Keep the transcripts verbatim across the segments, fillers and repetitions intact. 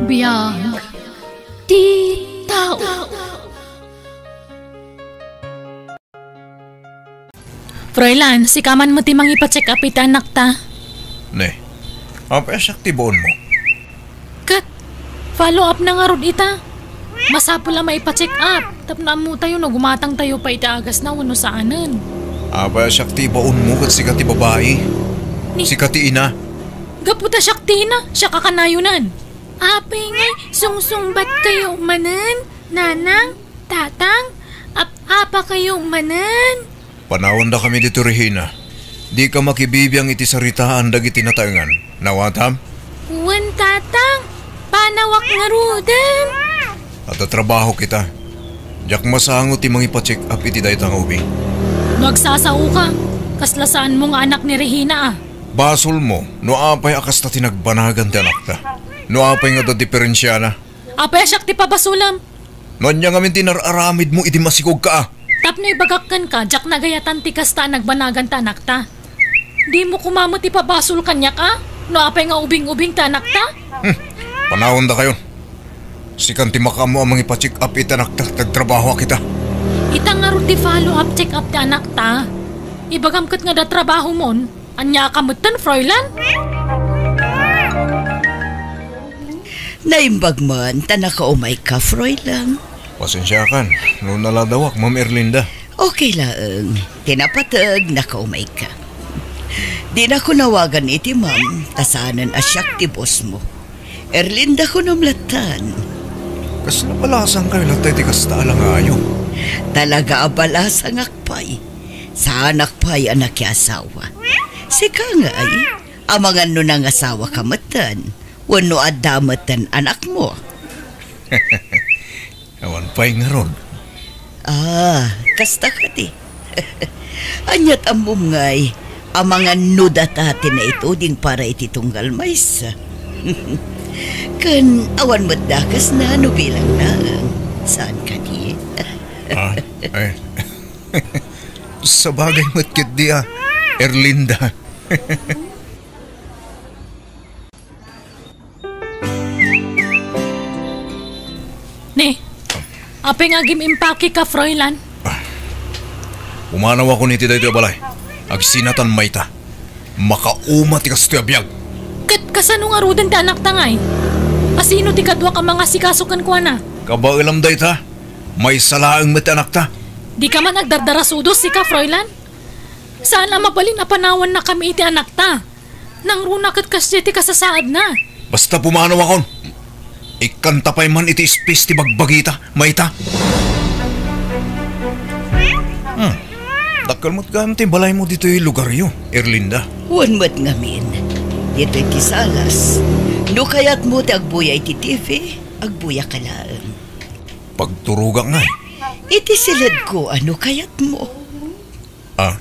Biag ti tao. Froilan, sika man met ti mangipa-check up iti anakta. Ne, apay a siak ti baonmo? Ket, follow up na ngarud ita. Masapul a maipa-check up, tapno ammotayo no gumatangtayo pay iti agasna wenno saanen. Apay a siak ti ibaonmo ket sika ti babai? Ni- Sika ti ina? Gapu ta siak ti ina, siak a kanayonan. Apay ngay, sungsungbatkayo manen, nanang, tatang, ap-apakayo manen? Panawandakami ditoy, Regina. Dika makibibiang iti saritaan dagiti nataengan. Nawatam? Wen, tatang. Panawak ngaruden. Adda trabaho kita. Diak masango ti mangipa-check up iti dayta nga ubing. No agsasaoka, kasla saanmo nga anak ni Regina a. Basolmo no apay a kasta ti nagbanagan ti anakta. No apay nga adda diferensiana. Apay a siak ti pabasolem? No ania ngamin ti nar-aramidmo idi masikogka a? Tapno ibagak kenka, diak nagayatan ti kasta a nagbanagan ti anakta. Dimo koma met ipabasol kaniak a? No apay nga ubing-ubing ti anakta? Hmm. Panawandakayon. Sikan ti makaammo a mangipa-check up iti anakta, ket agtrabahoak ita. Ita ngarud ti follow-up check-up ti anakta. Ibagam ket nga adda trabahomon. Ania ka metten, Froilan? Naimbag man ta nakaumayka, Froilan. Pasensiakan no naladawak, Ma'am Erlinda. Okay laeng. Ti napateg, nakaumayka. Dinako nawagan iti ma'am, ta saanen a siak ti bossmo. Erlinda kunom lattan. Kasla balasangkayo latta iti kasta a langayo? Talaga a balasangak pay. Saanak pay a nakiasawa. Sika ngay, amangan no nangasawaka metten, wenno adda metten anakmo. Awan pay ngarud. Ah, kasta kadi. Ania't ammom ngay, amangan no data ti naituding para iti tunggal maysa. Ken awan met dakesna no bilang laeng. Saan kadi? Ah, ay. Sabagay met ketdi a, Erlinda. Ni, apay nga agim-impakeka, Froilan? Ah. Pumanawakon iti daytoy a balay. Agsinatan mayta. Makauma ti kastoy a biag. Ket kasano ngaruden ti anakta ngay? Asino ti kaduak a mangasikaso kenkuana? Kabaelam dayta. Maysa laeng met ti anakta. Dika man agdardarasudos, sika, Froilan? Saan a mabalin a panawannakami iti anakta. Nangruna ket kasdiay ti kasasaadna. Basta pumanawakon. Ikkanta pay man iti ispis ti bagbagita, mayta. Hmm. Dakkel met gayam ti balaymo ditoy lugaryo, Erlinda. Wen met ngamin, ditoy ti salas. No kayatmo ti agbuya iti T V, agbuyaka laeng. Pagturogak ngay. Iti siledko a no kayatmo. Ah,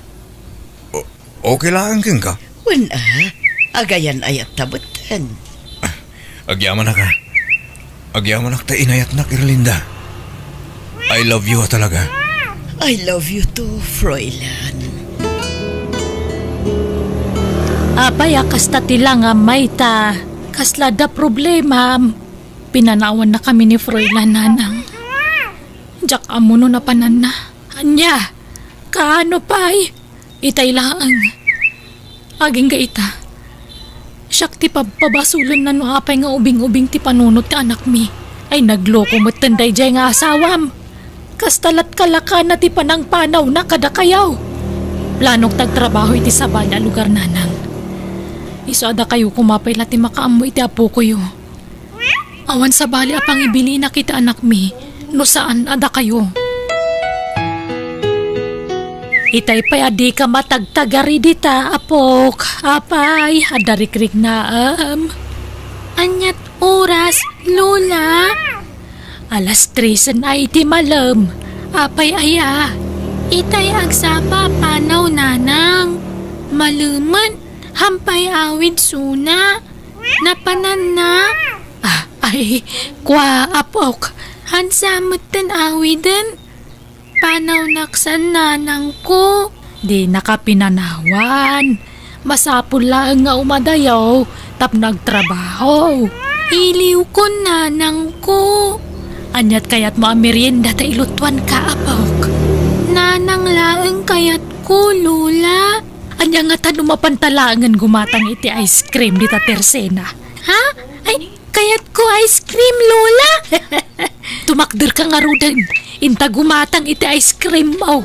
o-, okay laeng kenka? Wen a, agayan-ayat ta metten. Agyamanak a. Agyamanak ta inayatnak, Erlinda. I love you a talaga. I love you too, Froilan. Apay a kasta ti langam, mayta? Kasla adda problemam? Pinanawannakami ni Froilan, nanang. Diak ammo no napananna. Ania? Kaano pay? Itay laeng. Agingga ita. Siak ti pabpabasolenna no apay nga ubing-ubing ti panunot ti anakmi. Ay, nagloko metten daydiay nga asawam. Kasta lat kalakana ti panangpanawna kadakayo. Planok ti agtrabaho iti sabali a lugar, nanang. Isu a dakayo koma pay la ti makaammo iti apokoyo. Awan sabali a pangibilinak iti anakmi no saan a dakayo. Itay pay a dika matagtagari dita, apok. Apay, adda rikriknaem. Ania't oras, Lola? Alas tresen a iti malem. Apay aya? Itay agsapa a panaw, nanang. Malemen, hampay awid suna. Napananna? Ah, ay, kua, apok. Hansa metten awiden? Panawnak san nanangko. Dinaka pinanawan. Masapul laeng nga umadayo tapno agtrabaho. Iliwkon, nanangko. Ania't kayatmo a merienda ta ilutuanka, apok? Nanang laeng kayatko, Lola. Ania ngata no mapanta laengen gumatang iti ice cream dita tersena? Ha? Ay, kayatko ice cream, Lola. Tumakderka ngaruden. Inta gumatang iti ice cream mo.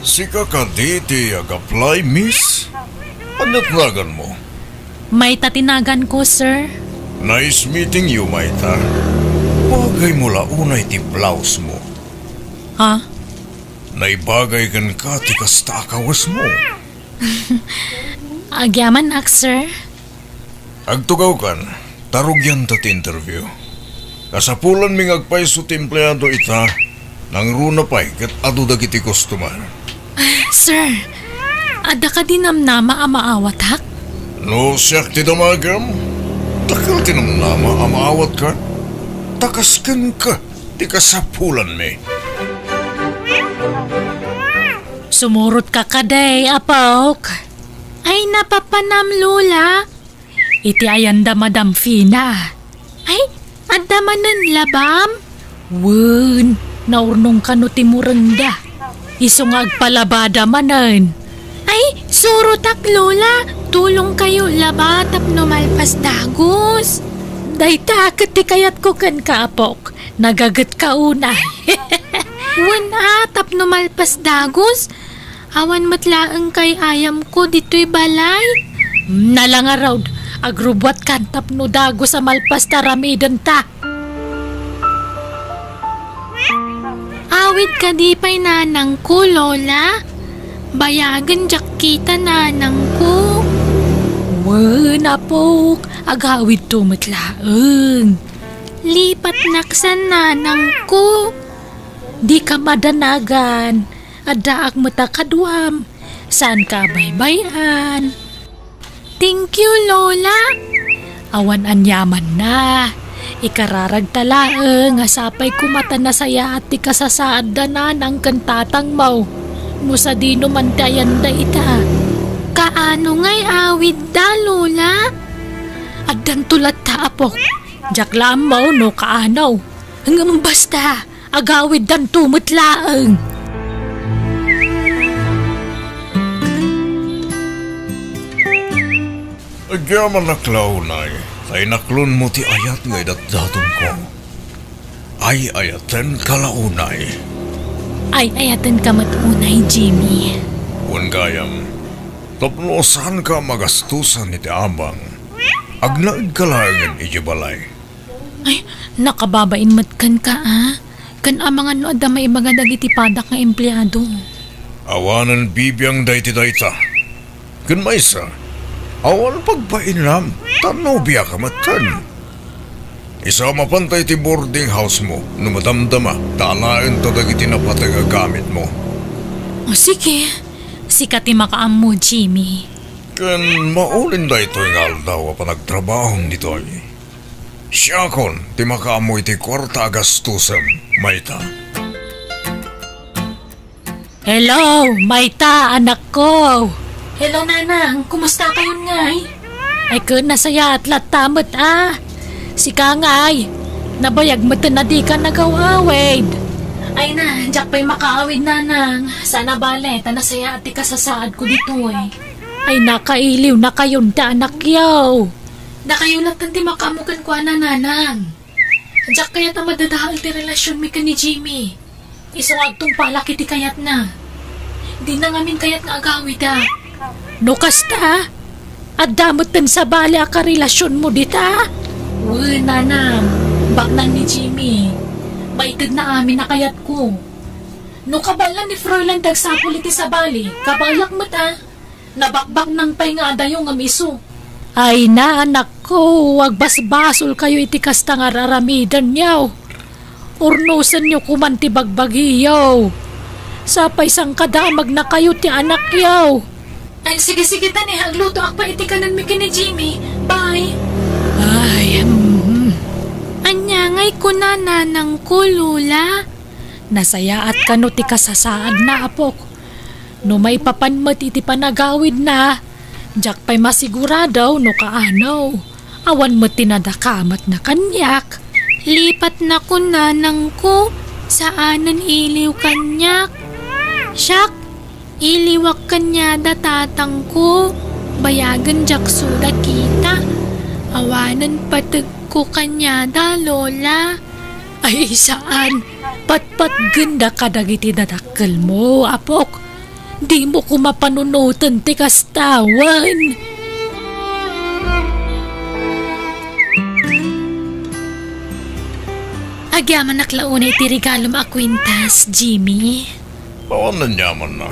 Sika kadi ti ag-apply, miss? Ania't naganmo? Mayta ti naganko, sir. Nice meeting you, Mayta. Bagaymo la unay ti blouse mo. Ha? Naibagay kenka ti kasta a kawesmo. Agyamanak, sir. Agtugawkan, ta rugianta ti interview. Kasapulanmi nga agpayso ti empleado ita, nangruna pay ket adu dagiti customer. Sir, adda kadi namnama a maawatak? No siak ti damagem, dakkel ti namnama a maawatka, ta kas kenka ti kasapulanmi. Sumurotka kadi, apok? Ay, napapanam, Lola. Iti ayan da Madam Fina? Ay, adda manen labam? Wen, naurnong kano ti murengda. Isu nga agpalabada manen. Ay, surotak, Lola. Tulongkayo laba tapno malpas dagus. Dayta ket ti kayatko kenka, apok. Nagagetka unay. Wen a, tapno malpas dagus. Awan met laeng kay ayamko ditoy balay. Nala ngarud, agrubbuatkan tapno dagus a malpas ta aramidenta. Awid kadi pay nanangko, Lola? Bayagen diak kita, nanangko. Wen, apok, agawidto met laeng. Lipatnak san, nanangko. Dika madanagan. Addaak met a kaduam. Saanka a baybay-an. Thank you, Lola. Awan aniamanna. Ikararagta laeng a sapay koma ta nasayaat ti kasasaadda nanang ken tatangmo. No sadino man ti ayanda ita. Kaano ngay awidda, Lola? Addanto latta, apok. Diak la ammo no kaano. Ngem basta, agawiddanto met laeng. Agyamanak la unay, ta inaklonmo ti ayat nga idatdatonko. Ay-ayatenka la unay. Ay-ayatenka met unay, Jimmy. Wen gayam, tapno saanka a magastusan iti abang, agnaedka laengen idiay balay. Ay, nakababain met kenka, a? Ken amangan no adda maibaga dagiti padak nga empleado. Awanen bibiang daydi dayta. Ken maysa, awan pagbainam, ta nobiaka metten. Isu a mapanta iti boarding house-mo no madamdama ta alaenta dagiti napateg a gamitmo. O, sige. Sika ti makaammo, Jimmy. Ken maulin daytoy nga aldaw a panagtrabahom ditoy. Siakon ti makaammo iti kuarta a gastusem, mayta. Hello, mayta, anakko. Hello, nanang. Kumusta kayon ngay? Ay, ken nasayaat latta met, a. Sika ngay, nabayag metten a dika nagaw-awid. Ay na, diak pay makaawid, nanang. Saan a bale, ta nasayaat ti kasasaadko ditoy. Ay, nakailiw na kayon ti anakyo. Dakayo latta ti makaammo kenkuana, nanang. Diak kayat a madadael ti relasionmi ken ni Jimmy. Isu nga agtungpalak iti kayatna. Dina ngamin kayat nga agawidak. No kasta, adda metten sabali a karelasionmo dita? Wen, nanang, baknang ni Jimmy. Maitedna amin a kayatko. No kabaelan ni Froilan ti agsapul iti sabali, kabaelak met a. Nabakbaknang pay nga adayo ngem isu. Ay na, anakko, agbasbasolkayo iti kasta nga ar-aramidenyo. Urnosenyo koman ti bagbagiyo. Sapay sangkadaamagna kayo ti anakyo. Ay, sige, sige, tani, aglutoak pay iti kanenmi ken ni Jimmy. Bye. Ay, mm. Ania ngay kuna nanangko, Lola? Nasayaat kano ti kasasaadna, apok. No maipapan met iti panagawidna, Diak pay masigurado no kaano. Awan met ti nadakamatna kaniak. Lipatnakon, nanangko, saanen iliw kaniak. Siak, iliwak kaniada, tatangko. Bayagen diak suda kita. Awanen pategko kaniada, Lola. Ay, saan. Patpatgenda kadagiti dadakkelmo, apok. Dimo koma panunoten ti kasta wen. Agyamanak la unay ti regalom a kwintas, Jimmy. Awan aniamanna.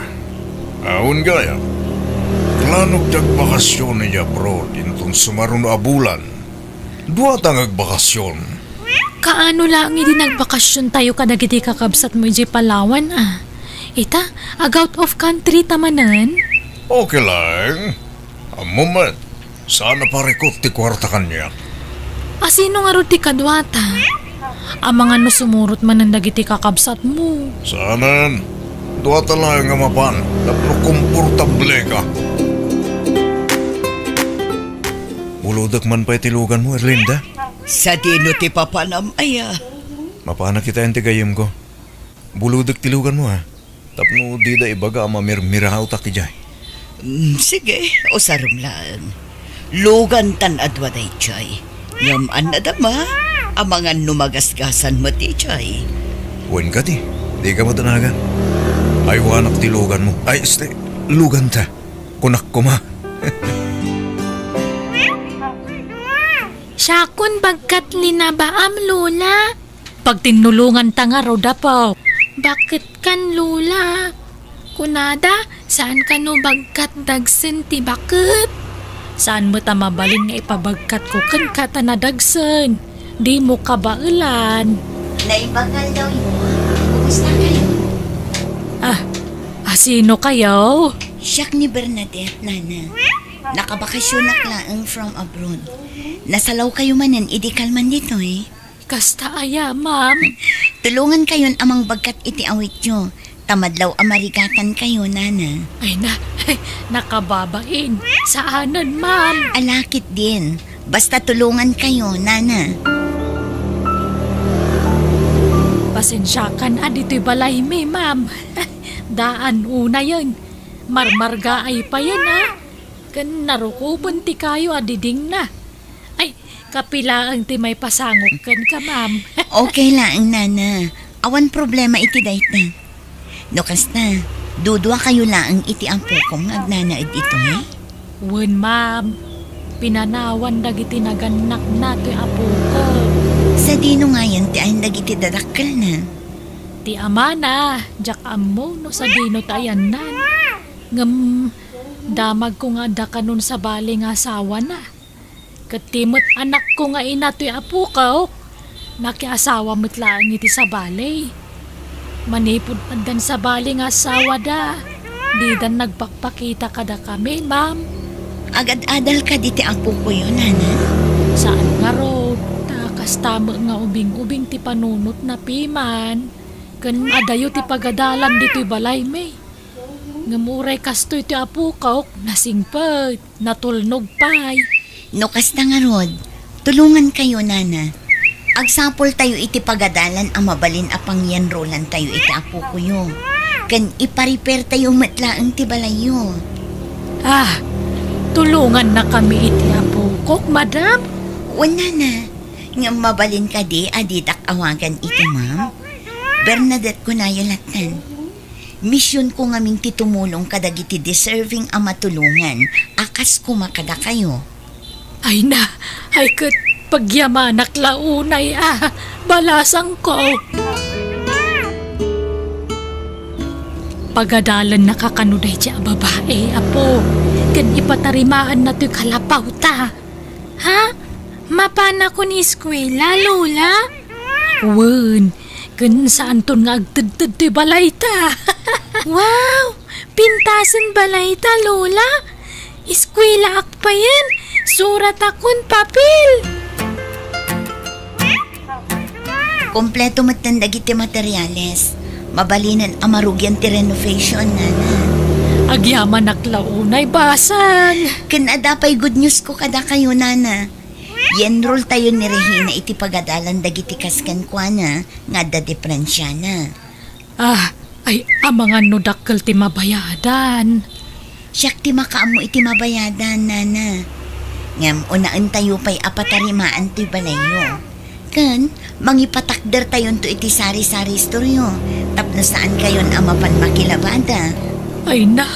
Awan gayam. Planok ti agbakasion idiay abroad inton sumaruno a bulan. Duata nga agbakasion. Kaano laeng idi nagbakasiontayo kadagiti kakabsatmo idiay Palawan, a? Ita, ag-out of country ta manen? Okay laeng. Ammom met, saan a parikut ti kuarta kaniak. A, sino ngarud ti kaduata? Amangan no sumurot manen dagiti kakabsatmo. Saanen. Duata laeng nga mapan tapno komportableka. Bulodek man pay ti luganmo, Erlinda? Sadino ti papanam, aya? Mapanak itaen ti gayyemko. Bulodek ti luganmo, a. Tapno dida ibaga a mamirmiraotak idiay. Mm, sige, usarem laeng. Lugantan a dua daydiay. Ngem annadam a, amangan no magasgasan met idiay. Wen kadi, dika madanagan. Aywanak ti luganmo. Ay, este, luganta. Kunak koma. Siakon bagkat linabaam, Lola. Pagtinnulonganta ngarud, apo. Baket kan, Lola. Kunada, saan kano bagkat dagsen ti baket? Saan met a mabalin nga ipabagkatko kenka ta nadagsen? Dimo kabaelan. Naimbag nga aldawyo. Kumusta kayo? Ah, a, sino kayo? Siak ni Bernadette, Nana. Nakabakasionak laeng from abroad. Nasalaw kayo manen idi kalman ditoy. Kasta aya, ma'am? Tulongan kayon a mangbagkat iti awityo. Ta madlaw a marigatan kayo, Nana. Ay na, nakababain. Saanen, ma'am? Ala ketdin. Basta tulongan kayo, Nana. Pasensiakan a ditoy balaymi, ma'am. Daan unayen. Marmargaay payen, a. Ken narukoben ti kayo a didingna. Ay, kapilaeng ti maipasangok kenka, ma'am. Okay laeng, Nana. Awan problema iti dayta. No kasta, dudua kayo laeng iti apokom nga agnanaed itoy? Wen, ma'am. Pinanawan dagiti nagannakna toy apoko. Sadino ngayen ti ayan dagiti dadakkelna? Ti amana, diak ammo no sadino ti ayanna. Ngem damagko nga adda kanon sabali nga asawana. Ket ti met anakko nga ina toy apoko, nakiasawa met laeng iti sabali. Manipud addan sabali nga asawada, didan nagpakpakita kadakami, ma'am. Agad-adal kadi ti apokoyo, Nana? Saan ngarud, ta kasta met nga ubing-ubing ti panunotna piman. Ken adayo ti pagadalan ditoy balaymi. Ngem uray kastoy ti apokok, nasingpet, natulnog pay. No kasta ngarud, tulongan kayo, Nana. Agsapul tayo iti pagadalan a mabalin a pangiyanrolan tayo iti apokoyo. Ken ipa-repair tayo met laeng ti balayyo. Ah, tulongannakami iti apokok, madam? Wen, Nana. Ngem mabalin kadi a ditak awagan iti ma'am? Bernadette kunayo lattan. Misionko ngamin ti tumulong kadagiti deserving a matulongan a kas koma kadakayo. Ay na, ay ket pagyamanak la unay a balasangko. Pagadalennaka kano daydi a babai, apo, ken ipatarimaanna toy kalapawta. Ha? Mapanakon eskuela, Lola? Wen, ken saanton nga agtedted toy balayta. Wow! Pintasen balayta, Lola? Eskuelaak payen, suratakon papel. Kompleto metten dagiti materiales. Mabalinen a marugian ti renovation, Nana. Agyamanak la unay basang. Ken adda pay good news ko kadakayo, nana. I-enroll tayo ni Regina iti pagadalan dagiti kas kenkuana nga adda diferensiana. Ah, ay, amangan no dakkel ti mabayadan. Siak ti makaammo iti mabayadan, nana. Ngem unaentayo pay a patarimaan toy balayyo. Ken mangipatakdertayonto iti sari-sari istoryo tapno saankayon a mapan makilabada. Ay na,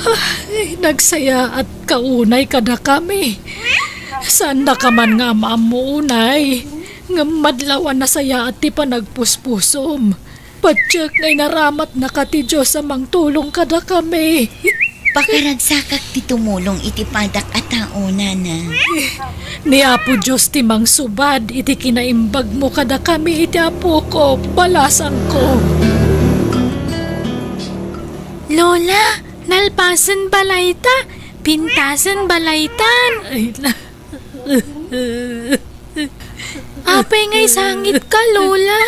ay, nagsayaat ka unay kadakami. Saannaka man nga am-ammo unay, ngem madlaw a nasayaat ti panagpuspusom. Patiek nga inaramatnaka ti Dios a mangtulong kadakami. Pakaragsakak ti tumulong iti padak a tao, nana. Ni Apo Dios ti mangsubad iti kinaimbagmo kadakami iti apok, balasangko. Lola, nalpasen balayta, pintasen balaytan. Ay, na- Apay nga isangitka, Lola?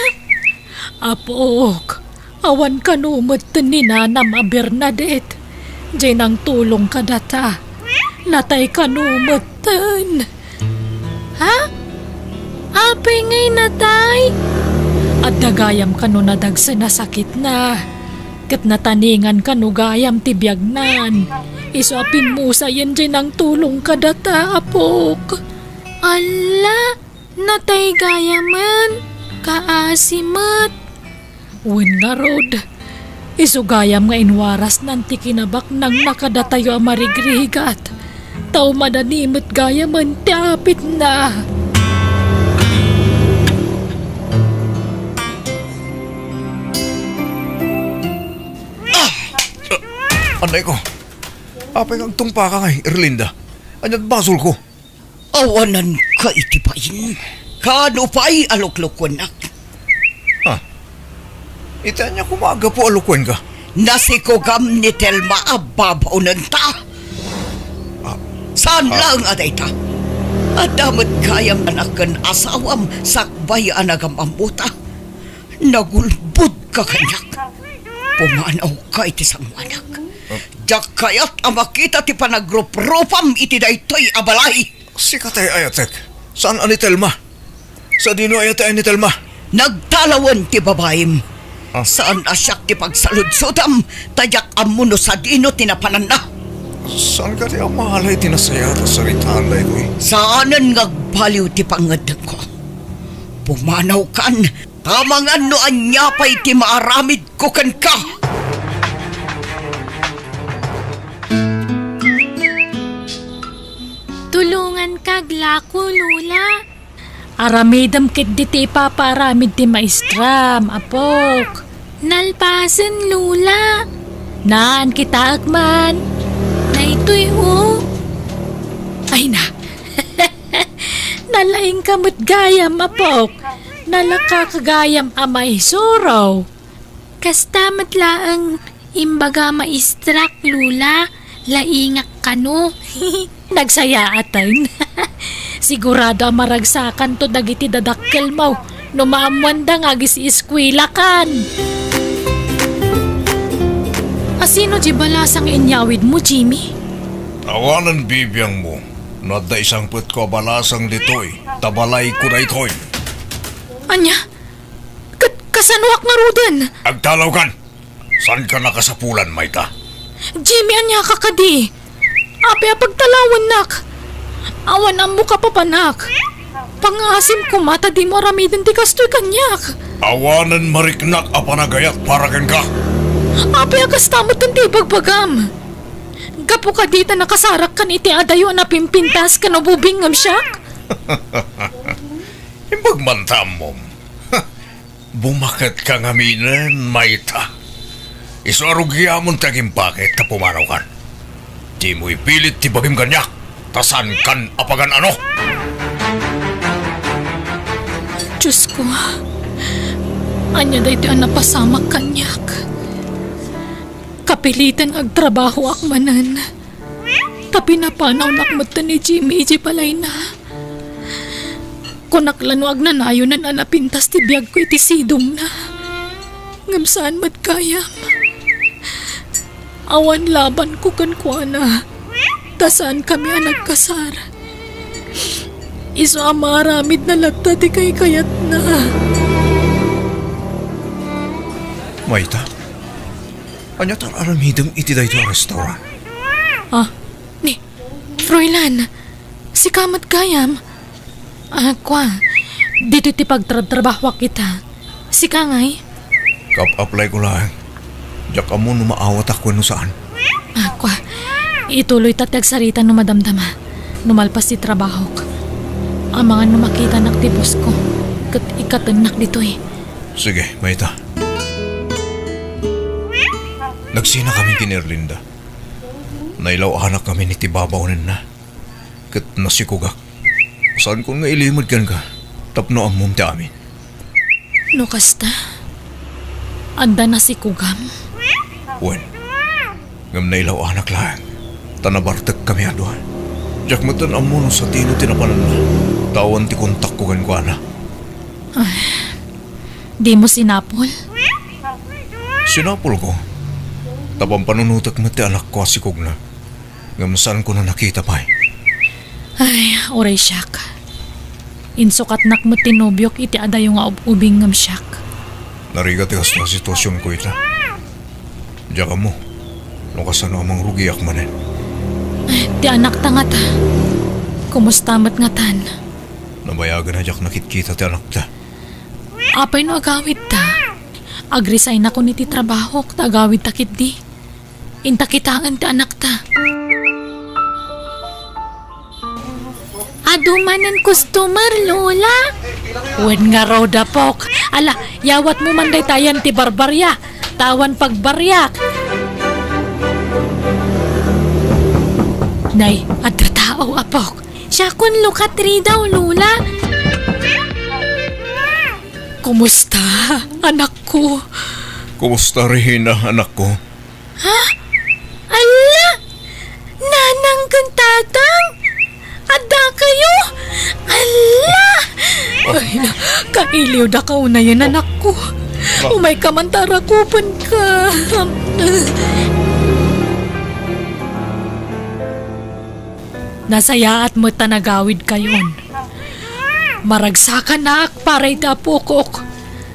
Apok, awan kano metten ni nanam a Bernadette. Diay nangtulong kadata. Natay kano metten. Ha? Apay nga inatay? Adda gayam kano nadagsen a sakitna. Ket nataningan kano gayam ti biagnan. Isu a pimmusayen diay nangtulong kadata, apok. Alla, natay gayamen, kaasi met. Wen ngarud, isu gayam nga inwarasnan ti kinabaknangna kadatayo a marigrigat. Ta umadani met gayamen ti apitna. Ah! Anay ko. Apay nga agtungpaka ngay, Erlinda? Ania't basolko? Awananka iti bain. Kano pay a luklukuennak? Ha? Iti ania koma a gapu a lukuenka? Nasikugam ni Telma a babaonenta. Ah, saan ah. Laeng a dayta. Adda met gayam anak ken asawam sakbay a nagam-ammota. Nagulbodka kaniak. Pumanawka iti sangoanak. Ah. Diak kayat a makita ti panagruprupam iti daytoy a balay. Sika tay ayatek. Saan a ni Telma? Sadino ayat ni Telma? Nagtalawen ti babaim. Ah. Saan a siak ti pagsaludsodam, ta diak ammo no sadino ti napananna. Saan kadi a mala iti nasayaat a saritaan daytoy? Saanen nga agbaliw ti pangngeddengko. Pumanawkan, ta amangan no ania pay ti maaramidko kenka. Tulonganka aglako, Lola. Aramidem ketdi ti ipapaaramid ti maestram, apok. Nalpasen, Lola. Naan, kitaek man. Daytoy, o. Ay na. Nalaingka met gayam, apok. Nalaka ka gayam a maisuro. Kasta met laeng imbaga maestrak, Lola, laingak kano. Nagsayaaten. Sigurado a maragsakanto dagiti dadakkelmo no maammoanda nga agis-eskuelakan. Asino ti balasang inyawidmo, Jimmy? Awanen bibiangmo no adda isangpetko a balasang ditoy, ta balayko daytoy. Ania? Ket kasanoak ngaruden? Agtalawkan! Saanka nakasapulan, mayta? Jimmy, ania ka kadi? Apay a pagtalawennak? Awan ammoka papanak. Pangngaasim koma ta dimo aramiden ti kastoy kaniak. Awanen mariknak a panagayat para kenka. Apay a kasta met ti ibagbagam? Gapu kadi ta nakasarakkan iti adayo a napimpintas ken ububing ngem siak? Imbag man ta ammom. Bumaketka ngaminen, mayta. Isu a rugiamon ti agimbakit ta pumanawkan. Dimo ipilit ti bagim kaniak, ta saankan a pagan-ano. Diosko, ania daytoy a napasamak kaniak? Kapiliten agtrabahoak manen. Ta pinapanawnak met ni Jimmy idiay balayna. Kunak la no agnanayonen a napintas ti biagko iti sidongna. Ngem saan met gayam. Awan labanko kenkuana, ta saankami a nagkasar. Isu a maaramidna latta ti kaykayatna. Mayta, ania ti ar-aramidem iti daytoy a restaurant? Ah, ni, Froilan, sika met gayam. Ah, kua, ditoy ti pagtrabtrabahoak ita. Sika ngay? Kap-applyko laeng. Diak ammo no maawatak wenno saan. Ah, kua, ituloyta ti agsarita no madamdama, no malpas ti trabahok. Amangan no makitanak ti bossko, ket ikkatennak ditoy. Sige, mayta. Nagsinakamin ken Erlinda. Nailaw-anakkamin iti babaonenna. Ket nasikogak. Saankon nga ilimed kenka tapno ammom ti amin. No kasta, adda nasikogam? Wen, ngem nailaw-anak laeng, ta nabartekkami a dua. Diak metten ammo no satino ti napananna, ta awan ti kontakko kenkuana. Ay, dimo sinapol? Sinapolko, ta pampanunotek met ti anakko a sikogna. Ngem saanko a nakita pay. Ay, uray siak. Insukatnak met ti nobiok iti adayo nga ub-ubing ngem siak. Narigat ti kasta a situasionko ita. Diak ammo no kasano a mangrugiak manen. Ay, ti anakta ngata. Kumusta met ngatan? Nabayagen a diak nakitkita ti anakta. Apay no agawidta? Agresign-akon iti trabahok ta agawidta ketdi. Inta kitaen ti anakta. Adu manen customer, Lola? Wen ngarud, apok. Ala, yawatmo man daytayan ti barbaria. Ta awan pagbariak. Nay, adda tao, apok. Siakon, Lola, three daw, Lola. Kumusta, anakko? Kumusta, Regina, anakko? Ha? Alla! Nanang ken tatang? Addakayo? Alla! Ay, na, kailiwdaka unayen, anakko. Umayka man ta arakupenka. Nasayaat met ta nagawidkayon. Maragsakanak para iti apokok,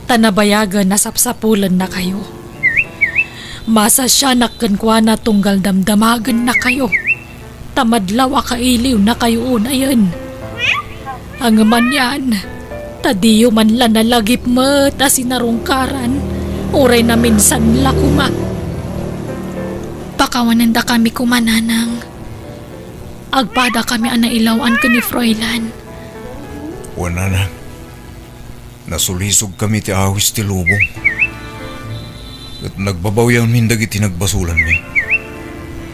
ta nabayagen a sapsapulennakayo. Masasianak kenkuana tunggal damdamagennakayo, ta madlaw a kailiwnakayo unayen. Ngem anian, ta diyo man la nalagip met a sinarungkaran, uray naminsan la koma. Pakawanendakami koma, Nanang. Agpadakami a nailaw-an ken ni Froilan. Wen, Nanang. Nasulisogkami ti awis ti lubong. Ket nagbabawianmin dagiti nagbasolanmi.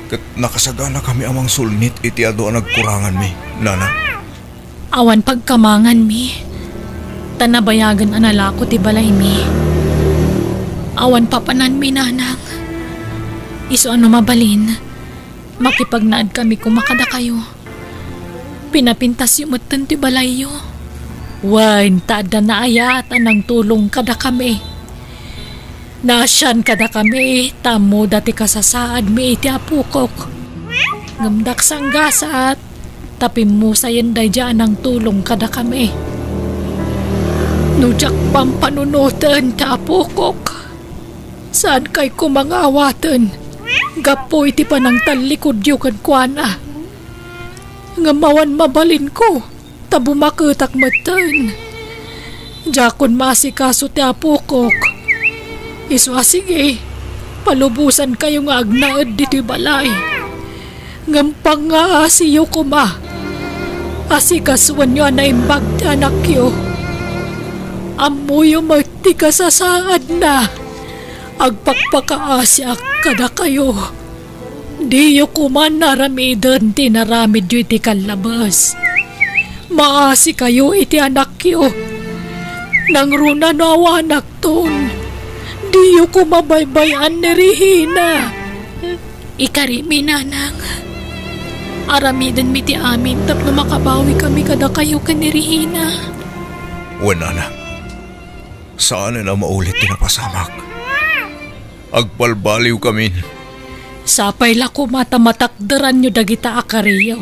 Ket nakasaganakami a mangsulnit iti adu a nagkuranganmi, Nanang. Awan pagkamanganmi, ta nabayagen a nalako ti balaymi. Awan papananmi, Nanang. Isu a no mabalin, makipagnaedkami koma kadakayo. Pinapintasyo metten ti balayyo. Wen, ta adda naayat a nangtulong kadakami. Naasian kadakami, ta ammoda ti kasasaadmi iti apokok. Ngem diak sanggasat, ta pimmusayen daydiay a nangtulong kadakami. No diak pampanunoten ti apokok, saankay koma nga awaten gapu iti panangtallikudyo kenkuana. Ngem awan mabalinko, ta bumaketak metten. Diakon maasikaso ti apokok. Isu a sige, palubosankayo nga agnaed ditoy balay. Ngem pangngaasiyo koma. Asikasoenyo a naimbag ti anakyo. Ammoyo met ti kasasaadna. Agpakpakaasiak kadakayo. Diyo koman aramiden ti inaramidyo iti kallabes. Maasikayo iti anakyo. Nangruna no awanakton, diyo koma baybay-an ni Regina. Ikarimi, Nanang. Aramidenmi ti amin tapno makabawikami kadakayo ken ni Regina. Wen, Nanang. Saanen a maulit ti napasamak. Agbalbaliwkamin. Sapay la koma ta matakderanyo dagita a kariyo.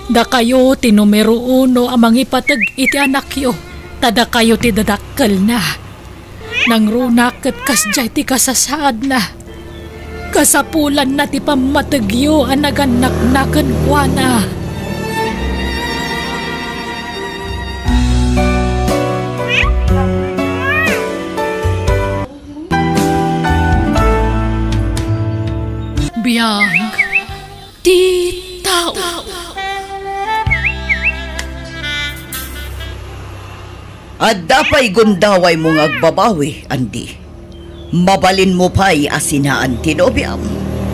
Dakayo ti numero uno a mangipateg iti anakyo, ta dakayo ti dadakkelna. Nangrunak ket kasdiay ti kasasaadna. Kasapulanna ti pammategyo a nagannakna kenkuana. Biag ti tao. Adda pay gundawaymo nga agbabawi, Andy. Mabalinmo pay a sinaan ti nobiam.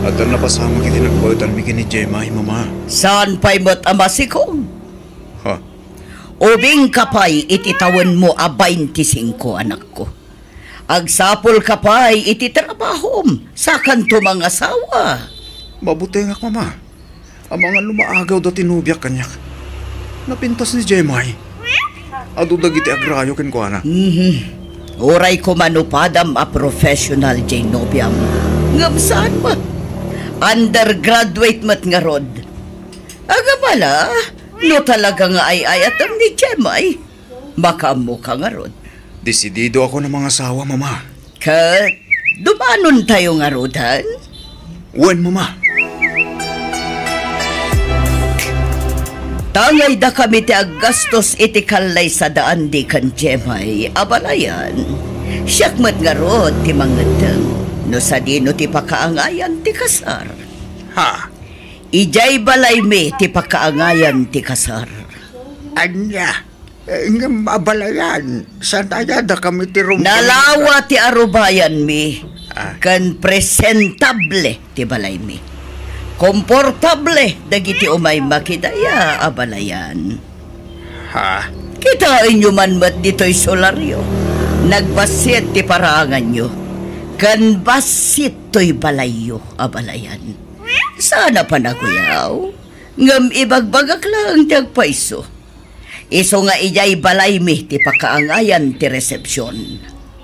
Adda napasamak iti nagbaetanmi ken ni Jemay, Mama. Saan pay met a masikog? Ha? Ubingka pay iti tawenmo a baintisingko, anakko. Agsapulka pay iti trabahom, sakanto mangasawa. Mabutengak, Mama. Amangan no maagawda ti nobiak kaniak. Napintas ni Jemay. Adu dagiti agrayo kenkuana. Mhm. Uray koma no padam a professional diay nobiam. Ngem saan met. Undergraduate met ngarud. Agabala, no talaga nga ay-ayatem ni Jemay. Makaammoka ngarud. Desidido ako a mangasawa, Mama. Ket dumanontayo ngaruden? Wen, Mama. Tangay dakami ti aggastos iti kallaysa da Andy ken Jemay, abalayan. Siak met ngarud ti mangeddeng no sadino ti pakaangayan ti kasar. Ha? Idiay balaymi ti pakaangayan ti kasar. Ania? Eh, ngem abalayan, saan aya dakami ti rumrumda? Nalawa ti arubayanmi, Ah. ken presentable ti balaymi. Komportable dagiti umayma kadaya, abalayan. Ha? Kitaenyo man met ditoy solaryo. Nagbassit ti paraanganyo, ken bassit toy balayyo, abalayan. Saan a panaguyaw, ngem ibagbagak laeng ti agpayso. Isu nga idiay balaymi ti pakaangayan ti resepsion.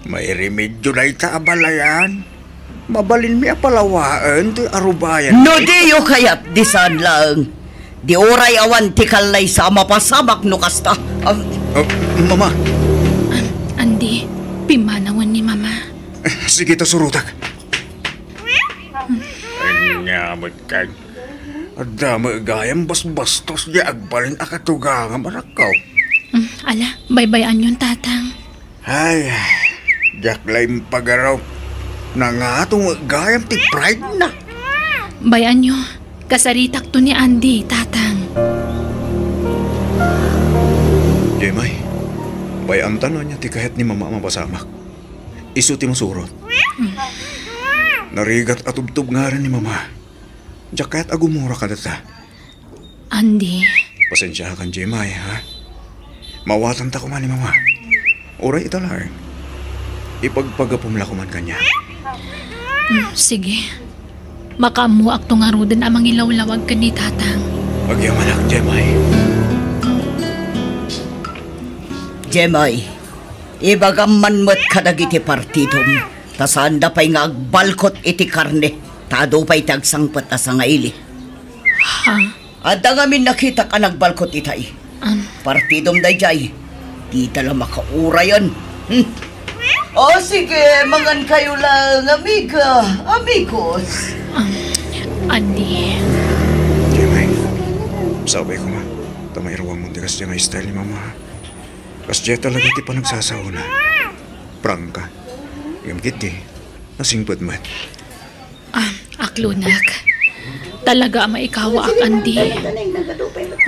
Mairemedio dayta, abalayan. Mabalinmi a palawaen ti arubayan. No diyo kayat, di saan laeng. Di uray awan ti kallaysa a mapasamak no kasta. Am- Oh, Mama. An-, Andy, pimmanawen ni Mama. Sige ta, surotak. Ania met kay? Adda met gayam basbastos diay agbalin a katugangam, anakko. Mm, ala, baybay-anyon, Tatang. Ay, diak la impagarup. Nangato met gayam ti pride-na. Bay-anyo, kasaritakto ni Andy, Tatang. Jemay, bay-anta no ania ti kayat ni Mama a mapasamak. Isu ti masurot. Mm. Narigat a tubtub ngaran ni Mama. Diak kayat a gumura kadata. Andy. Pasensiakan, Jemay, ha? Maawatanta koma ni Mama. Uray ita laeng. Ipagpagapom la koman kaniak. Mm, sige. Makaammoakto ngaruden a mangilawlawag ken ni Tatang. Agyamanak, Jemay. Jemay, ibagam man met kadagiti partidom, ta saanda pay nga agbalkot iti karne, ta adu pay ti agsangpet a sangaili. Ha? Adda ngamin nakitak a nagbalkot itay. An- Partidom daydiay. Dida la makaurayan. Hmm. O, sige, mangankayo laeng, amiga, amigos. An-, Andy. Jemay, sapay koma. Ta mairuamon ti kasdiay nga style ni Mama. Kasdiay talaga ti panagsasaona. Prangka. Ngem ketdi, nasingpet met. Ah, aklonak. Talaga a maikawaak, Andy.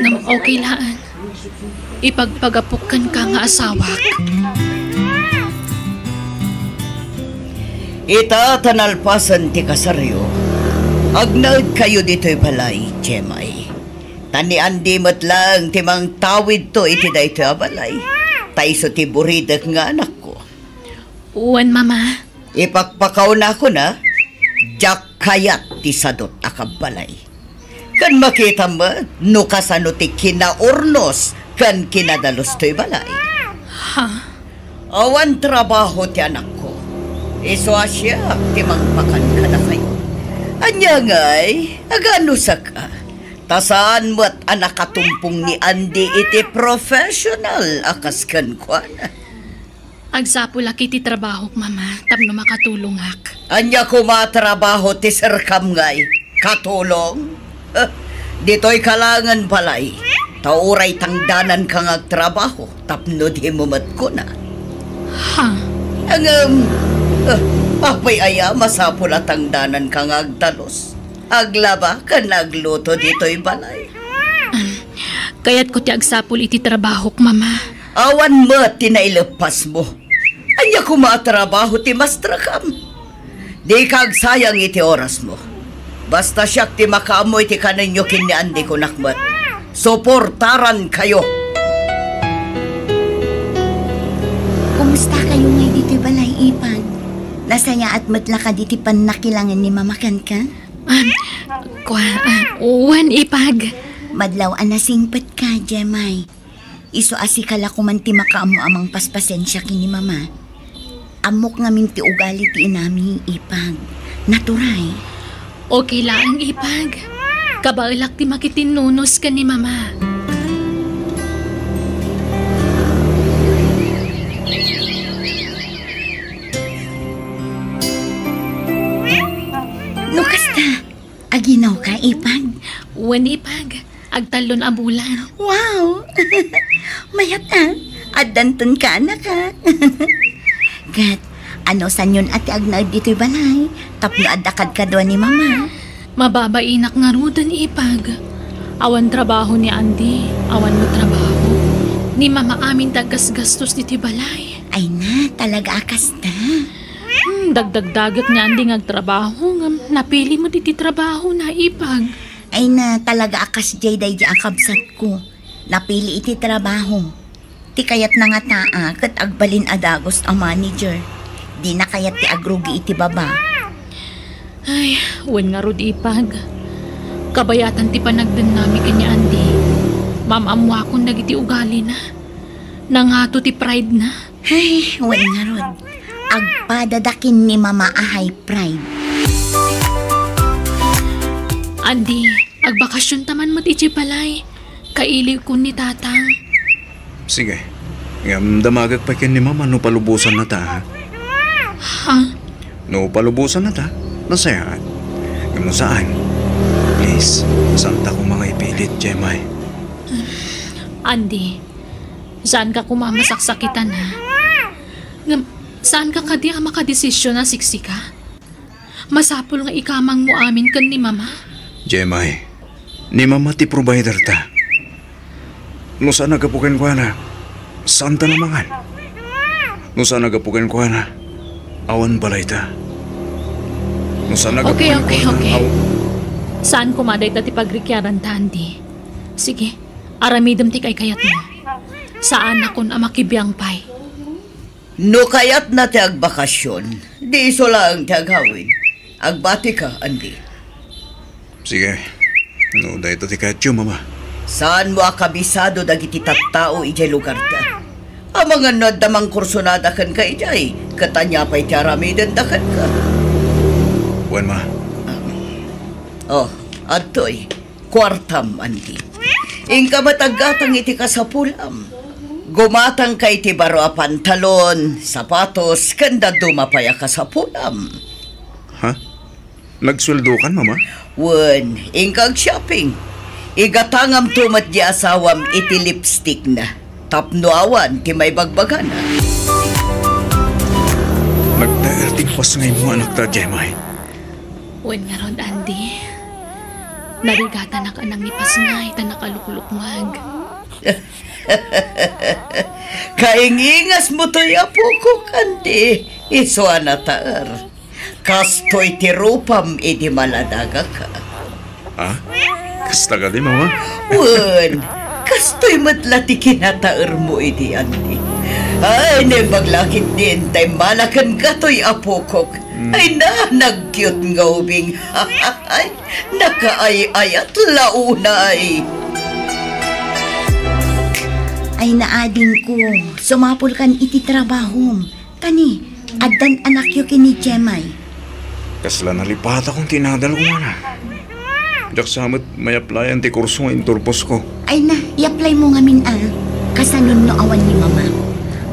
Ngem okay laeng. Ipagpagapok kenka nga asawak. Ita ta nalpasen ti kasaryo, agnaedkayo ditoy balay, Jemay. Ta ni Andy met laeng ti mangtawidto iti daytoy a balay. Ta isu ti buridek nga anakko. Wen, Mama. Ipakpakawnakon a, diak kayat ti sadut a kabbalay. Ken makitam met no kasano ti kinaurnos ken kinadalus toy balay. Ha? Awan trabaho ti anakko. Isu a siak ti mangpakan kadakayo. Ania ngay, aganusak a. Ta saan met a nakatumpong ni Andy iti professional a kas kenkuana. Agsapulak iti trabahok, Mama, tapno makatulongak. Ania koma a trabaho ti serkam ngay? Katulong? Eh, ditoy ka laengen balay. Ta uray tangdananka nga agtrabaho tapno dimo met kuna. Ha? Ngem, eh, apay aya masapul a tangdananka nga agdalus, aglaba ken agluto ditoy balay? Kayatko ti agsapul iti trabahok, Mama. Awan met ti naileppasmo. Ania koma a trabaho ti mastrakam? Dika agsayang iti orasmo. Basta siak ti makaammo iti kanenyo ken ni Andy, kunak met. Suportarankayo. Kumusta kayo ngay ditoy balay, Ipag? Nasayaat met la kadi ti pannakilangen ni Mama kenka? Ah, kua, ah, wen, Ipag. Madlaw a nasingpet ka, Jemay. Isu a sika la koman ti makaammo a mangpaspasensia ken ni Mama. Ammok ngamin ti ugali ti inami, Ipag. Naturay. Okay laeng, Ipag. Kabaelak ti makitinnunos ken ni Mama. No kasta, aginawka, Ipag? Wen, Ipag. Agtallon a bulan. Wow! Mayat a. Addanton ka, anak, a. Ket, ano sanyon a ti agnaed ditoy balay? Tapno adda kadkadua ni Mama. Mababainak ngaruden, Ipag. Awan trabaho ni Andy, awan met trabaho ni Mama, amin ti aggasgastos ditoy balay. Ay na, talaga a kasta. Hmm, dagdagdagek ni Andy nga agtrabaho, ngem napili met iti trabahona, Ipag. Ay na, talaga a kasdiay daydi a kabsatko. Napili iti trabaho. Ti kayatna ngata a ket agbalin a dagus a manager. Dina kayat ti agrugi iti baba. Ay, wen ngarud, Ipag. Kabayatan ti panagdennami ken ni Andy. Maam-ammoakon dagiti ugalina. Nangato ti pride na. Ay, wen ngarud. Agpadadakin ni Mama a high pride. Andy, agbakasionta man met idiay balay. Kailiwkon ni Tatang. Sige. Ngem damagek pay ken ni Mama no palubosannata, ha? Ha? No palubosannata, nasayaat. Ngem no saan, please, saanta koma nga ipilit, Jemay. Andy, saanka koma a masaksakitan, ha? Ngem, saanka kadi a makadesisyon a siksika? Masapul nga ikamangmo amin ken ni Mama. Jemay, ni Mama ti provider ta. No saan a gapu kenkuana, saanta a mangan. No saan a gapu kenkuana, awan balayta. No saan a gapu Okay, okay, kenkuana, okay. aw- Saan koma dayta ti pagrikiaranta, Andy? Sige, aramidem ti kaykayatmo. Saanakon a makibiang pay. No kayatna ti agbakasyon, di isu laeng ti agawid. Agbatika, Andy. Sige. No dayta ti kayatyo, Mama. Saanmo a kabisado dagiti tattao idiay lugarta. Amangan no adda mangkursonada kenka idiay, ket ania pay ti aramidenda kenka? Wen, Ma. Oh, adtoy. Kuartam, Andy. Inka met aggatang iti kasapulam. Gumatangka iti baro a pantalon, sapatos, ken dadduma pay a kasapulam. Ha? Nagsueldokan, Mama? Wen, inka ag-shopping. Igatangamto met di asawam iti lipstickna. Tapno awan ti maibagbagana. Nagtaer ti pas nga immo, anakta, Jemay. Wen ngarud, Andy. Narigatanak a nangipasngay ta nakalukluklukmag. Kaingingasmo toy, apokok, Andy. Isu a nataer. Kastoy ti rupam idi maladagaka. Ha? Kasta kadi, Mama? Wen, kastoy met la ti kinataermo idi, Andy. Ay, naimbag la ketdi intay mala kenka toy, apokok. Hmm. Ay na, nag-cute nga ubing. Ay, nakaay-ayat la unay. Ay na, adingko, sumapulkan iti trabahom. Kani, addan anakyo ken ni Jemay. Kasla nalipatakon ti inadalko, manang. Diak sa met may-applyan ti kurso nga inturposko. Ay na, i-apply mo ngamin a. Kasano no awan ni Mama?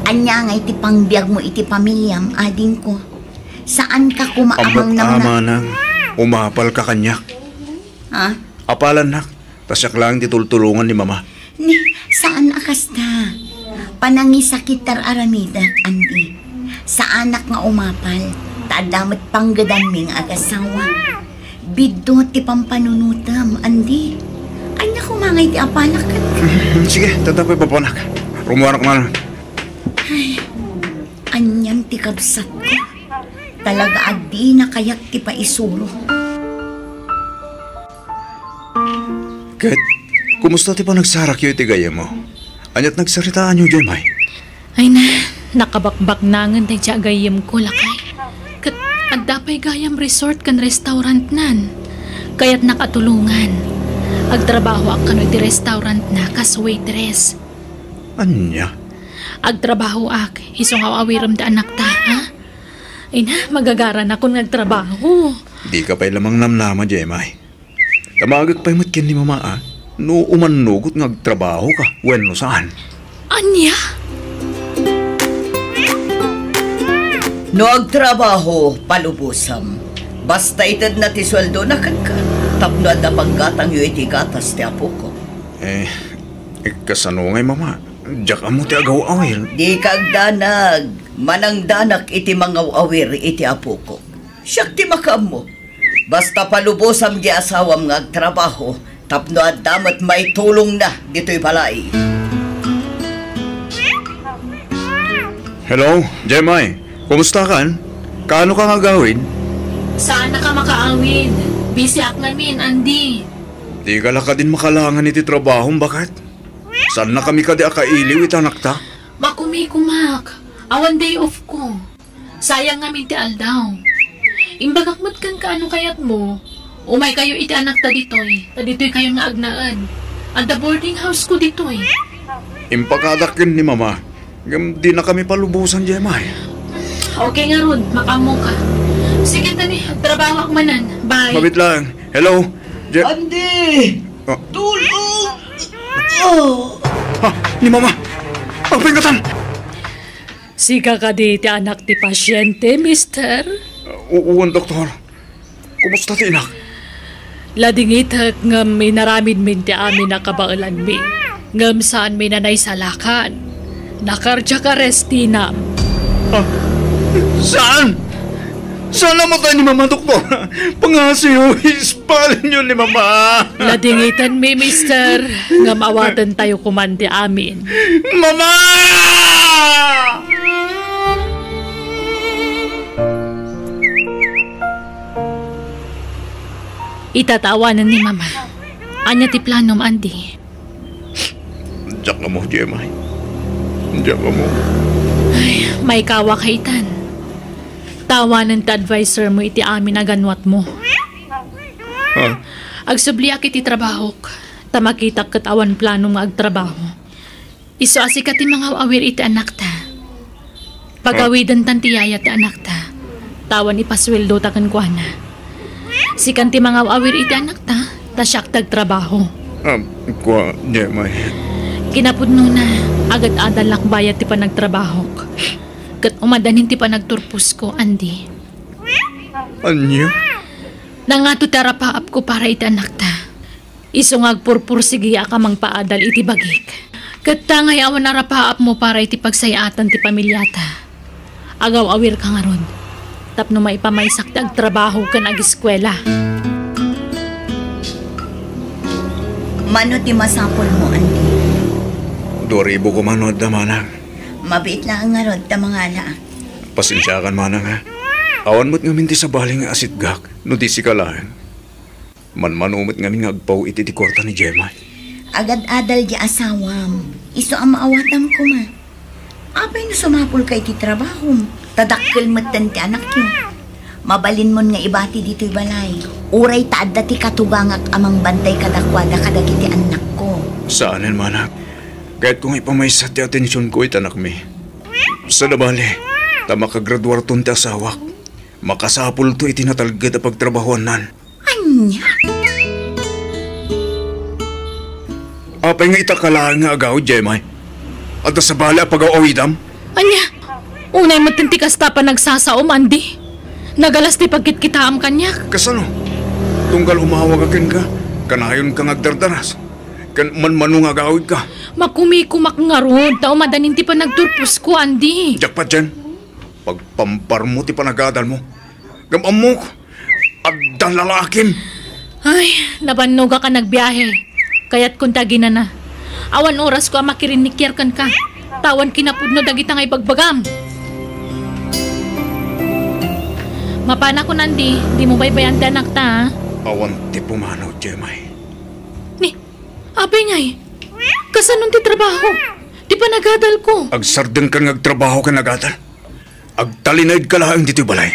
Ania ngay ti pangbiag mo iti pamiliam, adingko? Saan ka koma a Ammoak a, mangnamnam? Manang, umapal ka kaniak. Ha? Apalannak, ta siak laeng ti tultulongan ni Mama. Ni, saan a kasta? Panangisakit ti ar-aramidek, Andy. Saanak nga umapal, ta adda met panggedanmi nga agasawa. Biddut ti pampanunotem, Andy. Ania koma ngay ti apanak kenka? Sige, tatapoy papanak. Rummuarak man. Ay, anian ti kabsatko. Talaga a dina kayat ti paisuro. Ket, kumusta ti panagsarakyo iti gayyemmo? Aniat nagsaritaanyo, Jemay? Ay na, nakabakbaknangen daydiay a gayyemko, lakay. Ket adda pay gayam resort ken restaurantnan. Kayatnak a tulongan. Agtrabahoak kano iti restaurantna kas waitress. Ania? Agtrabahoak, isu nga aw-awirem ti anakta, ha? Ay na, magagaranakon nga agtrabaho. Dika pay la mangnamnama, Jemay. Damagek pay met ken ni Mama a no umannugot nga agtrabahoka wenno saan. Ania? No agtrabaho, palubosam. Basta itedna ti sueldona kenka, tapno adda panggatangyo iti gatas ti apoko. Eh, eh, kasano ngay, Mama? Diak ammo ti agaw-awir. Dika agdanag. Manangdanak iti mangaw-awir iti apokok. Siak ti makaammo. Basta palubosam di asawam nga agtrabaho tapno adda met maitulongna ditoy balay. Hello, Jemay. Kumusta kan? Kaano ka nga agawid? Saan ka makaawid? Busy ak ngamin, Andy. Di ka la kadin makalangan iti trabahom, baket? Saan na kami kadi a kailiw iti anakta? Makumikumak. Awan day off ko. Sayang ngamin ti aldaw. Imbagak met kenka no kayatmo, umaykayo iti anakta ditoy, ta ditoykayon nga agnaed. Adda boarding house ko ditoy. Impakadak ken ni Mama, ngem dina kami palubosan, Jemay. Okay ngarud, makaammoka. Sige, tani, agtrabahoak manen. Bye. Mabit lang. Hello? Je- Andy! Ah. Tulong! Oh. Ah, ni Mama! Apay ngatan? Sika kadi ti anak ti pasiente, mister? U-, uwan, doktor. Kumusta ti inak? Ladingitek ngem inaramidmin ti amin a kabaelanmi. Ngem saanmi a naisalakan. Na-cardiac arrest tinam. Ah, saan? Saan a matay ni Mama, doktor? Pangasiyo, ispalinyo ni Mama. Ladingitanmi, mister. Ngem awatentayo koman ti amin. Mama! Ita ta awanen ni Mama. Ania ti planom, Andy? Diak ammo, Jemay. Diak ammo. Ay, maikawaka itan. Ta awanen ti adviser mo iti amin a ganwat mo. Ha? Agsubliak iti trabahok, ta makitak ket awan planom nga agtrabaho. Isu a sika ti mangaw-awir iti anakta. Pagawidentan ti yaya ti anakta, ta awan ipasueldota kenkuana. Sikan ti mangaw-awir iti anakta, ta siak ti agtrabaho. Ah, kua, Jemay. Kinapudnona, agad-adalak bayat ti panagtrabahok. Ket umadanin ti panagturposko, Andy. Ania? Nangato ti arapaapko para iti anakta. Isu nga agpurpursigiak a mangpaadal iti bagik. Ket ta ngay awan arapaapmo para iti pagsayaatan ti pamiliata. Agaw-awirka ngarud, tapno maipamaysak ti agtrabaho ken agiskuela. Mano ti masapulmo, Andy? Dua ribu koma no adda, manang. Mabiit laeng ngarud ta mangalaak. Pasensiakan, manang, ha? Awan met ngamin ti sabali nga asitgak no di sika laeng. Manmano met ngamin nga agpaw iti, iti kuarta ni Jemay. Agad-adal di asawam. Isu a maawatam koma. Apay no sumapulka iti trabahom? Ta dakkel metten ti anakyo. Mabalinmon nga ibati ditoy balay. Uray ta adda ti katugangak a mangbantay kadakuada kadagiti annakko. Saanen, manang. Kayatko nga ipamaysa ti atensionko iti anakmi. Sada bale, ta makagraduarton ti asawak. Makasapulto iti natalged a pagtrabahoannan. Ania? Apay nga ita ka laeng nga agawid, Jemay? Adda sabali a pagaw-awidam? Ania? Unay met ti kasta a panagsasaom, Andy. Nagalas ti pagkitkitaam kaniak. Kasano? Tunggal umawag a kenka, kanayonka nga agdardaras. Ken manmano nga agawidka. Makumikumak ngarud, ta umadanin ti panagturposko, Andy. Diak patien. Pagpambarmo ti panagadalmo. Ngem ammok, adda lalakim. Ay, nabannogak a nagbiahe. Kayatkon ti aginana. Awan orasko a makirinnikiar kenka. Ta awan kinapudno dagita nga ibagbagam. Mapanakon, Andy, dimo baybayan ti anakta, a? Awan ti pumanaw, Jemay. Ni, apay ngay? Kasanon ti trabaho? Ti panagadalko? Agsardengkan nga agtrabaho ken agadal. Agtalinaedka laeng ditoy balay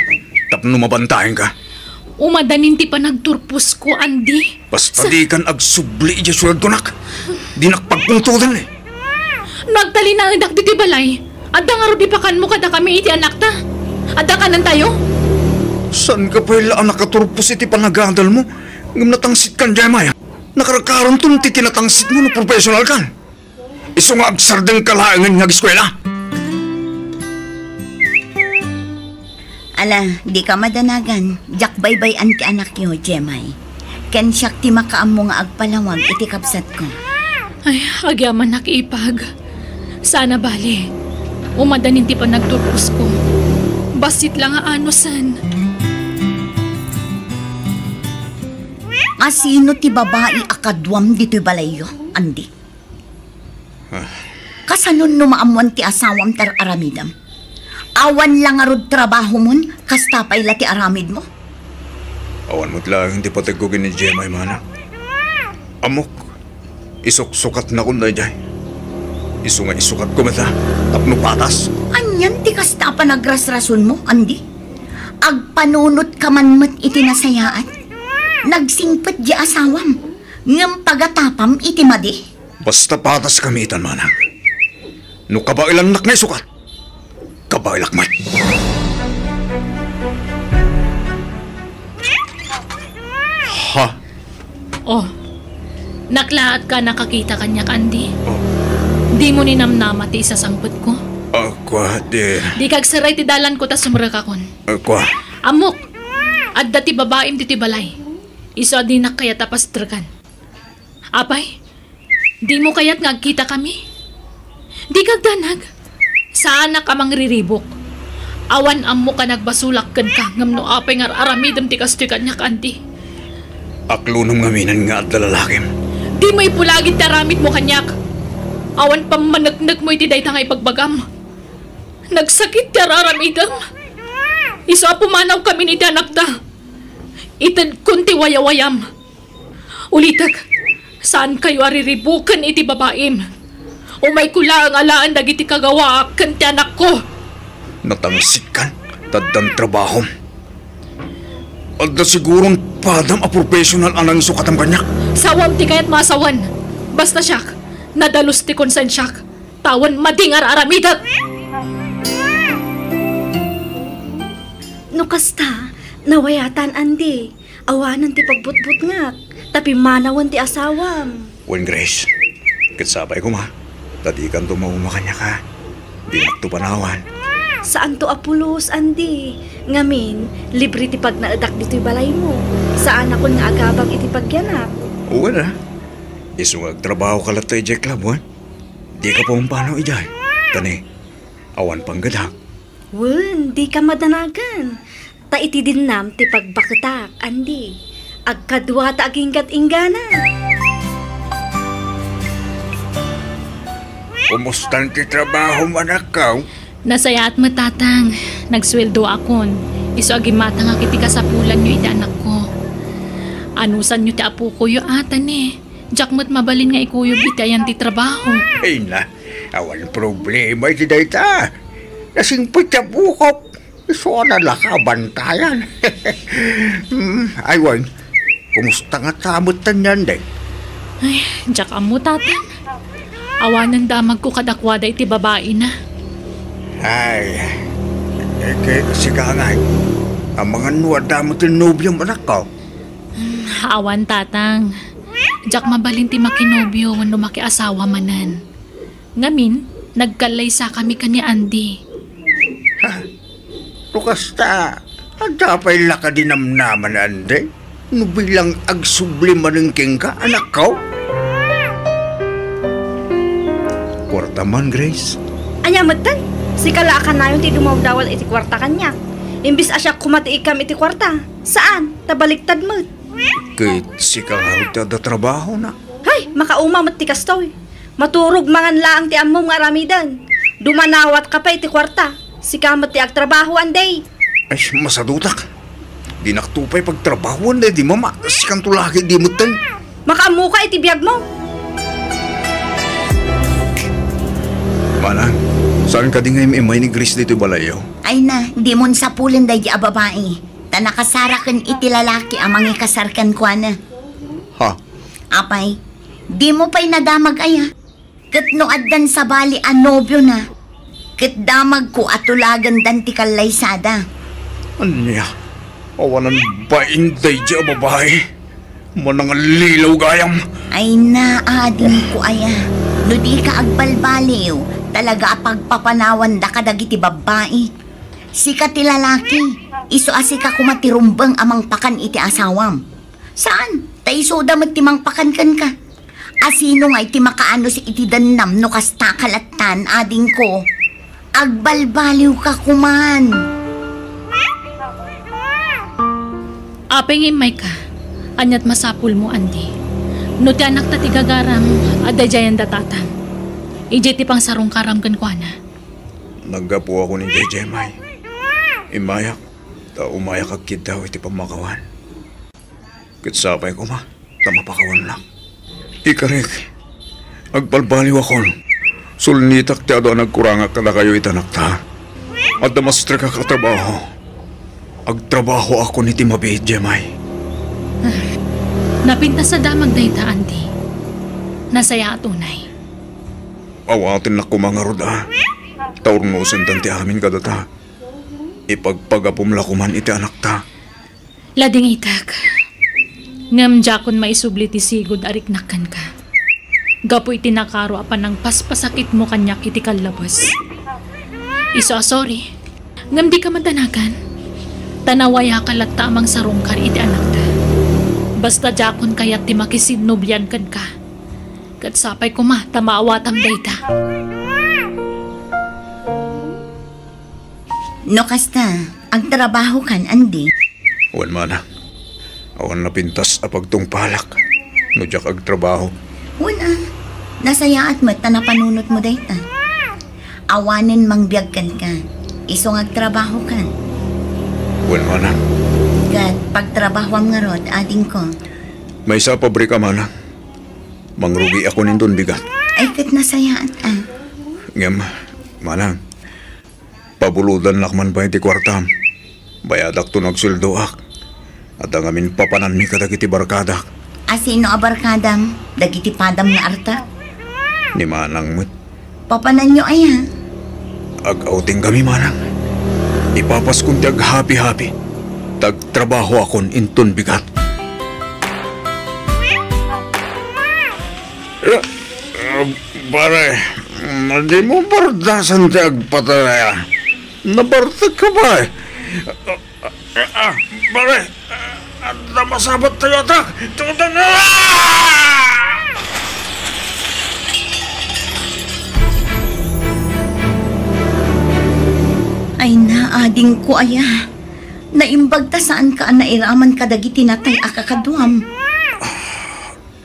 tapno mabantaenka. Umadanin ti panagturposko, Andy. Basta dikan agsubli idiay siudadko, nak. Dinak pagpungtodan, eh. No agtalinaedak ditoy balay, adda ngarud ipakanmo kadakami iti anakta? Adda kanentayo? Saanka pay la a nakaturpos iti panagadalmo? Ngem natangsitkan, Jemay. Nakarkaronton ti kinatangsitmo no professional kan. Isu nga agsardengka laengen nga ageskuela. Ala, dika madanagan. Diak baybay-an ti anakyo, Jemay. Ken siak ti makaammo nga agpalawag iti kabsatko. Ay, agyamanak, ipag. Saan a bale. Umadanin ti panagturposko. Bassit la nga anusen. Asino ti babai a kaduam ditoy balayyo, Andy? Ah. Kasanon no maammuan ti asawam ti ar-aramidem? Awan la ngarud trabahomon, kasta pay la ti aramidmo? Awan met laeng ti pategko ken ni Jemay, mana. Ammok, isuksukatnakon daydiay. Isu nga isukatko met, a, tapno patas. Anian ti kasta a panagrasrasonmo, Andy? Agpanunotka man met iti nasayaat. Nagsingpet di asawam, ngem pagatapam iti madi. Basta pataskami itan, manang. No kabaelannak nga isukat, kabaelak met. Ha? Oh, naklaatka a nakakita kaniak, Andy. Oh. Dimo ninamnama ti isasangpetko? Ah, kua, di. Dika agseray ti dalanko ta sumrekakon. Ah, kua. Ammok, adda ti babaim ditoy balay. Isu a dinak kayat a pastrekan. Apay, dimo kayat nga agkitakami? Dika agdanag. Saanak a mangriribuk. Awan ammok a nagbasolak kenka ngem no apay nga ar-aramidem ti kastoy kaniak, Andy. Aklonem ngamin nga adda lalakim. Dimo ipulagid ti aramidmo kaniak. Awan pammaneknekmo iti dayta nga ibagbagam. Nagsakit ti ar-aramidem. Isu a pumanawkamin iti anakta. Itedkon ti wayawayam. Ulitek, saankayo a riribuken iti babaim. Umayko laeng alaen dagiti kagawaak ken ti anakko. Natangsitkan, ta addan trabahom. Adda siguron padam a professional a nangisukatam kaniak. Sawam ti kayatmo a sawen. Basta siak, nadalus ti konsensiak. Ta awan madi nga ar-aramidek. No kasta, nawayatan, Andy. Awanen ti pagbutbutngak, ta pimmanawen ti asawam. Wen, Grace, ket sapay koma, ta dikanto mauma kaniak, a. Dinakto panawan. Saanto a pulos, Andy. Ngamin, libre ti pagnaedak ditoy balaymo. Saanakon nga agabang iti pagyanak. Wen a. Isu nga agtrabahoka latta idiay club, wen? Dika pumpanaw idiay. Kani, awan panggedak. Wen, dika madanagan. Ta iti dinnam ti pagbaketak, Andy. Agkadua ta aginggat inggana. Kumustan ti trabahom, anakko? Nasayaat met, Tatang. Nagsueldoakon. Isu a gimmatangak iti kasapulanyo iti anakko. Anusanyo ti apokoyo, a, Tane. Diak met mabalin nga ikuyog iti ayan ti trabaho. Ay na, awan problema iti dayta. Nasingpet ti apokok. Isu a nalaka a bantayan. Hmm, ay wen, kumusta ngata met tanyandek? Ay, diak ammo, Tatang. Awanen damagko kadakuada iti babaina. Ay, eh, ke-, sika ngay. Amangan no adda met ti nobiom, anakko? Hmm, awan, tatang. Diak mabalin ti makinobio wenno makiasawa manen. Ngamin, nagkallaysakami ken ni Andy. Ha? No kasta, adda pay la kadi namnama ni Andy? No bilang agsubli manen kenka, anakko? Kuarta man, Grace. Ania metten? Sika la a kanayon ti dumawdawat iti kuarta kaniak. Imbes a siak koma ti ikkam iti kuarta. Saan, ta baliktad met. Ket sika ngarud ti adda trabahona. Hay, makauma met ti kastoy. Maturog mangan laeng ti ammom nga aramiden. Dumanawatka pay ti kuarta. Sika met ti agtrabaho, Andy. Ay, masadutak. Dinakto pay pagtrabahoan daydi mama. Sikanto la ket di metten. Makaammoka iti biagmo. Manang, saan kadi nga im-immay ni Grace ditoy balayyo? Ay na, dimon sapulen daydi a babai. Ta nakasaraken iti lalaki a mangikasar kenkuana. Ha? Apay, dimo pay nadamag aya? Ket no addan sabali a nobiona, ket damagko a tulagendan ti kallaysada. Ania? Awanan bain daydi a babai? Manangallilaw gayam. Ay na, adingko aya. No dika agbalbaliw, talaga a pagpapanawanda kadagiti babbai. Sika ti lalaki, isu a sika koma ti rumbeng a mangpakan iti asawam. Saan? Ta isuda met ti mangpakan kenka. Asino ngay ti makaanus iti dennam no kasta ka lattan, adingko? Agbalbaliwka koman. Apay nga immayka? Ania't masapulmo, Andy? No ti anakta ti gagaram, adda daydiayen da tatang. Idiay ti pangsarungkaram kenkuana. Naggapuakon idiay Jemay. Immayak, ta umayak agkiddaw iti pammakawan. Ket sapay koma, ta mapakawannak. Ikarik, agbalbaliwakon. Sulnitak ti adu a nagkurangak kadakayo iti anakta. Adda mastrekak a trabaho. Agtrabahoakon iti mabiit, Jemay. Napintas a damag dayta, Andy. Nasayaat unay. Awatennak koma ngarud a. Ta urnosendan ti amin kadata. Ipagpagapom la koman iti anakta. Ladingitek. Ngem diakon maisubli ti sigud a riknak kenka. Gapu iti nakaro a panangpaspasakitmo kaniak iti kallabes. Isu a sorry. Ngem dika madanagan. Ta nawayaka latta a mangsarungkar iti anakta. Basta diakon kayat ti makisinnobian kenka. Ket sapay koma ta maawatam dayta. No kasta, agtrabahokan, Andy? Wen, manang. Awan napintas a pagtungpalak no diak agtrabaho. Wen a, nasayaat met ta napanunotmo dayta. Awanen mangbiag kenka. Isu nga agtrabahokan. Wen, manang. Ket pagtrabahoam ngarud, adingko. Maysa a pabrika, manang. Mangrugiakon inton bigat. Ay, ket nasayaat a. Ngem, manang, pabulodannak man pay ti kuartam. Bayadakto no agsueldoak. Adda ngamin papananmi kadagiti barkadak. A sino a barkadam? Dagiti padam nga arta? Ni manang met. Papananyo aya? Ag-outing kami, manang. Ipapaskon ti aghapi-hapi. Ta agtrabahoakon inton bigat. Eh, eh, pare, dimo bardasan ti agpatay. Nabartek ka, pare. Ah, pare, ah, adda masabat tayo, atak. Tutan na! Ay na, adingko aya. Naimbag ta saanka a nairaman kadagiti natay a kakaduam.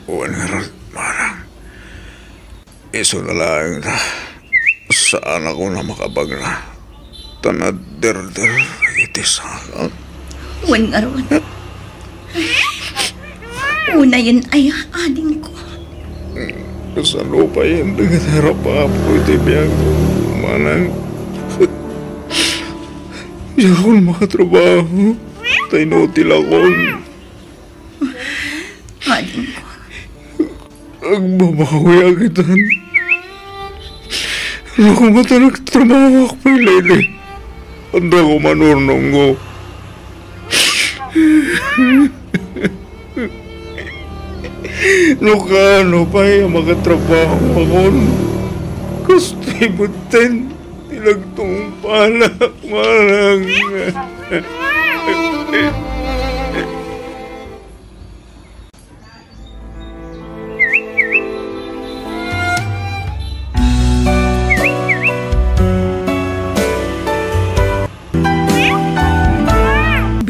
Wen ngarud, manang. Isu na laeng ta, saanakon a makabagna, ta naderder iti sangak. Wen ngarud. Unayen aya, adingko. Kasano pay dagiti rapaapko iti biag, manang? Diakon makatrabaho, ta inutilakon. Adingko. Agbabawiak itan. No koma ta nagtrabahoak pay, Lady, adda koman urnongko. No kaano pay a makatrabaho akon, kastoy metten ti nagtungpalak, manang.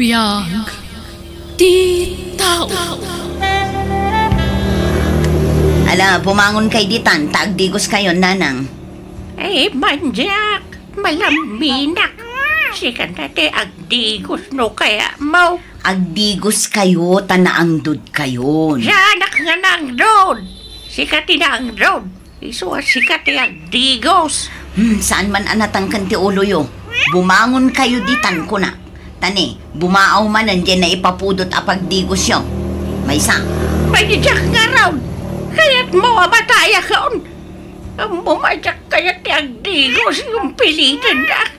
Biag ti tao. Ala, bumangon kay ditan, ta agdigos kayon, nanang. Ay, mandiak, malaminak. Sika ti agdigos no kayatmo. Agdigos kayo, ta naangdod kayon. Saanak nga naangdod. Sika ti naangdod. Isu a sika ti agdigos. Hmm, saan man a natangken ti uloyo. Bumangon kayo ditan, kuna. Ta ne, bumaaw manen diay naipapudot a pagdigosyo. Maysa. Mandiak ngarud. Kayatmo a matayakon. Ammom a diak kayat ti agdigos ngem pilitendak.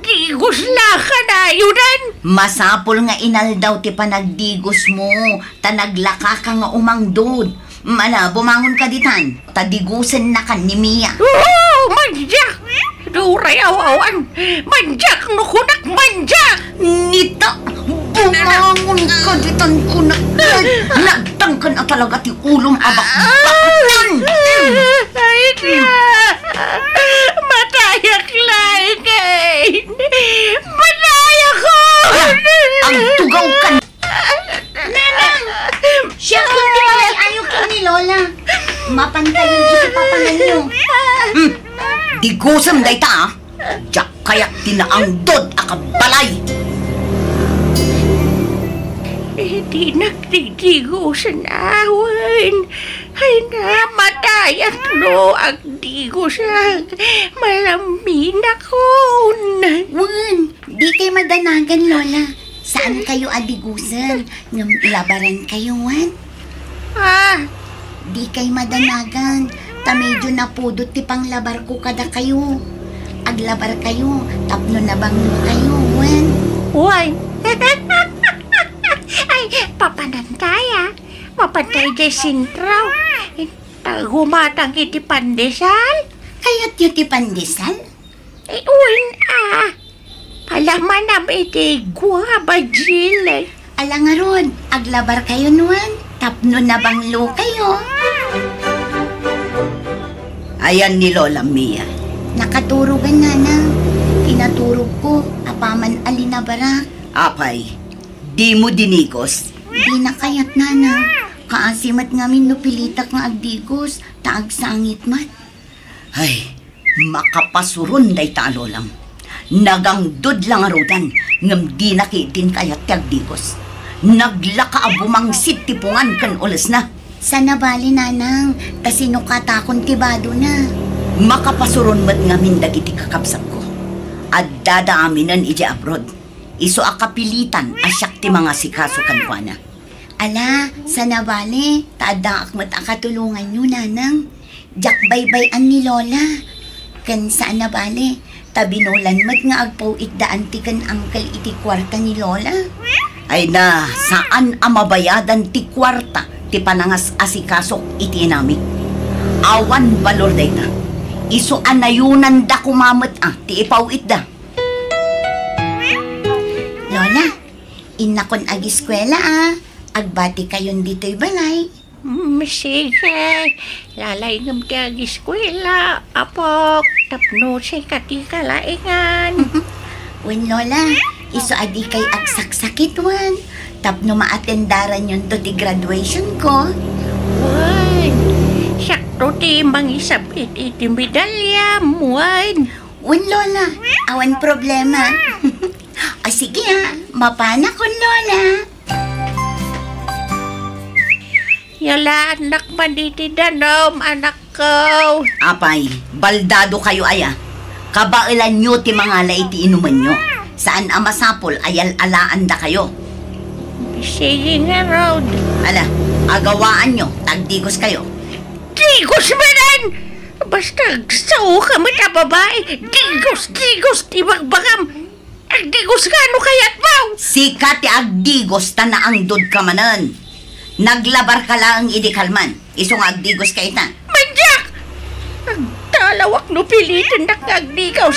Digos la kanayon. Masapul nga inaldaw ti panagdigosmo, ta naglakaka nga umangdod. Ala, bumangon ka ditan, ta digusennakan ni Mia. Oo, mandiak! Duray aw-awan! Mandiak no kunak, mandiak! Nita, bumangon ka ditan, kunak. Nagtangken a talaga ti ulom a bakbakan. Ay, Dios! Matayak laeng! Matayak ko! Ala, agtugaw ka. Nanang! Siak ti mangay-ayo ken ni Lola. Mapan kayon iti papanganyo. Hmm. Digosem dayta, a. Diak kayat ti naangdod a kabbalay. Eh, dinak digdigosen awen. Ay, namatayak no agdigosak. Malaminakon. Wen, dikay madanagan, Lola. Saan kayo a digosen, ngem labaran kayo, wen? Ah. Dikay madanagan, ta medyo napudot ti panglabarko kadakayo. Aglabar kayo, tapno nabanglo kayo, wen? Wen. Ay, papanantay, a. Mapan tay diay sentro. Ta gumatang iti pandesal? Kayatyo ti pandesal? Eh, wen, a. Palamanam iti guava, Jill. Ala ngarud, aglabar kayo, wen, tapno nabanglo kayo. Ayan ni Lola Mia. Nakaturogan, Nanang. Kinaturogko, apaman a linabarak. Apay, dimo dinigos? Dina kayat, Nanang. Kaasi met ngamin no pilitak nga agdigos, ta agsangit met. Ay, makapasuron dayta a lolam. Nagangdod la ngaruden, ngem dina ketdin kayat ti agdigos. Naglaka a bumangsit ti pungan ken ulesna. Saan a bale, Nanang, ta sinukatakon ti badona. Makapasuron met ngamin dagiti kakabsatko. Addada aminen idiay abroad. Isu a kapilitan a siak ti mangasikaso kenkuana. Ala, saan a bale, ta addaak met a katulonganyo, Nanang. Diak baybay-an ni Lola. Ken saan a bale, ta binulan met nga agpaw-itdaan ti ken uncle iti kuarta ni Lola. Ay na, saan a mabayadan ti kuarta ti panangas-asikasok iti inamik. Awan balor dayta. Isu a nayonanda koma met a ti ipaw-itda. Lola, innakon agiskuela a. Agbati kayon ditoy balay. Mm, sige. Lalaingem ti agiskuela, apok, tapno sika ti kalaingan. Wen, Lola, isu a dikay agsaksakit, wen, tapno maatendaranyon to ti graduation ko. Wen, siakto ti mangisab-it iti medalyam, wen. Wen, Lola, awan problema. O sige, a, mapanakon, Lola. Yalaannak man iti danum, anakko. Apay, baldado kayo aya. Kabaelanyo ti mangala iti inumenyo. Saan a masapul a yal-alaandakayo. Sige ngarud. Ala, agawaanyo, ta agdigos kayo. Digos manen! Basta agsaoka met a babai, digos, digos ti bagbagam. Agdigos ka no kayatmo! Sika ti agdigos ta naangdodka manen. Naglabarka laeng idi kalman. Isu nga agdigoska ita. Mandiak! Agtalawak no pilitendak nga agdigos.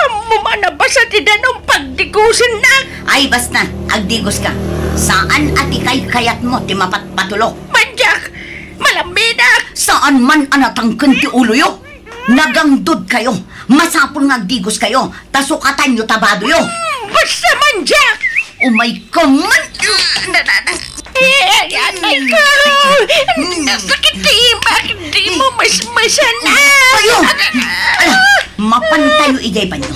Ammom a nabasa ti danum pagdigosennak. Ay, basta, agdigoska. Saan a ti kaykayatmo ti mapatpatulok. Mandiak! Malamminak! Saan man a natangken ti uloyo. Nagangdodkayo. Masapul nga agdigoskayo. Ta sukatanyo ta badoyo. Basta mandiak! Umayka man! Eh, atay ko! Nasakit ti imak! Di mo masmasan! Kayo! Ala, mapantayo idiay banyo.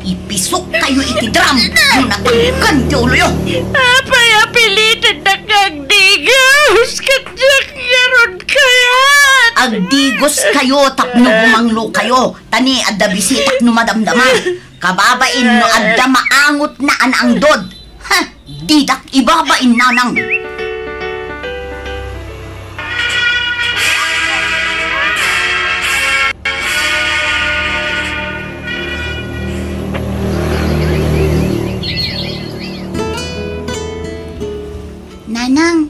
Ipisokkayo iti drum no natangken ti uloyo. Apay a pilitendak nga agdigos? Ket diak ngarud kayat! Agdigoskayo tapno bumanglokayo. Ta ni adda bisitak no madamdama. Kababain no adda maangotna a naangdod. Ha, didak ibabain, Nanang. Nanang,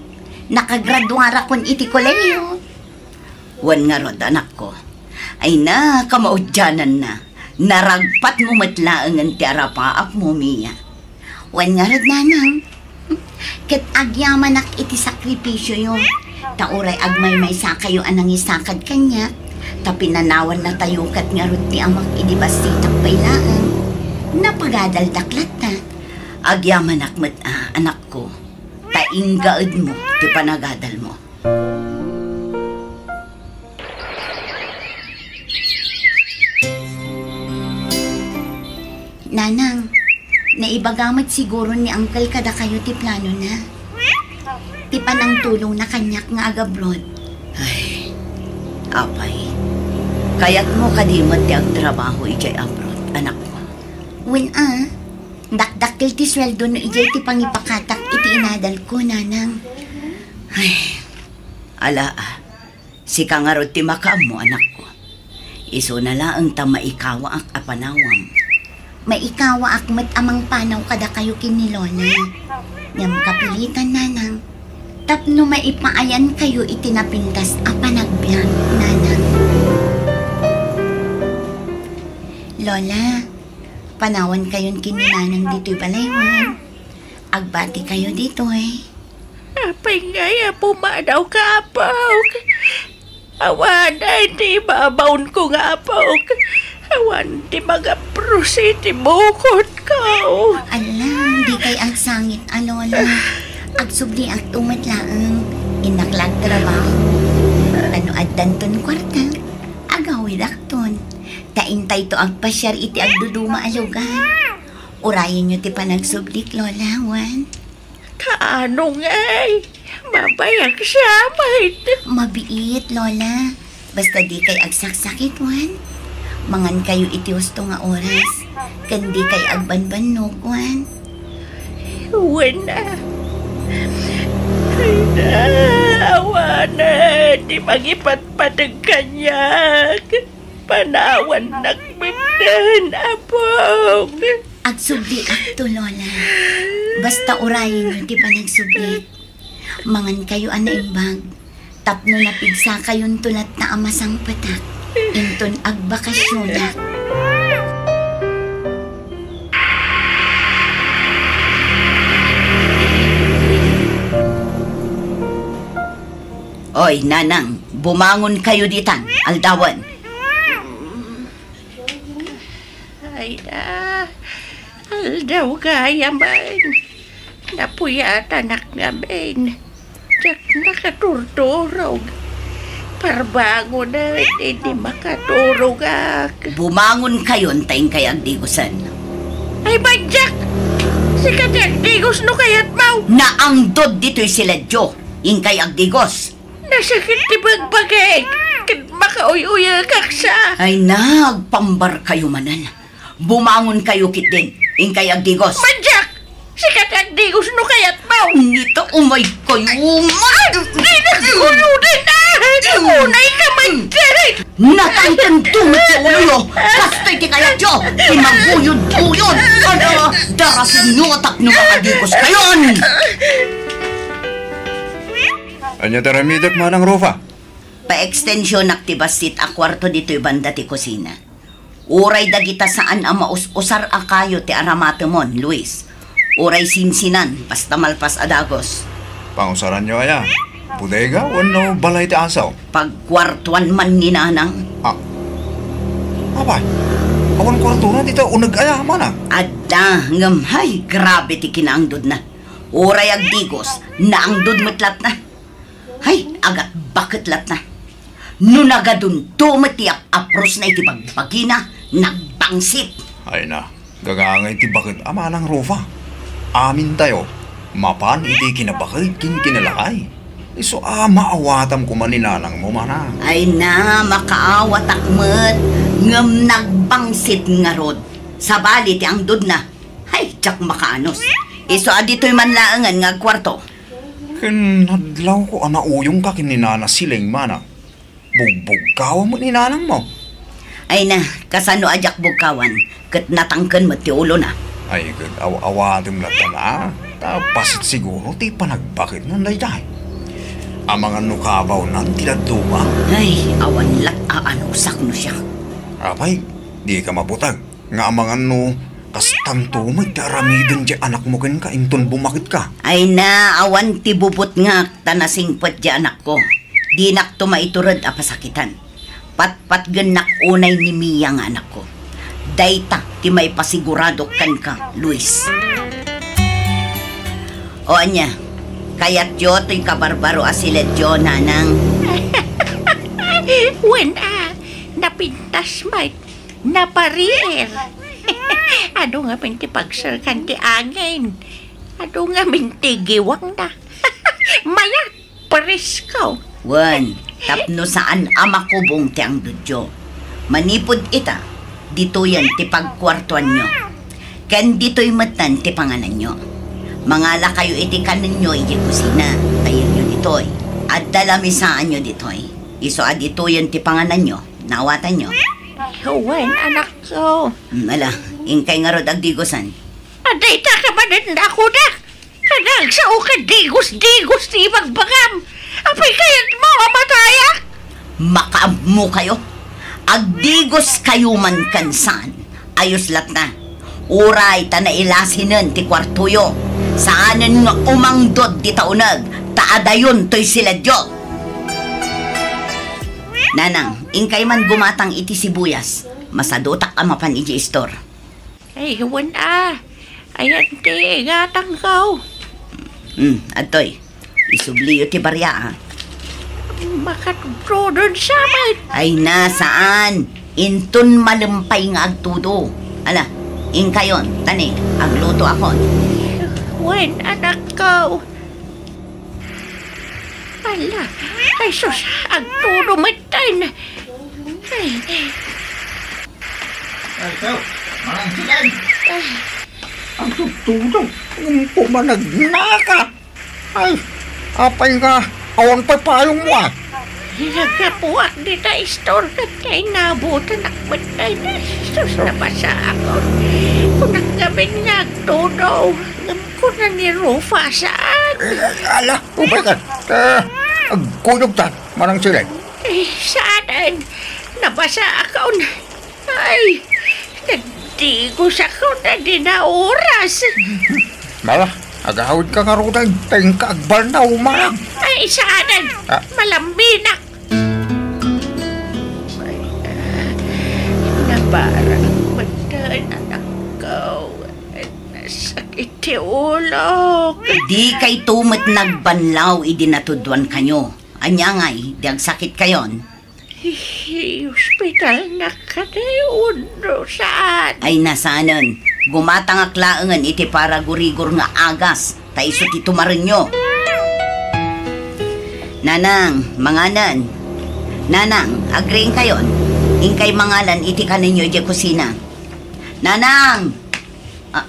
nakagraduarakon iti kolehiyo. Wen ngarud, anakko. Ay na, kamaudiananna. Naragpatmo met laengen ti arapaapmo, Mia. Wen ngarud, Nanang. Ket agyamanak iti sakripisioyo. Ta uray agmaymaysakayo a nangisakad kaniak, ta pinanawannatayo ket ngarud ti amak idi bassitak pay laeng. Napagadaldak latta. Agyamanak met a, anakko, ta inggaedmo ti panagadalmo. Nanang, naibaga met siguro ni Uncle kadakayo ti planona. Ti panangtulongna kaniak nga agabroad. Ay, apay, kayatmo kadi met ti agtrabaho idiay abroad, anakko? Wen a, dakdakkel ti sueldo no idiay ti pangipakatak iti inadalko, Nanang. Ay, ala a. Sika ngarud ti makaammo, anakko. Isuna laeng ta maikawaak a panawam. Maikawaak met a mangpanaw kadakayo ken ni Lola. Ngem kapilitan, Nanang, tapno maipaayankayo iti napintas a panagbiag, Nanang. Lola, panawankayon ken ni Nanang ditoy balay, wen? Agbatikayo ditoy. Apay ngay a pumadawka, apok? Awan ti ibabaonko nga apok. Awan ti mangapros iti bukotko. Ala, dikay agsangit a, Lola. Agsubliakto met laeng. Innak la agtrabaho. Ta no addanton kuarta, agawidakton. Ta intayto agpasiar iti agduduma a lugar. Urayenyo ti panagsublik, Lola, wen? Kaano ngay? Mabayag siya, maid. Mabiit, Lola. Basta dikay agsaksakit, wen? Mangankayo iti husto nga oras, ken dikay agbanbannog, wen? Wen a. Ay na, awanen ti mangipatpateg kaniak. Panawannak metten, apok. Agsubliakto, Lola. Basta urayenyo ti panagsubli. Mangankayo a naimbag. Tapno napigsakayonto latta a masangpetak inton agbakasionak. Oy, Nanang, bumangonkayo ditan, aldawen. Ay na, aldaw gayam. Napuyatanak ngamin. Diak nakaturturog. Parbangonen idi makaturogak. Bumangonkayon ta inkay agdigosen. Ay, mandiak! Sika ti agdigos no kayatmo! Naangdod ditoy siledyo. Inkay agdigos. Nasakit ti bagbagik, ket makauyuyekak sa. Ay, nagpambarkayo manen. Bumangonkayo ketdin. Inkay agdigos. Mandiak! Sika ti agdigos no kayatmo. Nita, umaykayo man. Ay, di nagkulo din, ah! Unay ka man, Derek! Natangken to met ti uloyo! Kastoy ti kayatyo! Ti maguyod-uyod! Ano? Darasenyo tapno makadigos kayon! Ania ti aramidek, Manang Rufa? Paekstensionak ti bassit a kuarto ditoy banda ti kusina. Uray dagita saan a maus-usar a kayo ti aramatemon, Luis. Uray sinsinan, basta malpas a dagos. Pangusaranyo aya? Bodega wenno balay ti asaw? Pagkuartuan man ni Nanang. Ah. Apay, awan kuartona dita uneg aya, Manang? Adda, ngem hay, grabe ti kinaangdodna. Uray agdigos, naangdod met latna. Hay, agatbaket latna. No nagadunto met ti ap-aprosna iti bagbagina, nagbangsit. Ay na, gagangay ti baket a Manang Rufa. Amintayo, mapan iti kinabaket ken kinalakay. Isu a maawatam koma ni nanangmo, Manang. Ay na, makaawatak met, ngem nagbangsit ngarud. Sabali ti angdodna. Hay, diak makaanus. Isu a ditoy man laengen nga agkuarto. Ken nadlawko a nauyongka ken ni Nana Sileng, Manang. Bugbugkaw met ni nanangmo. Ay na, kasano a diak bugkawan, ket natangken met ti ulona. Ay, ket aw-awatem lattan a, ta bassit siguro ti panagbaketnan daydiay. Amangan no kabawnan ti dadduma. Ay, awan lat a anusak no siak. Apay, dika mabutag. Nga amangan no kastanto met ti aramiden ti anakmo kenka inton bumaketka. Ay na, awan ti bubutngak ta nasingpet ti anakko. Dinakto maitured a pasakitan. Patpatgennak unay ni Mia nga anakko. Dayta ti maipasigurado kenka, Luis. O ania, kayatyo toy kabarbaro a siledyo, Nanang? Wen a, napintas met. Napariir. Adu ngamin ti pagserkan ti angin. Adu ngamin ti giwangna. Mayat, presko. Wen, tapno saan a makubong ti angdodyo. Manipud ita, ditoyen ti pagkuartuanyo. Ken ditoy metten ti pangananyo. Mangalakayo iti kanenyo iti kusina, ta yegyo ditoy. Adda lamisaanyo ditoy. Isu a ditoyen ti pangananyo. Naawatanyo? Wen, anakko. Mm, ala, inkay ngarud agdigosan. Adda ita ka manen nakunak. Kanagsao ka digos-digos ti ibagbagam. Apay kayatmo a matayak? Makaammokayo. Agdigoskayo man ken saan. Ayos latna. Uray ta nailasinen ti kuartoyo. Saanen nga umangdod dita uneg, ta adayon toy siledyo. Nanang, inkay man gumatang iti sibuyas. Masadutak a mapan iti istor. Ay, wen a. Ayan ti gatangko. Hmm, adtoy. Isubliyo ti baria, a. Makatudtudon sa met. Ay na, saan? Inton malem pay nga agtudo. Ala, inkayon, tani, aglutoakon. Wen, anakko. Ala, ay sus, agtudo metten. Ay. Ay, so, manang sikan. Ay. Agtudtudo, ngem pumanagnaka. Ay, apay nga, awan pay payongmo, a? Naggapuak dita istor ket nainabotanak met dayta. Sus, nabasaakon. Kunak ngamin nga agtudo. Ngem kuna ni Rufa, saan? Eh, ala, upay ka. Eh, agkuyogtan, manang sikan. Eh, saanen. Nabasaakon. Ay, nagdigosakon a dina oras. Mala, agawidka ngaruden, ta inka agbalnaw, manang. Ay, saanen. Ah. Malamminak. Ay, ah, nabarak metten, anakko. Nasakit ti ulok. Dikayto met nagbanlaw idi natuduankayo. Ania ngay, di agsakitkayon? Iospitalnak kadi wenno saan? Ay, na saanen. Gumatangak laengen iti paragurigor nga agas, ta isu ti tumarenyo. Nanang, manganen. Nanang, agriingkayon. Inkay mangalan iti kanenyo idiay kusina. Nanang! Ah.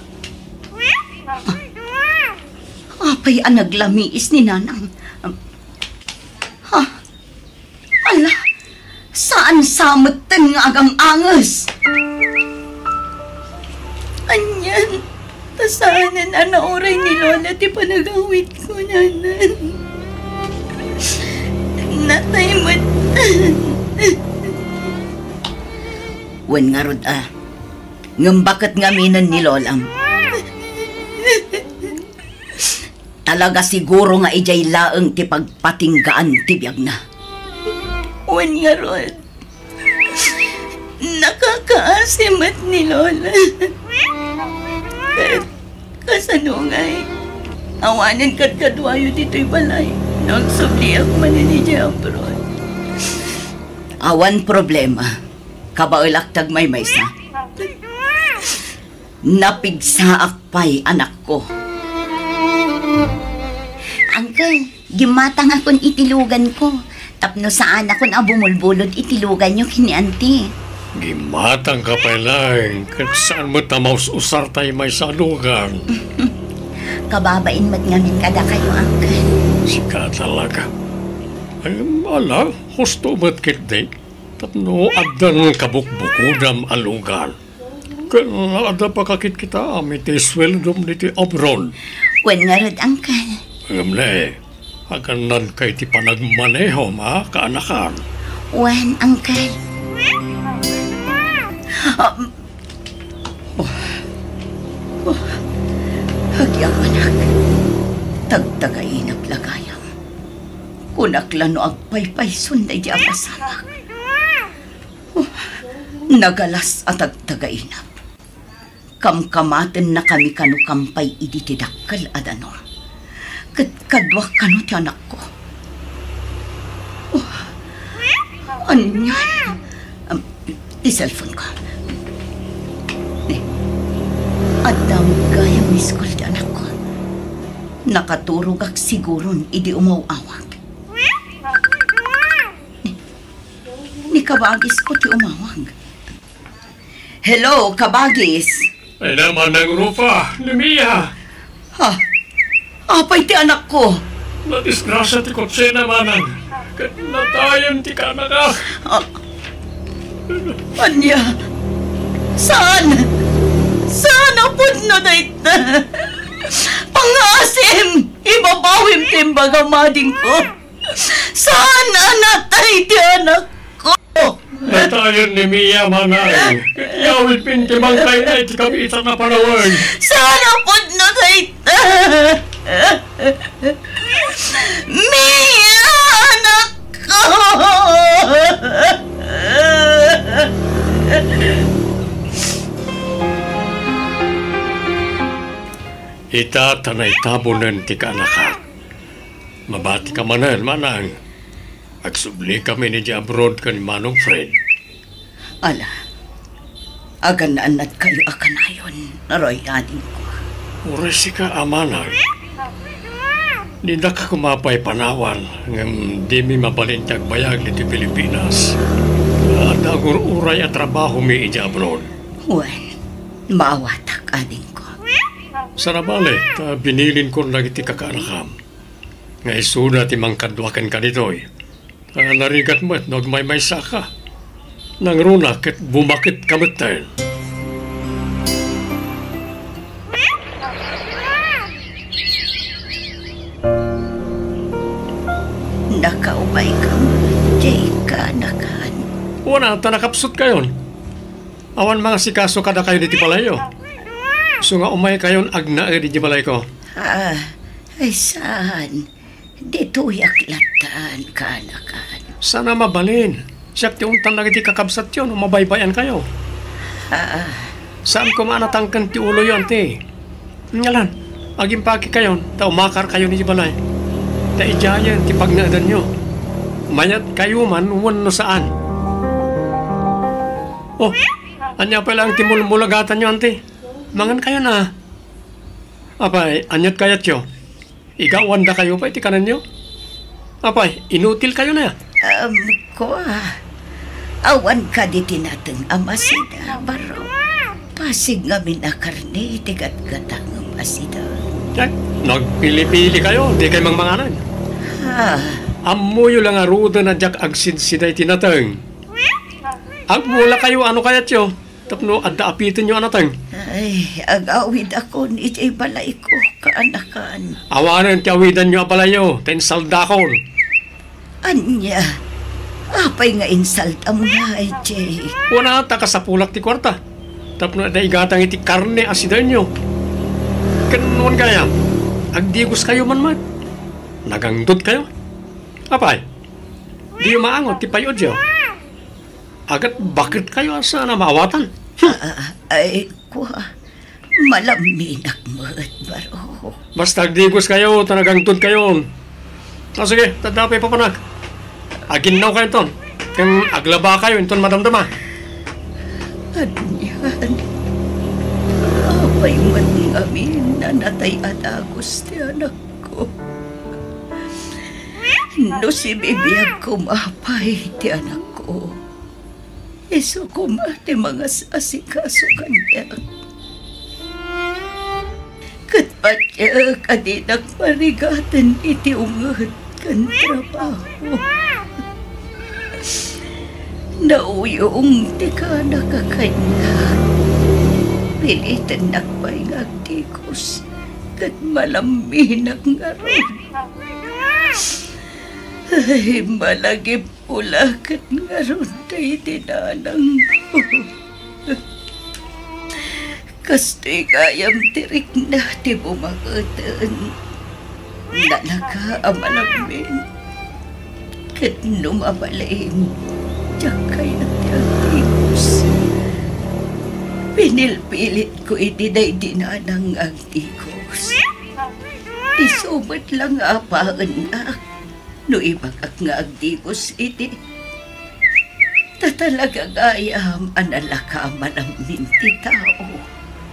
Ah. Apay a naglamiis ni Nanang? Ah. Ansa metten nga agam-anges. Anian, ta saanen a nauray ni Lola ti panagawidko, Nanang. Natay met. Wen ngarud a, ngem baket ngamin ni Lolam. Talaga siguro nga idiay laeng ti pagpatinggaan ti biagna. Wen ngarud, nakakaasi met ni Lola. Ket kasano ngay? Awanen kadkaduayo ditoy balay no agsubliak manen idiay abroad. Awan problema. Kabaelak ti agmaymaysa. Napigsaak pay, anakko. Uncle, gimmatangakon iti luganko tapno saanakon a bumulbulod iti luganyo ken ni Auntie. Gimmatangka pay laeng, ket saan met a maus-usar tay maysa a lugan. Kababain met ngamin kadakayo, Uncle. Sika talaga. Ay, ala, husto met ketdi. Tapno addan kabukbukodam a lugan. Ken adda pakakitkitaam iti sueldom ditoy abroad. Wen ngarud, Uncle. Ngem ne, agannadka iti panagmanehom, a, kaanakan. Wen, Uncle. Ah, oh. Oh. Agyamanak. Tagtagainap la gayam. Kunak la no agpaypayson daydi a pasamak. Oh, nagalas a tagtagainap. Kamkamatennakami kano kam pay idi ti dakkel a danum. Ket kaduak kano ti anakko. Oh, ania? Am, ti cellphone ko. Ne, adda met gayam miss call ti anakko. Nakaturogak siguron idi umaw-awag. Ni, ni kabagisko ti umawag. Hello, kabagis. Ay na, Manang Rufa, ni Mia. Ha? Apay ti anakko? Nadisgrasya ti kotsena, Manang. Ket natayen ti kaanaka. Ah, ania? Saan? Saan a pudno dayta? Pangngaasim! Ibabawim ti imbagam, adingko. Saan a natay ti anakko? Natayen ni Mia, Manang. Ket yawidpin ti mangkayna iti kabiitan a panawen. Saan a pudno dayta? Mia, anakko! Ita ta naitabonen ti kaanakak. Mabatika manen, Manang. Agsublikami idiay abroad ken ni Manong Fred. Ala, agannaannadkayo a kanayon, Roy, adingko. Uray sika a, Manang. Didaka koma pay panawan, ngem dimi mabalin ti agbayag ditoy Pilipinas. Adda agur-uray a trabahomi idiay abroad. Wen, maawatak, adingko. Saan a bale, ta binilinkon dagiti kakaanakam. Nga isuda ti mangkadua kenka ditoy. Ta narigat met no agmaymaysaka. Nangruna ket bumaketka metten. Nakaumaykam, diay kaanakan. Wen a, ta nakapsutkayon. Awan mangasikaso kadakayo ditoy balayyo. Isu nga umaykayon agnaed idiay balayko. Ah, ay saan. Ditoyak lattan, kaanakan. Saan a mabalin. Siak ti untan dagiti kakabsatyo no mabaybay-ankayo. Ah. Saan koma a natangken ti uloyo, anti. Ngalan, agimpakekayon, ta umakarkayon idiay balay. Ta idiayen ti pagnaedanyo. Mayatkayo man wenno saan. Oh, ania pay laeng ti mulmulagatanyo, anti? Mangankayon a. Apay, ania't kayatyo? Igawandakayo pay ti kanenyo? Apay, inutilkayon a? Am, kua, awan kadi ti nateng a masida, baro. Pasig ngamin a karne ti gatgatangem a sida. Diak, nagpili-pilikayo, dikay mangmanganen. Ah. Ammoyo la ngaruden a diak agsidsida iti nateng. Agbulakayo, ano kayatyo? Tapno adda apitenyo a nateng. Ay, agawidakon idiay balayko, kaanakan. Awanen ti awidanyo a balayyo, ta insaldakon. Ania? Apay nga insaldam ngay, Jake? Kuna ta kasapulak ti kuarta. Tapno adda igatang iti karne a sidaenyo. Ken wen gayam, agdigoskayo man met. Nagangdutkayo. Apay, diyo maangot ti pay-odyo. Agat baketkayo a saan a maawatan. Ah, ay, kua, malamminak met, baro. Basta agdigoskayo, ta nagangtodkayon. Ah, sige, tadda pay papanak. Aginnawkayo inton, ken aglabakayo inton madamdama. Anian? Apay met ngamin a natay a dagus ti anakko? No sibibiag koma pay ti anakko, isu koma ti mangas-asikaso kaniak. Ket patiek a dinak marigaten iti unget ken trabaho. Nauyong ti kanak a kaniak. Pilitennak pay nga agdikus ket malamminak ngarud. Ay, malagip Ula ket ngarud daydi nanangko. Kastoy gayam ti rikna ti bumaketen. Nalaka a malammin. Ket no mabalin, diak kayat ti agdikus. Pinilpilitko iti daydi nanang nga agdikus. Isu met la nga apaennak. No ibagak nga agdikus iti, ta talaga gayam a nalaka a malammin ti tao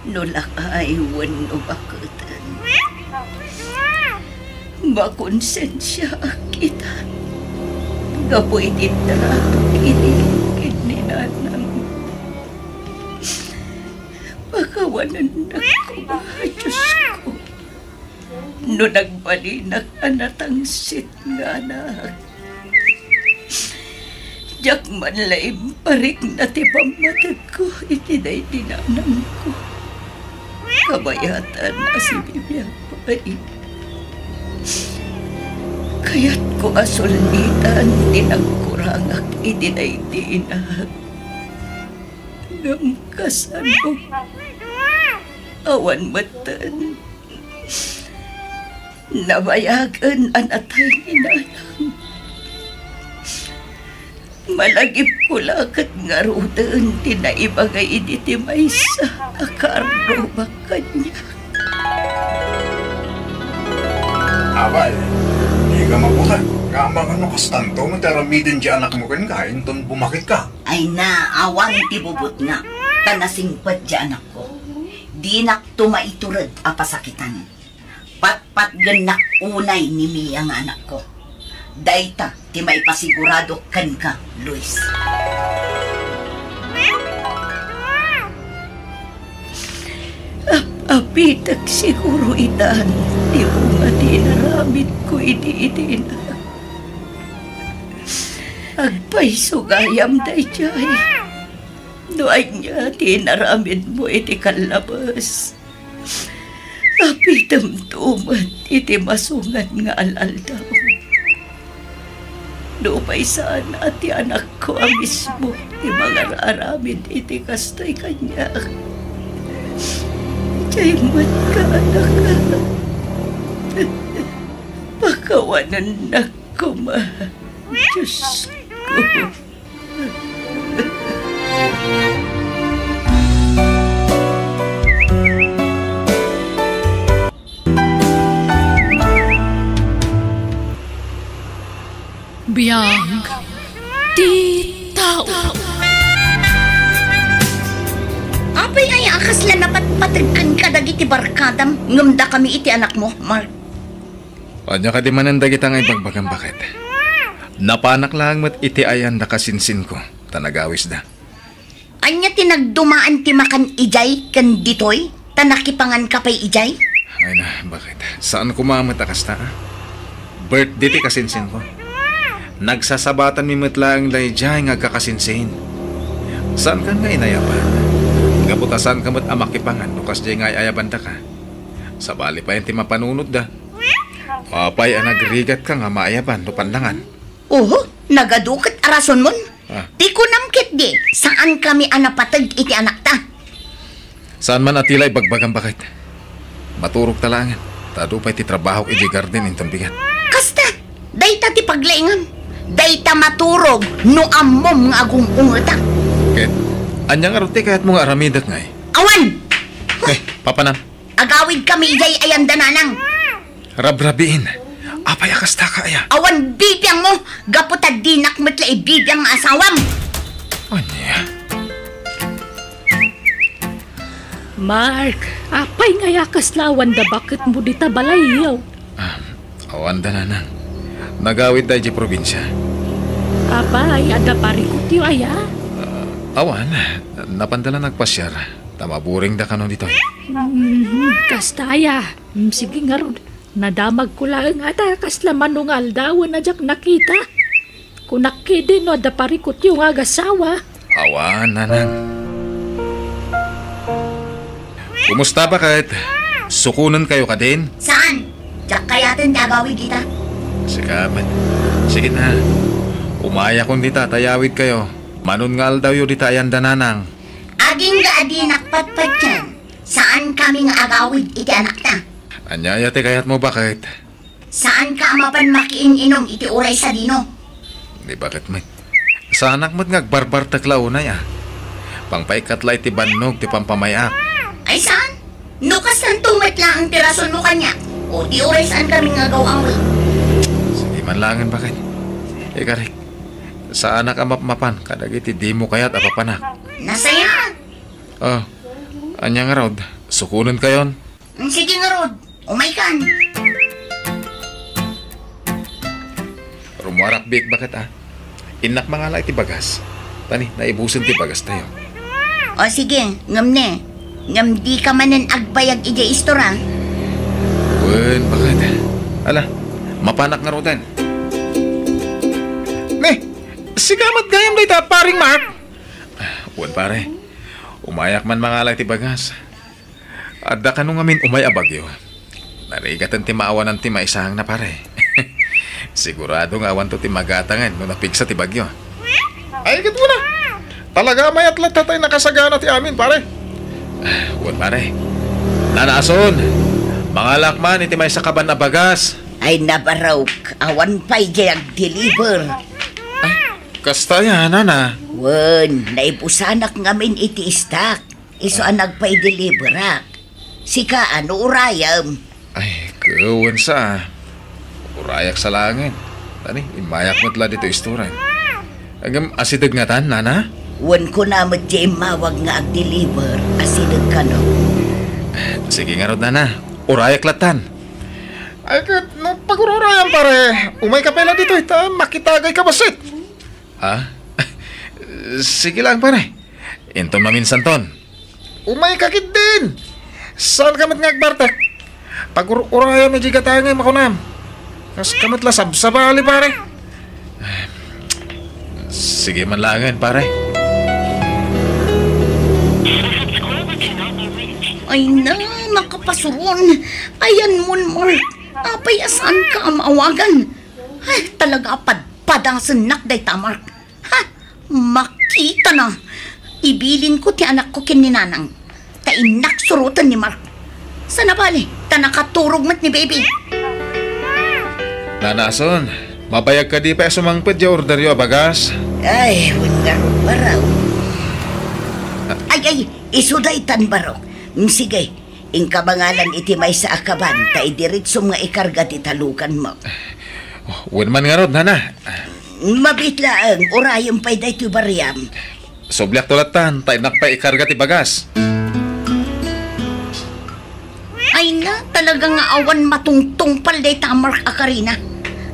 no lakay wenno baketen. Makonsensiaak ita gapu iti tratok idi ken ni nanang. Pakawanennak koma, Diosko. No nagbalinak a natangsit nga anak, diak man la imparikna ti pammategko iti daydi nanangko. Kabayatan a sibibiag pay. Kayatko a sulnitan ti nagkurangak iti daydi inak. Ngem kasano? Awan metten. Nabayagen a natay ni nanang. Malagipko la ket ngaruden ti naibaga idi ti maysa a kaarrubak kaniak. Abay, dika mabulag. Nga amangan no kastanto met ti aramiden ti anakmo kenka inton bumaketka. Ay na, awan ti bubutngak, ta nasingpet ti anakko. Dinakto maitured a pasakitan. Patpatgennak unay ni Mia nga anakko. Dayta ti maipasiguradok kenka, Luis. Ap-apitek siguro itan ti bunga ti inaramidko idi idinak. Agpayso gayam daydiay. No ania ti inaramidmo iti kallabes, apitemto met iti masungan nga al-aldaw. Nupay saan a ti anakko a mismo ti mangar-aramid iti kastoy kaniak, diay met ka, anak. Pakawanennak koma, Diosko. Biag ti tao. Apay aya a kasla napatpateg kenka dagiti barkadam ngem dakami iti anakmo, Mark? Ania kadi manen dagita nga ibagbagam, baket? Napanak laeng met iti ayan da kasinsinko, ta nagawisda. Ania ti nagdumaan ti makan idiay ken ditoy, ta nakipanganka pay idiay? Ay na, baket? Saan koma met a kasta, a? Birthday ti kasinsinko. Nagsasabatanmi met laeng daydiay nga agkakasinsin. Saankan nga inayaban? Gapu ta saanka met a makipangan no kasdiay nga ay-ayabandaka. Sabali pay ti mapanunotda. Apay a nagrigatka nga maayaban no pannangan? Oho, nagadu ket a rasonmon. Ah. Ti kunam ketdi, saankami a napateg iti anakta. Saan man a ti la ibagbagam, baket. Maturogta laengen, ta adu pay ti trabahok idiay garden inton bigat. Kasta, dayta ti paglaingam. Dayta maturog no ammom nga agung-ungetak. Ket, ania ngarud ti kayatmo nga aramidek, ngay? Awan! Eh, papanam? Agawidkami idiay ayan da Nanang. Rabrabiin. Apay a kasta ka aya? Awan bibiangmo, gapu ta dinak met la ibibiang nga asawam. Ania? Mark, apay nga aya kasla awan da baketmo dita balayyo? Ah, awan da, Nanang. Nagawidda idiay probinsia. Apay, adda parikutyo aya? Ah, awan. Napanda la nagpasiar. Ta maburingda kano ditoy. Mhm, kasta aya. Mm, sige ngarud. Nadamagko laeng a ta kasla mano nga aldawen a diak nakita. Kunak ketdi no adda parikutyo nga agasawa. Awan, Nanang. Kumusta, baket? Sukonenkayo kadin? Saan? Diak kayaten ti agawid ita. Sika met. Sige na. Umayakon dita ta ayawidkayo. Mano nga aldawyo dita ayan da Nanang? Agingga a dinak patpatien, saankami nga agawid iti anakta. Ania aya ti kayatmo, baket? Saanka a mapan makiin-inom iti uray sadino? Ni baket met. Saanak met nga agbarbartek la unay a. Pangpaikkat la iti bannog ti pampamay-ak. Ay saan? No kasanto met laeng ti rasonmo kaniak, o di uray saankami nga agaw-awid. Sige man laengen, baket. Ikarik, saanak a mapmapan kadagiti dimo kayat a papanak. Nasayaat. Ah, ania ngarud? Sukonenkayon? Mm, sige ngarud, umaykan. Rumuarak biit, baket, a. Innak mangala iti bagas. Tani, naibusen ti bagastayo. O sige, ngem ne, ngem dika manen agbayag idiay istor a. Wen, baket. Ala, mapanak ngaruden. Ne, sika met gayam dayta, paring Mark? Wen, pare. Umayak man mangala iti bagas. Adda kano ngamin umay a bagyo. Narigaten ti maawanan ti maisangna, pare. Sigurado nga awanto ti magatangen no napigsa ti bagyo. Ay, ket kuna. Talaga mayat latta tay nakasagana ti amin, pare. Wen, pare. Nana Ason, mangalak man iti maysa kaban a bagas. Ay, nabarok, awan pay diay agdeliver. Ay, kasta aya, nana? Wen, naibusanak ngamin iti istak. Isu a nagpaideliverak. Sika, ano urayem? Ay, kewen sa. Urayak sa laengen. Tani, immayak met la ditoy istoran. Ngem asideg ngatan, nana? Wen kuna met diay immawag nga agdeliver, asideg kano. Sige ngarud, nana. Urayak lattan. Ay, ket no pagururayam, pare, umayka pay la ditoy, ta makitagayka bassit. Ha? Sige lang, pare. Inton maminsanton. Umayka ketdin. Saanka met nga agbartek? Pagur-urayam idiay gatangem a kunam. Kaska met la sabsabali, pare. Sige man laengen, pare. Ay na, nakapasuron. Ayanmon, Mark. Apay a saanka a maawagan? Ay, talaga a padpadasennak dayta, Mark. Ha? Makitana. Ibilinko ti anakko ken ni Nanang. Ta innak suroten ni Mark. Sana bale, ta nakaturog met ni Baby. Nana Ason, mabayag kadi pay a sumangpet diay orderyo a bagas? Ay, wen ngarud, Barok. Ay, ay, isu daytan, Barok. Mm, sige, inka mangalan iti maysa a kaban, ta idiretsom nga ikarga ti talukanmo. Wen man ngarud, nana. Mabiit laeng, urayem pay daytoy bariam. Subliakto lattan, ta innak pay ikarga ti bagas. Ay na, talaga nga awan matungtungpal dayta a Mark a karina.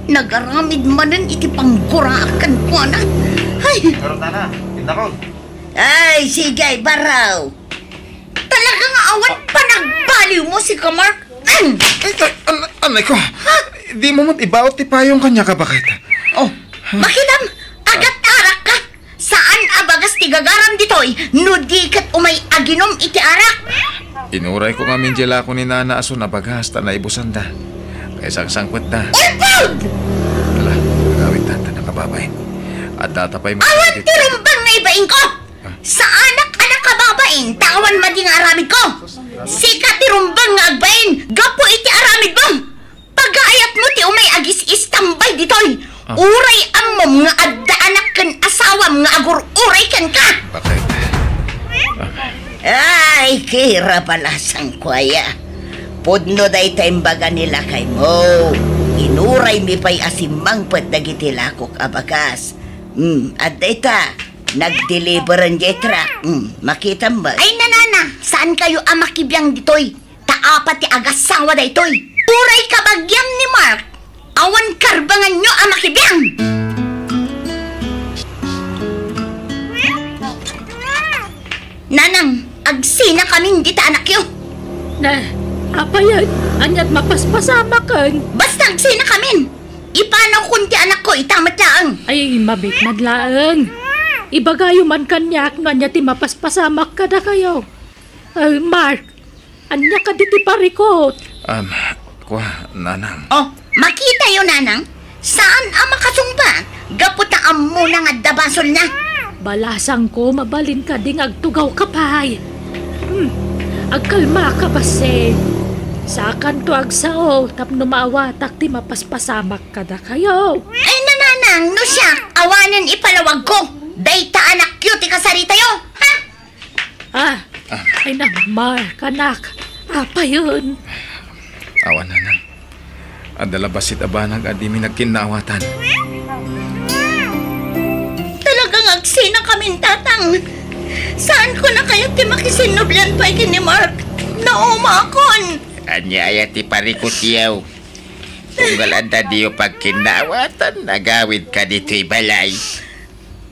Nagaramid manen iti pangguraak kenkuana. Ay! Pero nana, innakon. Ay, sige, Barok. Talaga nga awan panagbaliwmo, sika, Mark. Ay, ay, an-, anay ko. Ha? Dimo met ibaot ti payong kaniak a baket. Oh, makitam, agatarak ka. Saan a bagas ti gagaram ditoy no di ket umay aginom iti arak. Inurayko ngamin diay lako ni Nana a son a bagas ta naibusanda. Kay sangsangpetda. Ulpod! Ala, agawidta ta nakababain. Addata pay met Awan ditoy. Ti rumbeng nga ibainko! Ah. Saanak a nakababain ta awan madi nga aramidko. Sika ti rumbeng nga agbain gapu iti aramidmo. Pagaayatmo ti umay agis-istambay ditoy. Ah. Uray ammom nga adda anak ken asawam nga agur-uray kenka. Bakit? Ah. Ay, kira balasangko aya. Pudno dayta imbaga ni lakaymo. Inuraymi pay a simmangpet dagiti lakok a bagas. Hmm, adda ita. Nagdeliveren diay truck. Hmm, makitam ba? Ay, nanana, saan kayo a makibiang ditoy? Ta apat ti agasawa daytoy. Uray kabagiam ni Mark, awan karbanganyo a makibiang. Nanang, agsina kamin dita anakyo. Na, apayen, aniat mapaspasamaken? Basta agsina kamin. Ipanawkon ti anakko ita met laeng. Ay, mabitmad laeng. Ibagayo man kaniak no ania ti mapaspasamak kadakayo. Ay, Mark, ania kadi ti parikut? Um, kua, nanang. Oh, makitayo, nanang. Saan a makasungbat? Gapu ta ammona nga adda basolna. Balasangko, mabalin kadi nga agtugawka pay? Hmm, agkalmaka, bassit. Saakanto agsao tapno maawatak ti mapaspasamak kadakayo. Ay, nananang, no siak, awanen ipalawagko. Dayta anakyo ti kasaritayo, ha? Ah, ah. Ay, nagmar, kanak. Apayen? Awan, nanang. Adda la bassit a banag a dimi nagkinnaawatan. Talagang agsina kamin, Tatang. Saanko na kayat ti makisinnublian pay ken ni Mark? Naumakon. Ania aya ti parikutyo? Tunggal adda diyo pagkinnaawatan, agawidka ditoy balay.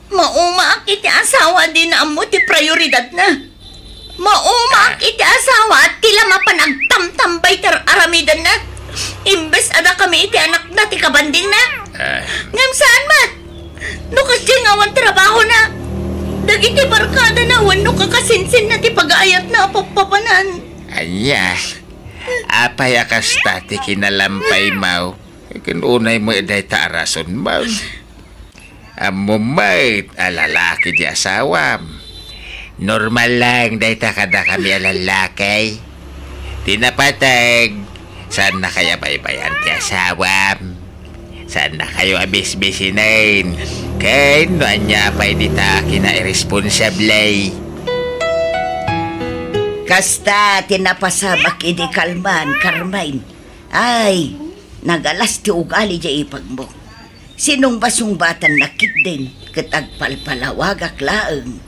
Maumaak iti asawa a dina ammo ti prioridadna. Maumaak iti asawa a ti la mapan agtamtambay ti ar-aramidenna. Imbes a dakami iti anakna ti kabandingna. Ah. Ngem saan met? No kasdiay nga awan trabahona, dagiti barkadana wenno kakasinsinna ti pagaayatna a pappapanan. Ania? Apay a kasta ti kinalampaymo? Ken unay met dayta a rasonmo. Ammom met a lalaki ti asawam. Normal lang dayta kadakami a lalaki. Ti napateg, saannakayo a baybay-an ti asawam. Saannakayo a bisbisinen. Ken no ania pay dita a kinairesponsable. Kasta ti napasamak idi kalman, Carmen. Ay, nagalas ti ugali diay ipagmo. Sinungbasungbatan na ketdin ket agpalpalawagak laeng.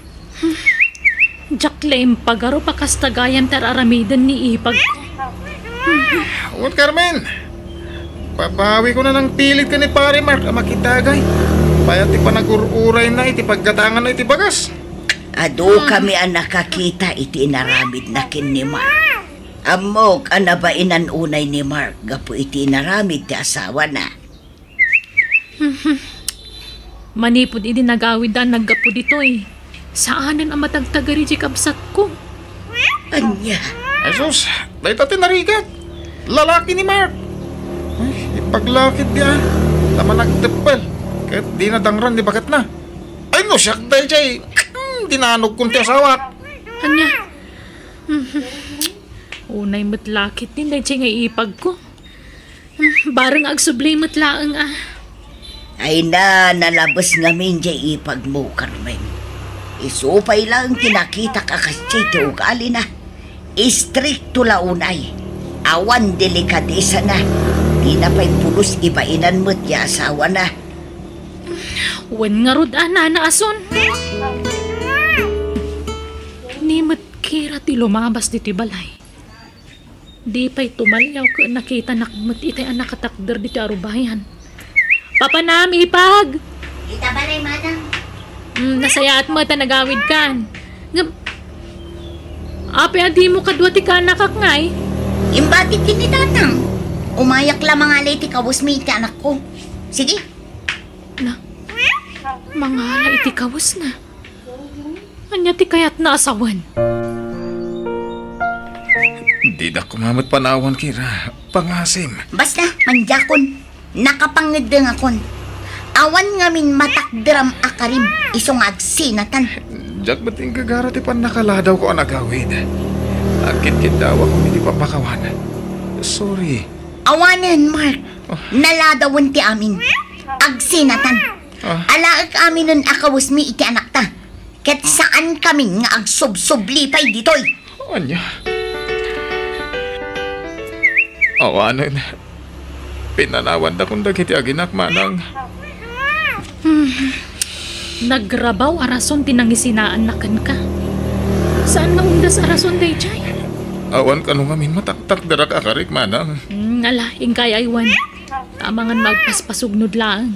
Diak la impagarup a kasta gayam ti ar-aramiden ni ipagko. Wen, Carmen, papawikon a nangpilit ken ni Pare Mark a makitagay. Pay a ti panagur-urayna iti paggatanganna iti bagas. Adu kami a nakakita iti inaramidna ken ni Mark. Ammok a nabainan unay ni Mark gapu iti inaramid ti asawana. Manipud idi nagawidda a naggapu ditoy, saanen a matagtagari diay kabsatko. Ania? Jesus, dayta ti narigat. Lalaki ni Mark. Ay, ipaglakit di a. Ta managteppel. Ket dina dangran ni baketna. Ay, no siak daydiay, hmm, dinanogkon ti asawak. Ania? Unay met lakit ni daydiay nga ipagko. Bareng agsubli met laeng a. Ay na, nalabes ngamin diay ipagmo, Carmen. Isu pay laeng ti nakitak a kasdiay ti ugalina. Istrikto la unay. Awan delikadesana. Dina pay pulos ibainan met ti asawana. Wen ngarud a, nana, ason. Ni met kira ti lumabas ditoy balay. Di pay tumalyaw ket nakitanak met itay a nakatakder ditoy arubayan. Papanam, ipag! Ita balay, manang. Hmm, nasayaat met a nagawidkan. Ngem, apay a dimo kadua ti kaanakak ngay? Imbatik ken ni tatang. Umayak la mangala iti kawesmi iti anakko. Sige. Na, mangala iti kawesna. Ania ti kayatna a sawen? Didak koma met panawan, Kira. Pangasim. Basta, mandiakon. Nakapangeddengakon. Awan ngamin matakderam a karim, isu nga agsinatan. Diak met inggagara ti pannakaladawko a nagawid. Agkidkiddawakon iti pamakawan. Sorry. Awanen, Mark. Ah. Naladawen ti amin. Agsinatan. Ah. Alaek aminen a kawesmi iti anakta. Ket saan kamin nga agsubsubli pay ditoy. Ania? Awanen, pinanawandakon dagiti aginak, manang. Hmm. Nagrabaw a rason ti nangisinaanna kenka. Saan nga umdas a rason daydiay? Awan kano ngamin mataktakderak a karik, manang. Hmm, ala, inkay aywan. Amangan no agpaspasugnod laeng.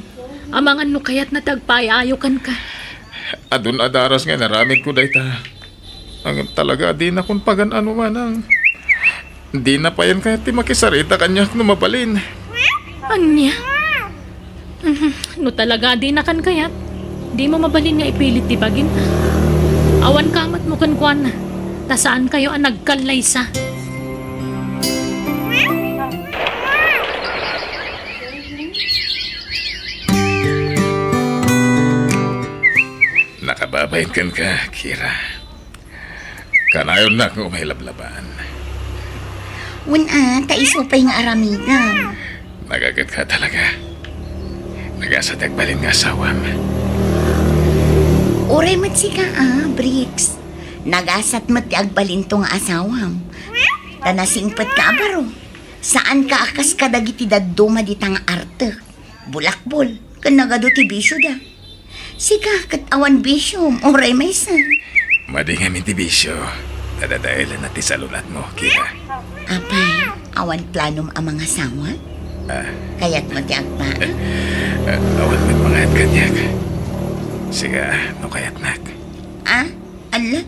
Amangan no kayatna ti agpaay-ayo kenka. Adun a daras nga inaramidko dayta. Ngem talaga a dinakon pagan-ano, manang. Dina payen kayat ti makisarita kaniak no mabalin. Ania? Mhm, no talaga a dinakan kayat, dimo mabalin nga ipilit ti bagim. Awan kamatmo kenkuana, ta saankayo a nagkallaysa. Nakababain kenka, Kira. Kanayonnak nga umay lablabaan. Wen a, ta isu pay nga aramidem. Nagagetka talaga. Nagasat ti agbalin nga asawam. Uray met sika a, Bricks. Nagasat met ti agbalinto nga asawam. Ta nasingpetka a baro. Saanka a kas kadagiti dadduma dita nga artek, bulakbol, ken nagadu ti bisioda. Sika ket awan bisiom, uray maysa. Madi ngamin ti bisio, ta dadaelenna ti salunatmo, Kira. Apay, awan planom a mangasawa? Ah. Kayatmo ti agpaay? Ah, awan met mangayat kaniak. Sika, no kayatnak. Ah? Ala?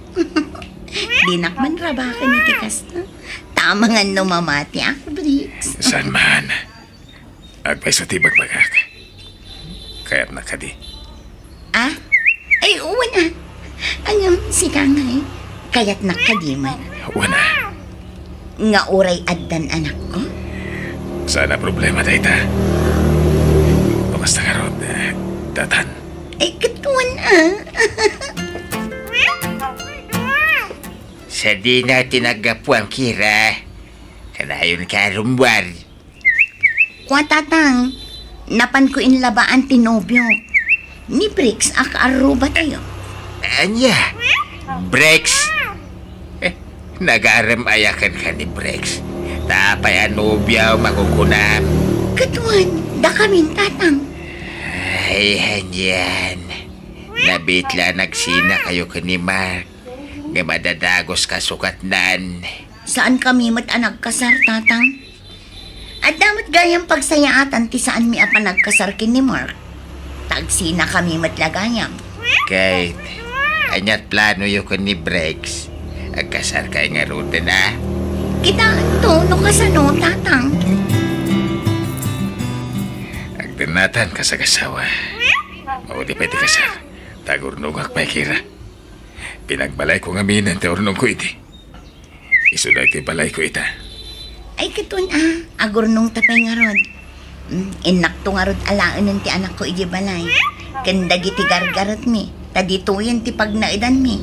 Dinak man rabaken iti kasta. Ta amangan no mamatiak, Bricks. Saan man. Agpayso ti ibagbagak. Kayatnak kadi? Ah? Ay, wen a. Ngem, sika ngay, kayatnak kadi man? Wen a. Nga uray addan anakko? Saan a problema dayta. No kasta ngarud, eh, datan. Ay, ket wen a. Sadina ti naggapuam, Kira. Kanayonka a rummuar. Kua, Tatang, napanko inlabaan ti nobiok. Ni Bricks a kaarrubatayo. Ania? Bricks? Eh, nagarem aya kenka ni Bricks? Ta apay a nobiom a kukunam? Ket wen, dakamin, Tatang. Ay, anian. Nabitla a nagsinakayo ken ni Mark. Nga madadagus kasukatnan. Saankami met a nagkasar, Tatang. Adda met gayam pagsayaatan ti saanmi a panagkasar ken ni Mark. Ta agsinakami met la gayam. Kate, aniat planoyo ken ni Briggs? Agkasarkay ngaruden a? Kitaenton no kasano, Tatang. Agdennatan kas agasawa. Maudi pay ti kasar. Ta agurnongak pay, Kira. Pinagbalayko ngaminen ti urnongko idi. Isu daytoy balayko ita. Ay, ket wen a, agurnongta pay ngarud. Mm, innakto ngarud alaenen ti anakko idiay balay ken dagiti gargaretmi, ta ditoyen ti pagnaedanmi.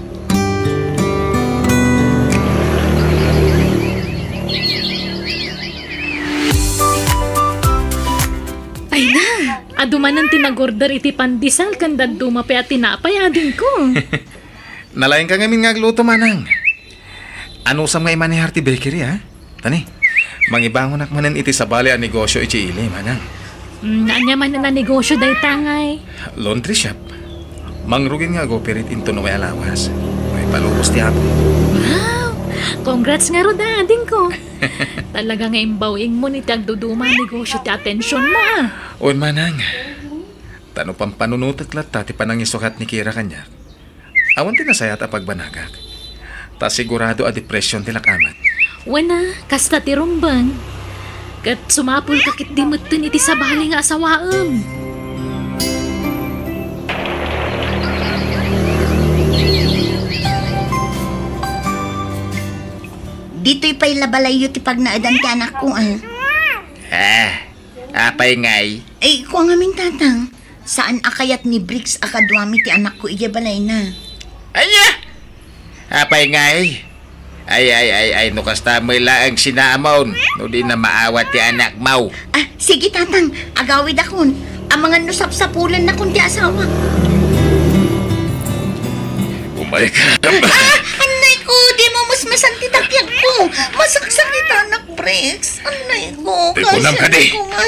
Ay na, adu manen ti nag-order iti pandesal ken dadduma pay a tinapay, adingko. Nalaingka ngamin nga agluto, manang. Anusam nga imanehar ti bakery, a? Tani, mangibangonak manen iti sabali a negosyo idiay ili, manang. Mm, ania manen a negosyo dayta ngay? Laundry shop. Mangrugin nga ag-operate inton umay a lawas. Maipalubos ti Apo. Wow! Congrats ngarud a, adingko. Talaga nga imbaw-ingmo iti agduduma a negosyo ti atensionmo, a. Wen, manang. Ta no pampanunotek latta ti panangisukat ni Kira kaniak, awan ti nasayaat a pagbanagak. Ta sigurado a depression ti lakamat. Wen a, kasta ti rumbeng. Ket sumapulka ketdi metten iti sabali nga asawaem. Ditoy pay la balayyo ti pagnaedan ti anakko, ah. Ah, apay ngay? Ay, kua ngamin, Tatang. Saan a kayat ni Briggs a kaduami ti anakko idiay balayna. Aya! Apay ngay? Ay, ay, ay, ay, no kasta met laeng sinaamon, no di na maawat ti anakmo. Ah, sige, Tatang. Agawidakon. Amangan no sapsapulennakon ti asawa. Umay ka. Ah, annay ko, di mo musmasan ti tapiag ko. Masaksakitanak, Briggs. Annay ko, Ti kunam kadi. Ko nga.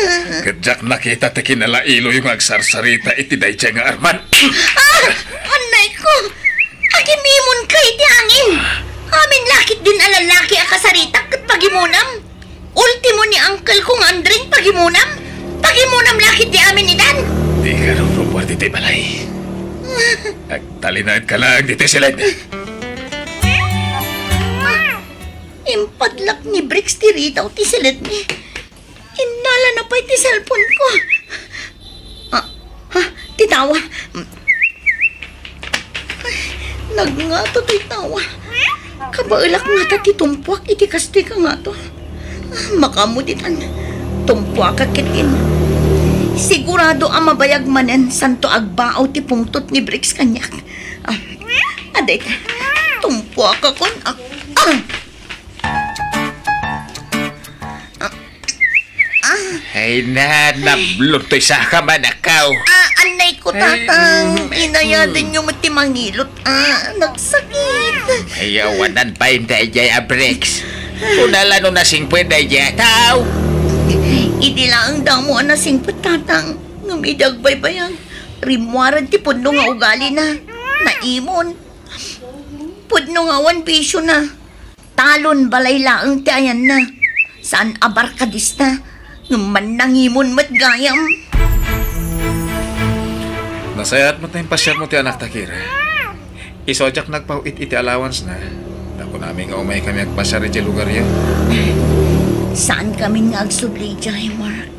Ket diak nakita ti kinalailoyo nga agsarsarita iti daydiay nga armat. Ah, annay ko. Agimimon ka iti angin. Amin lakit din a lalaki a kasaritak ket pagimonam. Ultimo ni uncle ko nga Andring pagimonam. Pagimonam lakit di amin idan. Di ka rurupar diti balay. Agtalinaed ka lang diti siled. Impadlak ni Briggs ti ridaw ti siledmi. Innala na pay ti cellphone ko. Ah, ha? Ti tawa. Ay, nagngato ti tawa. Kabaelak ngata ti tumpuak iti kastoy kangato. Makaammo ditan. Tumpuakak ketdin. Sigurado a mabayag manen santo agbaaw ti pungtot ni Briggs kaniak. Ah, adayta. Tumpuakakon. Ah, ah! Ah, ah. Ay na, nablon toy saka manakaw. Ah, annay ko, Tatang. Ay, mm, inayadennyo met ti mangilot. Ah, nagsakit. Ay, awanan pay daydiay a Briggs. Kunala no nasingpet daydiay a tao. Idi laeng damo a nasingpet, Tatang. Ngem idi agbaybayag, rimmuarag ti pudno nga ugalina. Naimon. Pudno nga awan bisiona. Talon balay laeng ti ayanna. Saan a barkadista, ngem mannangimon met gayam. Nasayaat met nga impasiarmo ti anakta, Kira. Isu a diak nagpaw-it iti allowance-na, ta kunami nga umaykami agpasiar idiay lugaryo. Saankami nga agsubli idiay, Mark.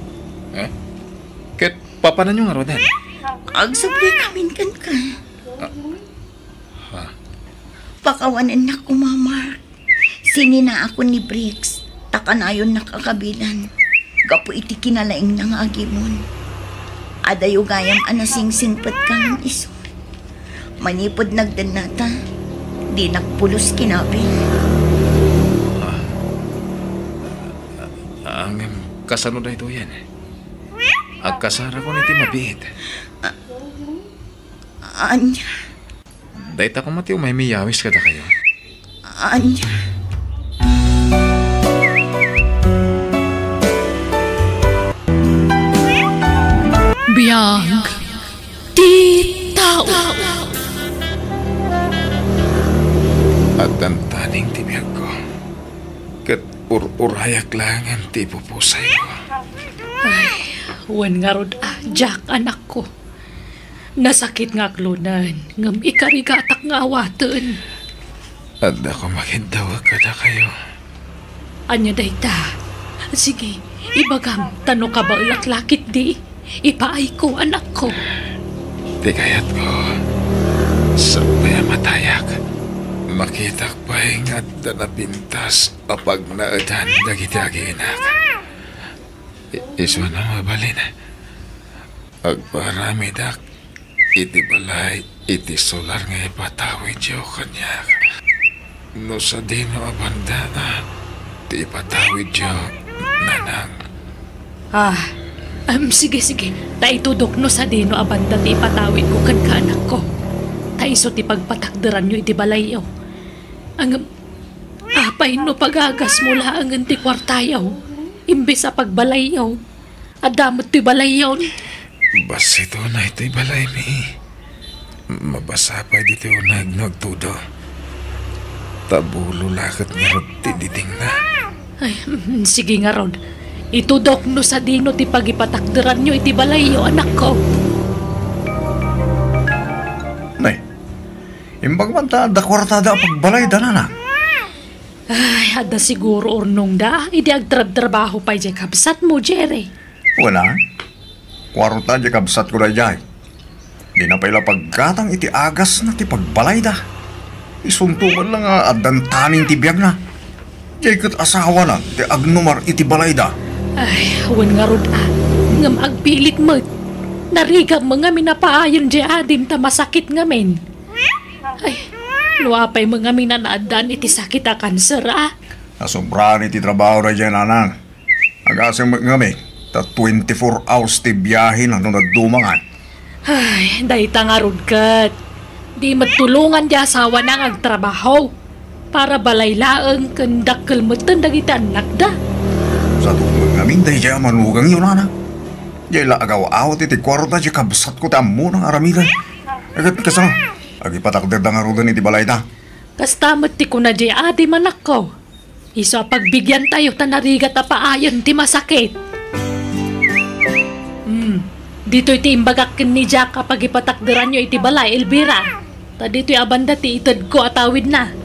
Eh? Ket papananyo ngaruden? Agsubli kamin kenka. Ah. Ha? Pakawanennak koma, Mark. Sininaakon ni Briggs, ta kanayonnak a kabilan gapu iti kinalaingna nga agimon. Adayo gayam a nasingsingpet ka ngem isu. Manipud nagdennata, dinak pulos kinabil. Ah. Ah, ngem kasano daytoyen? Agkasarakon iti mabiit. Ah, anya? Dayta koma ti umay miyawis kadakayo. Anya? Biag ti tao. Addan taning ti biagko. Ket ur-urayak laengen ti ipupusayko. Ay, wen ngarud a, Jack, anakko. Nasakit nga aklonen, ngem ikarigatak nga awaten. Adda koma kiddawek kadakayo. Ania dayta? Sige, ibagam, ta no kabaelak la ketdi, ipaayko, anakko. Ti kayatko, sakbay a matayak, makitak pay nga adda napintas a pagnaedan dagiti aginak. I-, isu a mabalin, agparamidak iti balay iti solar nga ipatawidyo kaniak. No sadino a banda ti ipatawidyo, nanang? Ah, em, sige, sige. Ta itudok no sadino a banda ti ipatawidko kenka, anakko. Ta isu ti pagpatakderanyo iti balayyo. Ngem, apay no pagagasmo laengen ti kuartayo, imbes a pagbalayyo? Adda met toy balayyon. Bassit unay toy balaymi. Mabasa pay ditoy uneg no agtudo. Ta bulo la ket ngarud ti didingna. Ay, mm, sige ngarud. Itudok no sadino ti pagipatakderanyo iti balayyo, anakko. Nay, imbag man ta adda kuartada a pagbalayda, nanang. Ay, adda siguro urnongda idi agtrabtrabaho pay diay kabsatmo, Jerry. Wen a, kuarta diay kabsatko daydiay. Dina pay la paggatang iti agasna ti pagbalayda. Isunto met la nga addan taning ti biagna. Jay ket asawana ti agnumar iti balayda. Ay, wen ngarud a, ngem agpilit met. Narigam ngamin a paayen jay adim ta masakit ngamin. Ay, no apay met ngamin a naaddaan iti sakit a kanser a. Nasobraan iti trabaho daydiay nanang. Agasem met ngamin ta twenty-four hours ti biahena no naddumangan. Ay, dayta ngarud ket. Di met tulongan ti asawana nga agtrabaho. Para balay laeng ken dakkel metten dagiti annakda. Sadun met ngamin daydiay a manugangyo, nana. Jay la agaw-awat iti kuarta ti kabsatko ti ammona nga aramiden. Ket kasano, agipatakderda ngaruden iti balayda? Kasta met ti kuna jay adim, anakko. Isu a pagbigiantayo ta narigat a paayen ti masakit. Hmm. Ditoy ti imbagak ken ni Jack a pagipatakderanyo iti balay, Elvira. Ta ditoy a banda ti itedko a tawidna.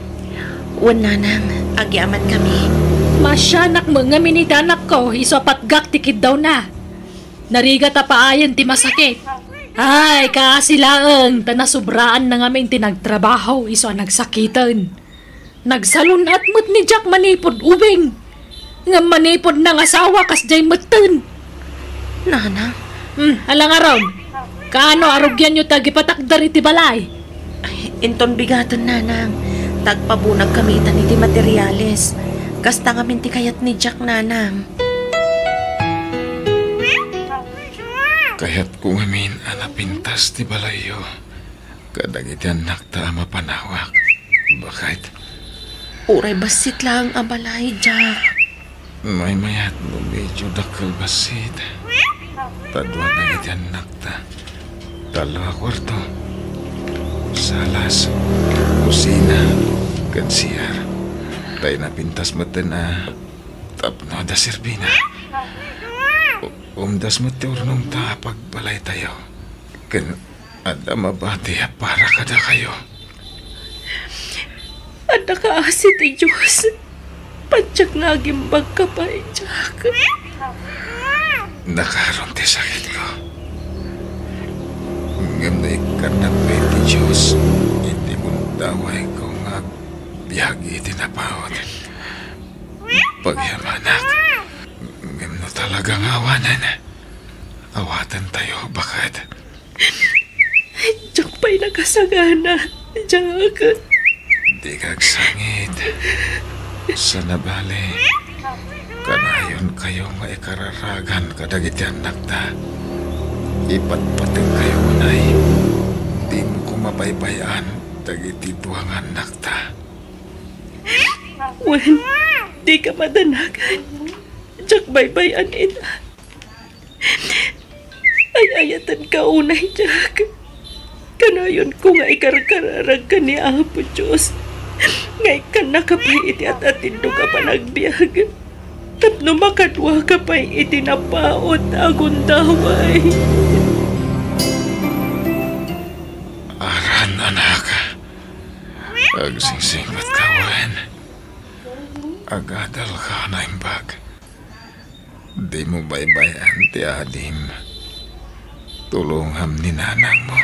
Wen, nanang, agyamankami. Maasianak met ngamin iti anakko, isu a patgak ti kiddawna. Narigat a paayen ti masakit. Ay, kaasi laeng, ta nasobraanna ngamin ti nagtrabaho, isu a nagsakiten. Nagsalun-at met ni Jack manipud ubing. Ngem manipud nangasawa, kasdiay metten. Nanang. Hmm, ala ngarud. Kaano a rugianyo ti agipatakder iti balay? Ay, inton bigaten, nanang. Ta agpabunagkami itan iti materiales. Kasta ngamin ti kayat ni Jack, nanang. Kayatko ngamin a napintas ti balayyo kadagiti annakta a mapanawak. Baket. Uray bassit laeng a balay, Jack. Maymayat no medyo dakkel bassit. Ta dua dagiti annakta. Tallo a kuarto. Salas, kusina, ken C R. Ta inapintas metten a tapno adda serbina. U-, umdas met ti urnongta a pagbalaytayo. Ken adda mabati a para kadakayo. Adda kaasi ti Dios. Patiek nga agimbagka pay, Jack. Nakaron ti sakitko. Ngem naikkannak pay ti Dios iti gundawayko nga agbiag iti napaut. Pagyamanak. Ngem no talaga nga awanen, awatentayo, baket. Diak pay nakasagana, Jack. Dika agsangit. Sana bale, kanayonkayo nga ikararagan kadagiti annakta. Ipatpategkayo unay. Dimo koma baybay-an dagiti dua nga annakta. Wen, dika madanagan. Diak baybay-an ita. Ay-ayatenka unay, Jack. Kanayonko nga ikarkararagka ni Apo Dios nga ikkannaka pay iti at-atindog a panagbiag tapno makaduaka pay iti napaut a gundaway. Aran, anak. Agsingsingpetka wen. Agadalka a naimbag. Dimo baybay-an ti adim. Tulongam ni nanangmo.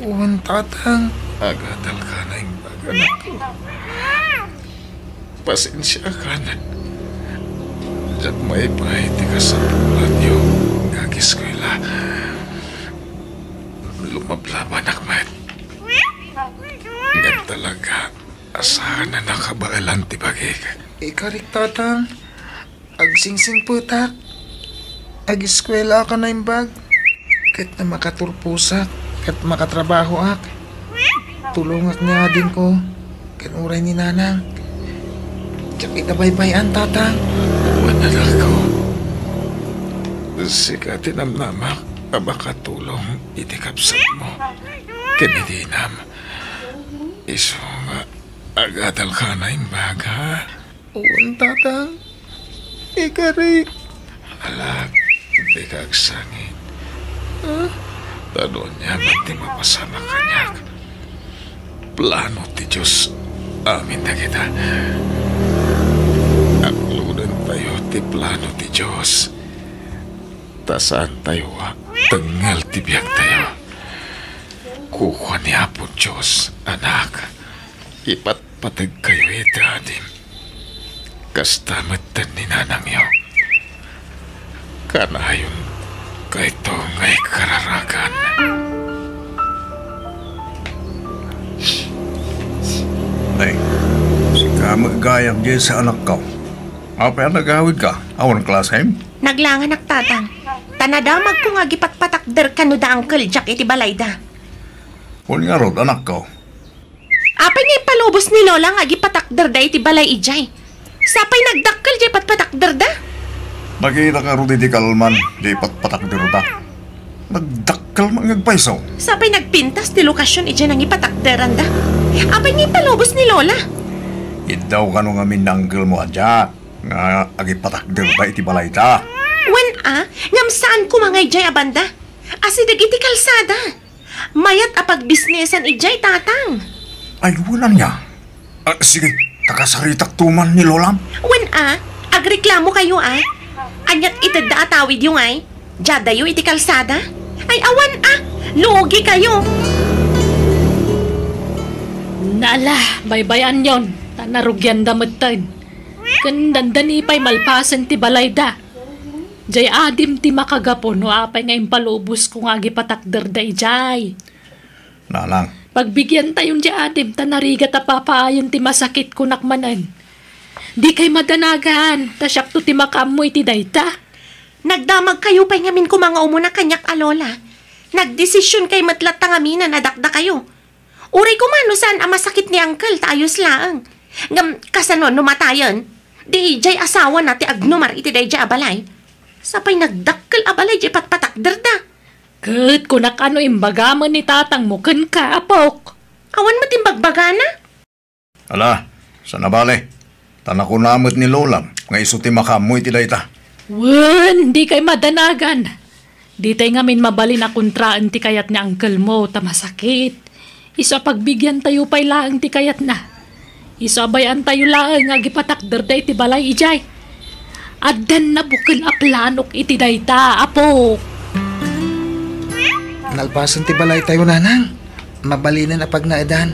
Wen, tatang. Agadalka a naimbag, anakko. Pasensiakan. Diak maipay ti kasapulanyo nga ageskuela. Lumablabanak met. Ngem talaga, saan a nakabaelan ti bagik. Ikarik, tatang. Agsingsingpetak. Ageskuelaak a naimbag. Ket no makaturposak, ket makatrabahoak. Tulongak ni adingko, ken uray ni nanang. Diak ita baybay-an, tatang. Wen, anakko. Sika ti namnamak a makatulong iti kabsatmo ken iti inam. Isu nga agadalka a naimbag, ha? Wen, tatang. Ikarik. Alak, dika agsangit. Ah, ta no aniaman ti mapasamak kaniak, plano ti Dios amin dagita. Aklodentayo ti plano ti Dios. Ta saantayo a tengngel ti biagtayo. Kukua ni Apo Dios, anak, ipatpategkayo iti adim. Kasta metten ni nanangyo. Kanayon kayto nga ikararagan. Nay, sika met gayam diay sa anakko. Apay a nagawidka? Awan klasem? Naglanganak, Tatang. Ta nadamagko nga agipatpatakder kano da Uncle Jack iti balayda. Wen ngarud, anakko. Apay nga impalubos ni Lola nga agipatakderda iti balay idiay? Sapay nagdakkel diay patpatakderda? Nakitak ngarud iti kalman diay patpatakderda. Nagdakkel man nga agpayso. Sapay nagpintas ti lokasion idiay nangipatakderanda. Apay nga impalubos ni Lola? Iddaw kano ngamin ni uncle mo a Jack nga agipatakderda iti balayda. Wen a, ngem saan koma nga idiay a banda. Asideg iti kalsada. Mayat a pagbisnesan idiay, Tatang. Ay, wen ania? Ah, sige, kakasaritakto man ni Lolam. Wen a, agreklamokayo a. Aniat itedda a tawidyo ngay? Diadayo iti kalsada? Ay, awan a, lugikayo. Nala, baybay-anyon, ta narugianda metten. Ken dandani pay malpasen ti balayda. Jay adim ti makagapu no apay nga impalubos ko nga agipatakderda idiay. Nanang. Pagbigiantayon jay adim ta narigat a papaayen ti masakit kunak manen. Dikay madanagan, ta siakto ti makaammo iti dayta. Nagdamagkayo pay ngamin koma nga umuna kaniak a lola. Nagdesision kay met latta ngamin a nadakdakayo. Uray koma no saan a masakit ni Uncle ta ayos laeng. Ngem kasano no matayen? Di idiay asawana ti agnumar iti daydiay a balay. Sapay nagdakkel a balay diay patpatakderda. Ket kunak a no imbagamen ni tatangmo kenka, apok. Awan met imbagbagana. Ala, saan a bale. Ta nakuna met ni lolam nga isu ti makaammo iti dayta. Wen, dikay madanagan. Ditay ngamin mabalin a kontraen ti kayat ni uncle mo ta masakit. Isu a pagbigiantayo pay laeng ti kayatna. Isu a bay-antayo laeng nga agipatakderda iti balay idiay. Addan nabukel a planok iti dayta, apok. Nalpasen ti balaytayo, nanang. Mabalinen a pagnaedan.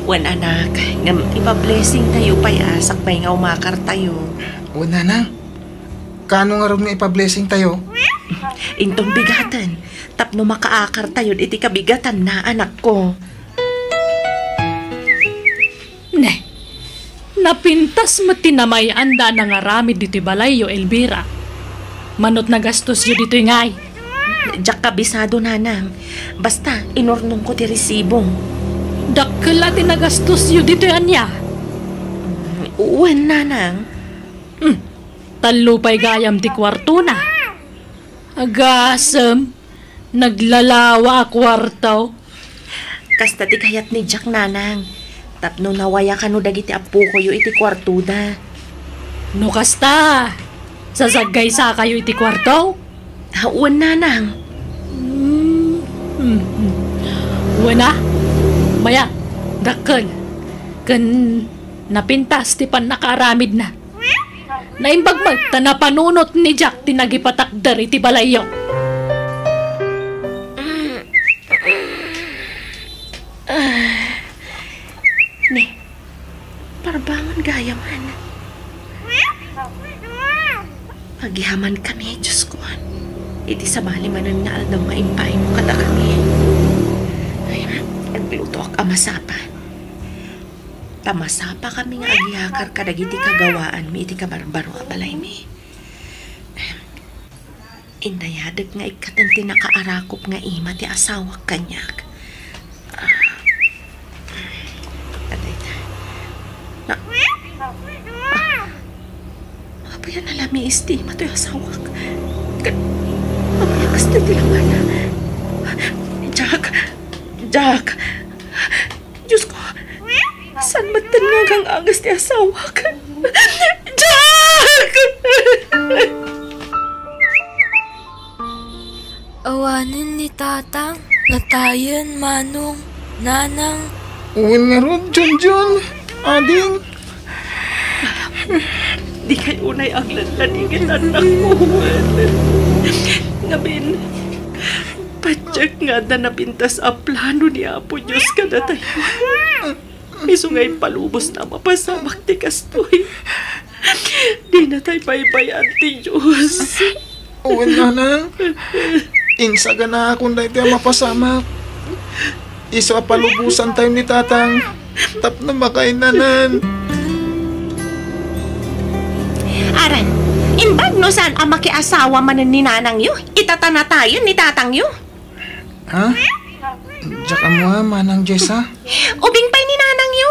Wen, anak, ngem ipa-blessingtayo pay a sakbay nga umakartayo. Wen, nanang. Kaano ngarud nga ipa-blessingtayo? Inton bigaten, tapno makaakartayod iti kabigatanna, anakko. Ne, napintas met ti namay-anda a nangaramid ditoy balayyo, Elvira. Manot nagastosyo ditoy ngay? Diak kabisado, nanang. Basta, inurnongko ti resibo. Dakkel a ti nagastosyo ditoy ania? Wen, nanang. Hmm. Tallo pay gayam ti kuartona. Agasem, naglalawa a kuarto. Kasta ti kayat ni Jack, nanang. Tapno nawaya kano dagiti appokoyo iti kuartoda. No kasta, sasaggaysakayo iti kuarto? Ah, wen, nanang. Mm, mm, mm. Wen a, mayat, dakkel. Ken napintas ti pannakaaramidna. Naimbag met ta napanunot ni Jack ti nagipatakder iti balayyo. Ne, parbangon gayam. Agyamankami, Diosko, iti sabali manen nga aldaw nga impaaymo kadakami. Ay, aglutoak a masapa. Ta masapakami nga agyakar kadagiti kagawaanmi iti kabarbaro a balaymi. Inayadek nga ikkaten ti nakaarakop nga ima ti asawak kaniak. Ah, adayta. Na, ah, apay a nalamiis ti ima toy asawak? Ket apay a kasta ti langana? Jack! Jack! Diosko, saan metten nga agang-agas ti asawak? Jack! Awanen ni tatang, natayen, manong, nanang. Wen ngarud, Junjun, ading. Dikay unay agladladingit, annakko. Ngamin, patiek nga adda napintas a plano ni Apo Dios kadatayo. Isu nga impalubosna a mapasamak ti kastoy. Dina tay baybay-an ti Dios. Wen, nanang. Insaganakon daytoy a mapasamak. Isu a palubosantayo ni tatang tapno makainanan. Aran, imbag no saan a makiasawa manen ni nanangyo, itatanatayen ni tatangyo. Ha? Diak ammo a, Manang Jessa? Ubing pay ni nanangyo.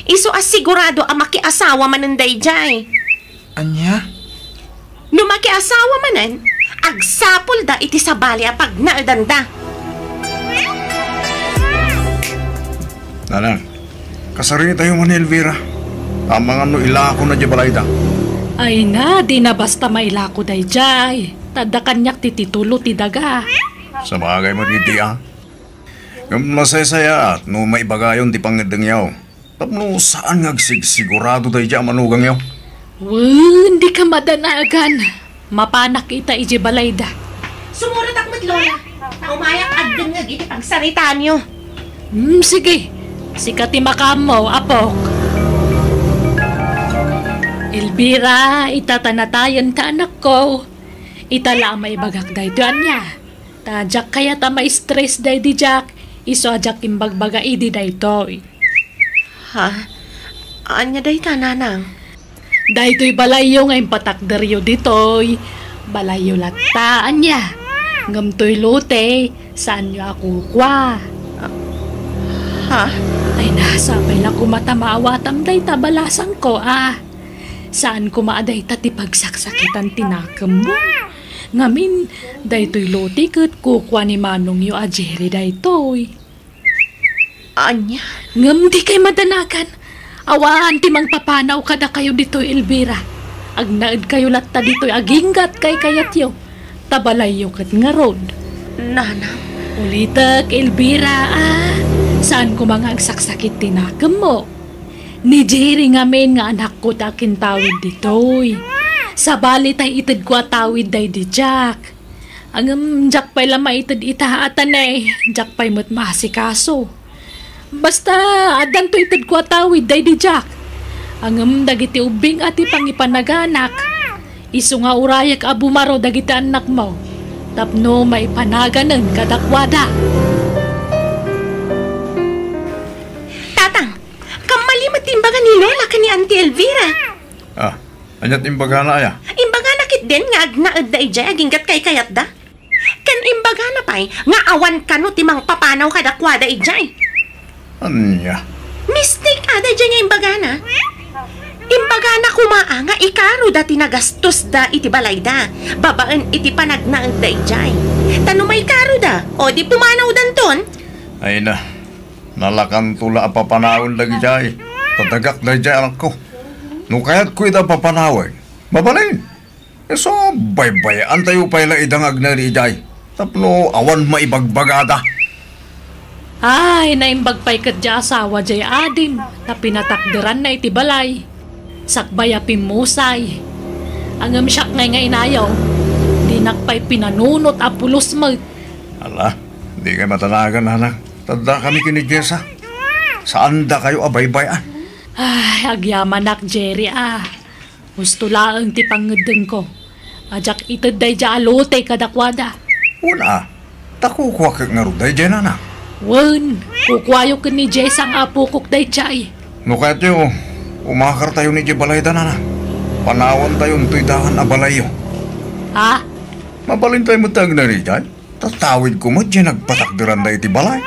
Isu a sigurado a makiasawa manen daydiay. Ania? No makiasawa manen, agsapulda iti sabali a pagnaedanda. Nanang, kasaritayo man ni Elvira. Amangan no ilakona diay balayda. Ay na, di na basta mailako daydiay. Ta adda kaniak ti titulo ti daga. Sabagay met idi, a. Ngem nasaysayaat no maibagayon ti pangngeddengyo. Tapno saan nga agsigsigurado daydiay a manugangyo. Wen, dika madanagan. Mapanak ita idiay balayda. Sumurotak met, Lola. Ta umayak agdengngeg iti pagsaritaanyo. Hmm, sige. Sika ti makaammo, apok. Elvira, itatanatayen ta, anakko. Ita la a maibagak daytoy ania. Ta diak kayat a ma-stress daydi Jack, isu a diak imbagbaga idi daytoy. Ha? Ania dayta, nanang? Daytoy balayyo nga impatakderyo ditoy. Balayyo latta, ania? Ngem toy lote, saanyo a kukua. Ha? Ay, nasa pay la koma ta maawatam dayta balasangko, a. Saan koma a dayta ti pagsaksakitan ti nakemmo. Ngamin, daytoy lote ket kukua ni manongyo a Jerry daytoy. Ania? Ngem dikay madanagan. Awan ti mangpapanaw kadakayo ditoy, Elvira. Agnaedkayo latta ditoy aginggat kaykayatyo. Ta balayyo ket ngarud. Nanang. Ulitek, Elvira, a. Saan koma nga agsaksakit ti nakemmo. Ni Jerry ngamin nga anakko ti akintawid ditoy. Sabali tay itedko a tawid daydi Jack. Ngem diak pay la maited ita a tanay, diak pay met maasikaso. Basta, addanto itedko a tawid daydi Jack. Ngem dagiti ubbing a ti pangipanaganak, isu nga urayek a bumaro dagiti annakmo tapno maipanaganen kadakuada. Tatang, kammali met ti imbaga ni Lola ken ni Auntie Elvira. Ah, ania ti imbagana, aya? Imbagana ketdin nga agnaedda idiay aginggat kaykayatda. Ken imbagana pay nga awan kano ti mangpapanaw kadakuada idiay. Ania? Mistake ada idiay nga imbagana. Imbagana koma a nga ikaruda ti nagastosda iti balayda, babaen iti panagnaedda idiay. Ta no maikaruda, o di pumanawdanton. Ay na, nalakanto la a papanawen dagidiay. Ta dagak daydiay anakko. No kayatko ida papanawen, mabalin. Isu, baybay-antayo pay la ida nga agnaed idiay tapno awan maibagbagada. Ay, naimbag pay ketdi a asawa diay adim ta pinatakderanna iti balay. Sakbay a pimmusay. Ngem siak ngay nga inayo, dinak pay pinanunot a pulos met. Ala, dikay madanagan, anak. Tadda kami ken ni Jessa. Saandakayo a baybay-an. Ay, agyamanak, Jerry, a. Husto laeng ti pangngeddengko. Diak ited daydiay a lote kadakuada. Wen a, ta kukuak ngarud daydiay, nanang. Wen, kukuayo ken ni Jessa nga apokok daydiay. No kayatyo, umakartayon idiay balayda, nanang. Panawantayon toy daan a balayyo. Ha? Mabalintayo met ti agnaed idiay. Tatawidko met diay nagpatakderanda iti balay.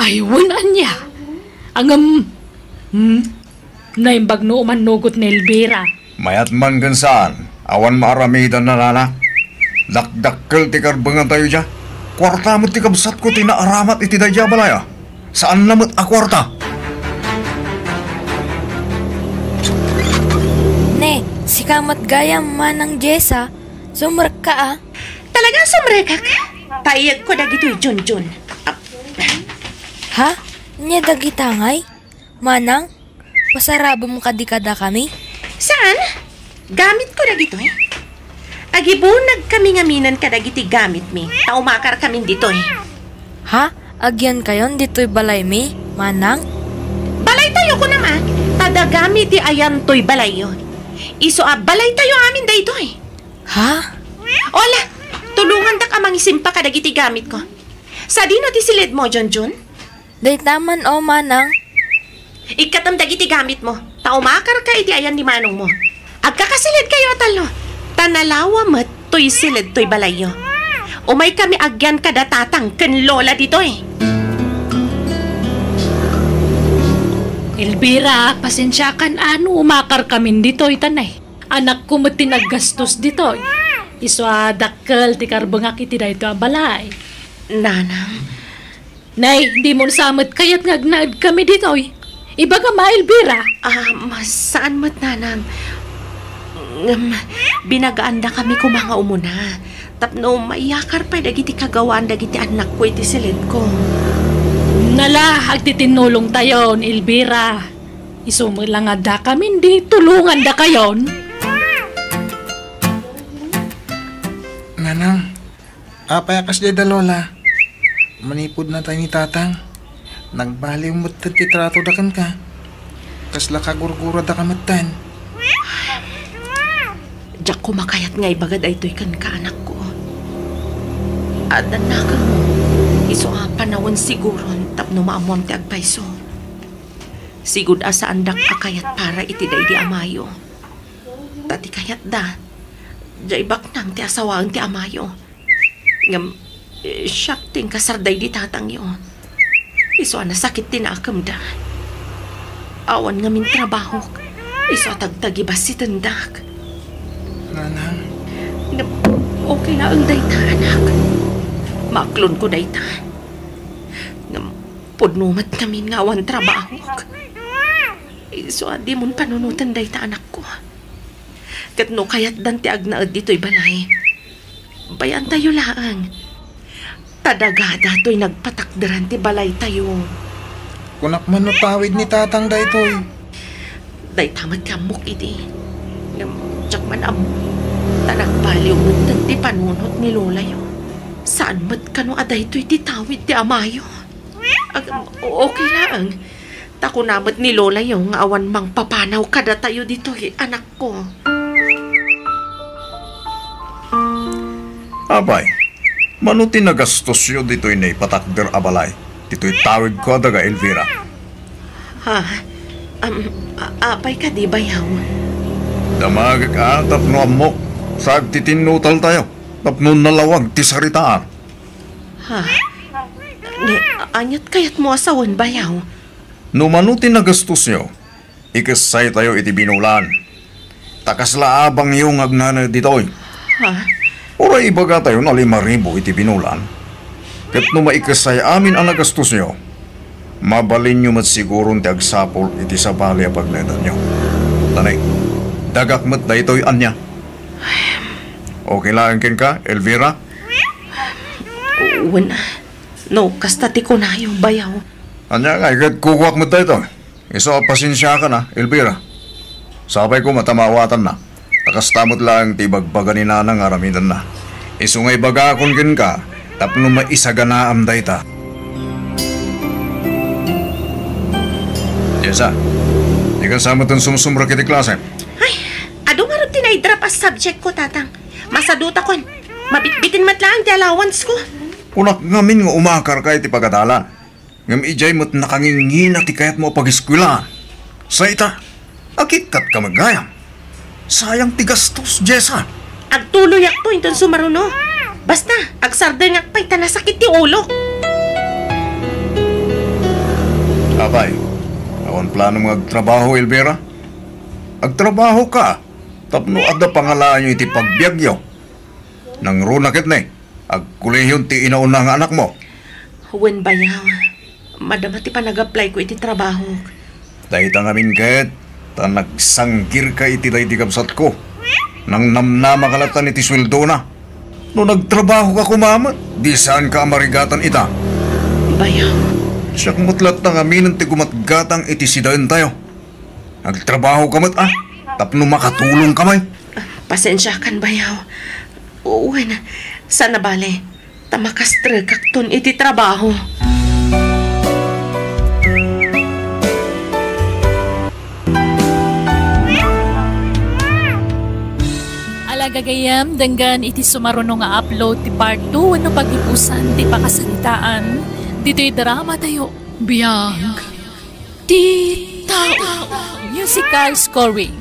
Ay, wen ania? Ngem, hmm? Naimbag no umannugot ni Elvira. Mayat man ken saan, awan maaramidanna, nanang. Dakdakkel ti karbengantayo idiay. Kuarta met ti kabsatko ti naaramat iti daydiay a balay, a. Saanna met a kuarta. Ne, sika met gayam, Manang Jessa, sumrekka, a. Talaga sumrekak? Paiyegko dagitoy, Junjun. Ap- Ha? Ania dagita ngay? Manang, pasarabem kadi kadakami? Saan? Gamitko dagitoy. Agibunagkami ngaminen kadagiti gamitmi, ta umakarkamin ditoy. Ha? Agyankayon ditoy balaymi, Manang? Balaytayo Kunam a, ta dagami ti ayan toy balayyo. Isu a balaytayo amin daytoy. Ha? Ola, tulongandak a mangisimpa kadagiti gamitko. Sadino ti siledmo, Junjun? Dayta man, o, manang. Ikkatem dagiti gamitmo, ta umakarka iti ayan ni manongmo. Agkakasilidkayo a tallo, ta nalawa met toy siled toy balayyo. Umaykami agyan kada tatang ken lola ditoy. Elvira, pasensiakan a no umakarkamin ditoy, ta nay, anakko met ti naggastos ditoy. Isu a dakkel ti karbengak iti daytoy a balay. Nanang, Nay, dimo sa met kayat nga agnaedkami ditoy. Ibagam a, Elvira. Ah, ma, saan met, nanang. Ngem, binagaandakami koma nga umuna. Tapno maiyakar pay dagiti kagawaan dagiti annakko iti siledko. Nala, agtitinnulongtayon, Elvira. Isu met la nga addakamin, di tulongandakayon. Nanang, apay a kasdiay da lola? Manipud natay ni tatang, nagbaliw metten ti tratoda kenka. Kasla kagurgurada ka metten. Diak koma kayat nga ibaga daytoy kenka, anakko. Adda nakemmo, isu a panawen siguron tapno maammoam ti agpayso. Sigud a saandak a kayat para iti daydi amayo. Ta ti kayatda, diay baknang ti asawaen ti amayo. Ngem, eh, siak ti inkasar daydi tatangyo. Isu a nasakit ti nakemda. Awan ngamin trabahok. Isu a tagtagibassitendak. Nanang. Ngem, okay laeng dayta, anak. Maaklonko dayta. Ngem, pudno met ngamin nga awan trabahok. Isu a dimon panunoten dayta, anakko. Ket no kayatdan ti agnaed ditoy balay, bay-antayo laeng. Ta dagada toy nagpatakderan ti balaytayo. Kunak man no tawid ni tatang daytoy. Dayta met ti ammok idi. Ngem diak man ammo. Ta nagbaliw metten ti panunot ni lolayo. Saan met kano a daytoy ti tawid ti amayo. Ag-, okay laeng. Ta kuna met ni lolayo nga awan mangpapanaw kadatayo ditoy, anakko. Apay, mano ti nagastosyo ditoy naipatakder a balay, ditoy tawidko a daga Elvira? Ha? Am, a-, apay kadi, bayaw? Damagek a tapno ammok, sa agtitinnutaltayo, tapno nalawag ti saritaan. Ha? Ni, aniat kayatmo a sawen, bayaw? No mano ti nagastosyo, ikessaytayo iti binulan. Ta kasla abangyo nga agnanaed ditoy. Ha? Uray ibagatayo a lima ribu iti binulan. Ket no maikessay amin a nagastosyo, mabalinyo met siguron ti agsapul iti sabali a pagnaedanyo. Tani, dagak met daytoy ania. Okay laeng kenka, Elvira? Wen, no kasta ti kunayo, bayaw. Ania ngay ket kukuak met daytoy? Isu a pasensiakan a, Elvira. Sapay koma ta maawatanna. Ta kasta met laeng ti ibagbaga ni Nana nga aramidenna. Isu nga ibagakon kenka tapno maisaganaam dayta. Jessa, dikan sa metten sumsumrek iti klase. Ay, adu ngarud ti naidrop a subject ko, Tatang. Masadutakon. Mabitbiten met laeng ti allowance ko. Kunak ngamin nga umakarka iti pagadalan. Ngem idiay met nakangingina ti kayatmo a pagiskuelaan. Sa ita, akikkatka met gayam. Sayang ti gastos, Jessa. Agtuloyakto inton sumaruno. Basta, agsardengak pay ta nasakit ti ulok. Apay, awan planom nga agtrabaho, Elvira? Agtrabahoka tapno adda pangalaanyo iti pagbiagyo. Nangruna ketdi, agkolehion ti inauna nga anakmo. Wen, bayaw. Madama ti panag-apply ko iti trabahok. Dayta ngamin ket, ta nagsanggirka iti daydi kabsatko. Nangnamnamaka latta iti sueldona. No nagtrabahoka koma met, di saanka a marigatan ita. Bayaw. Siak met latta ngaminen ti gumatgatang iti sidaentayo. Agtrabahoka met a, tapno makatulongka met. Pasensiakan, bayaw. Wen, saan a bale, ta makastrekakton iti trabaho. Gagayyem, denggen iti sumaruno nga upload ti part two wenno pagibusan ti pakasaritaan ditoy drama tayo. Biag ti tao. Musical scoring,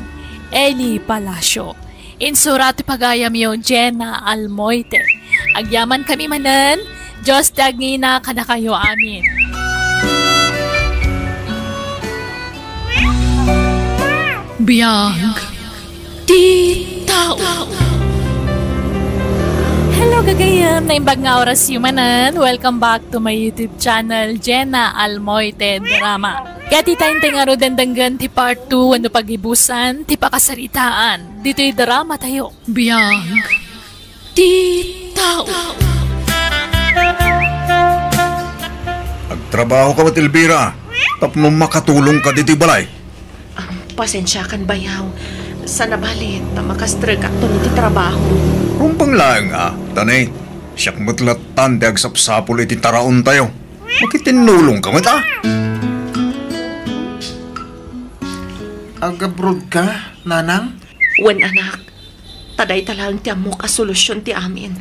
Eli Palacio. Insurat ti pagayamyo, Jenna Almoite. Agyamankami manen, Dios ti agngina kadakayo amin. Biag ti tao. Hello, gagayyem. Naimbag nga orasyo manen. Welcome back to my YouTube channel, Jenna Almoite Drama. Ket ita intay ngaruden denggen ti part two wenno pagibusan ti pakasaritaan ditoy drama tayo. Biag ti tao. Agtrabaho ka met, Elvira, tapno makatulong ka ditoy balay. Ah, pasensiakan, bayaw. Sana bali, ta makastregakton iti trabaho. Rumbeng laeng a, ta ne, siak met lattan ti agsapsapul iti taraon tayo. Makitinnulong ka met a. Agabroad ka, nanang? Wen, anak. Ta dayta laeng ti ammok a solusion ti amin.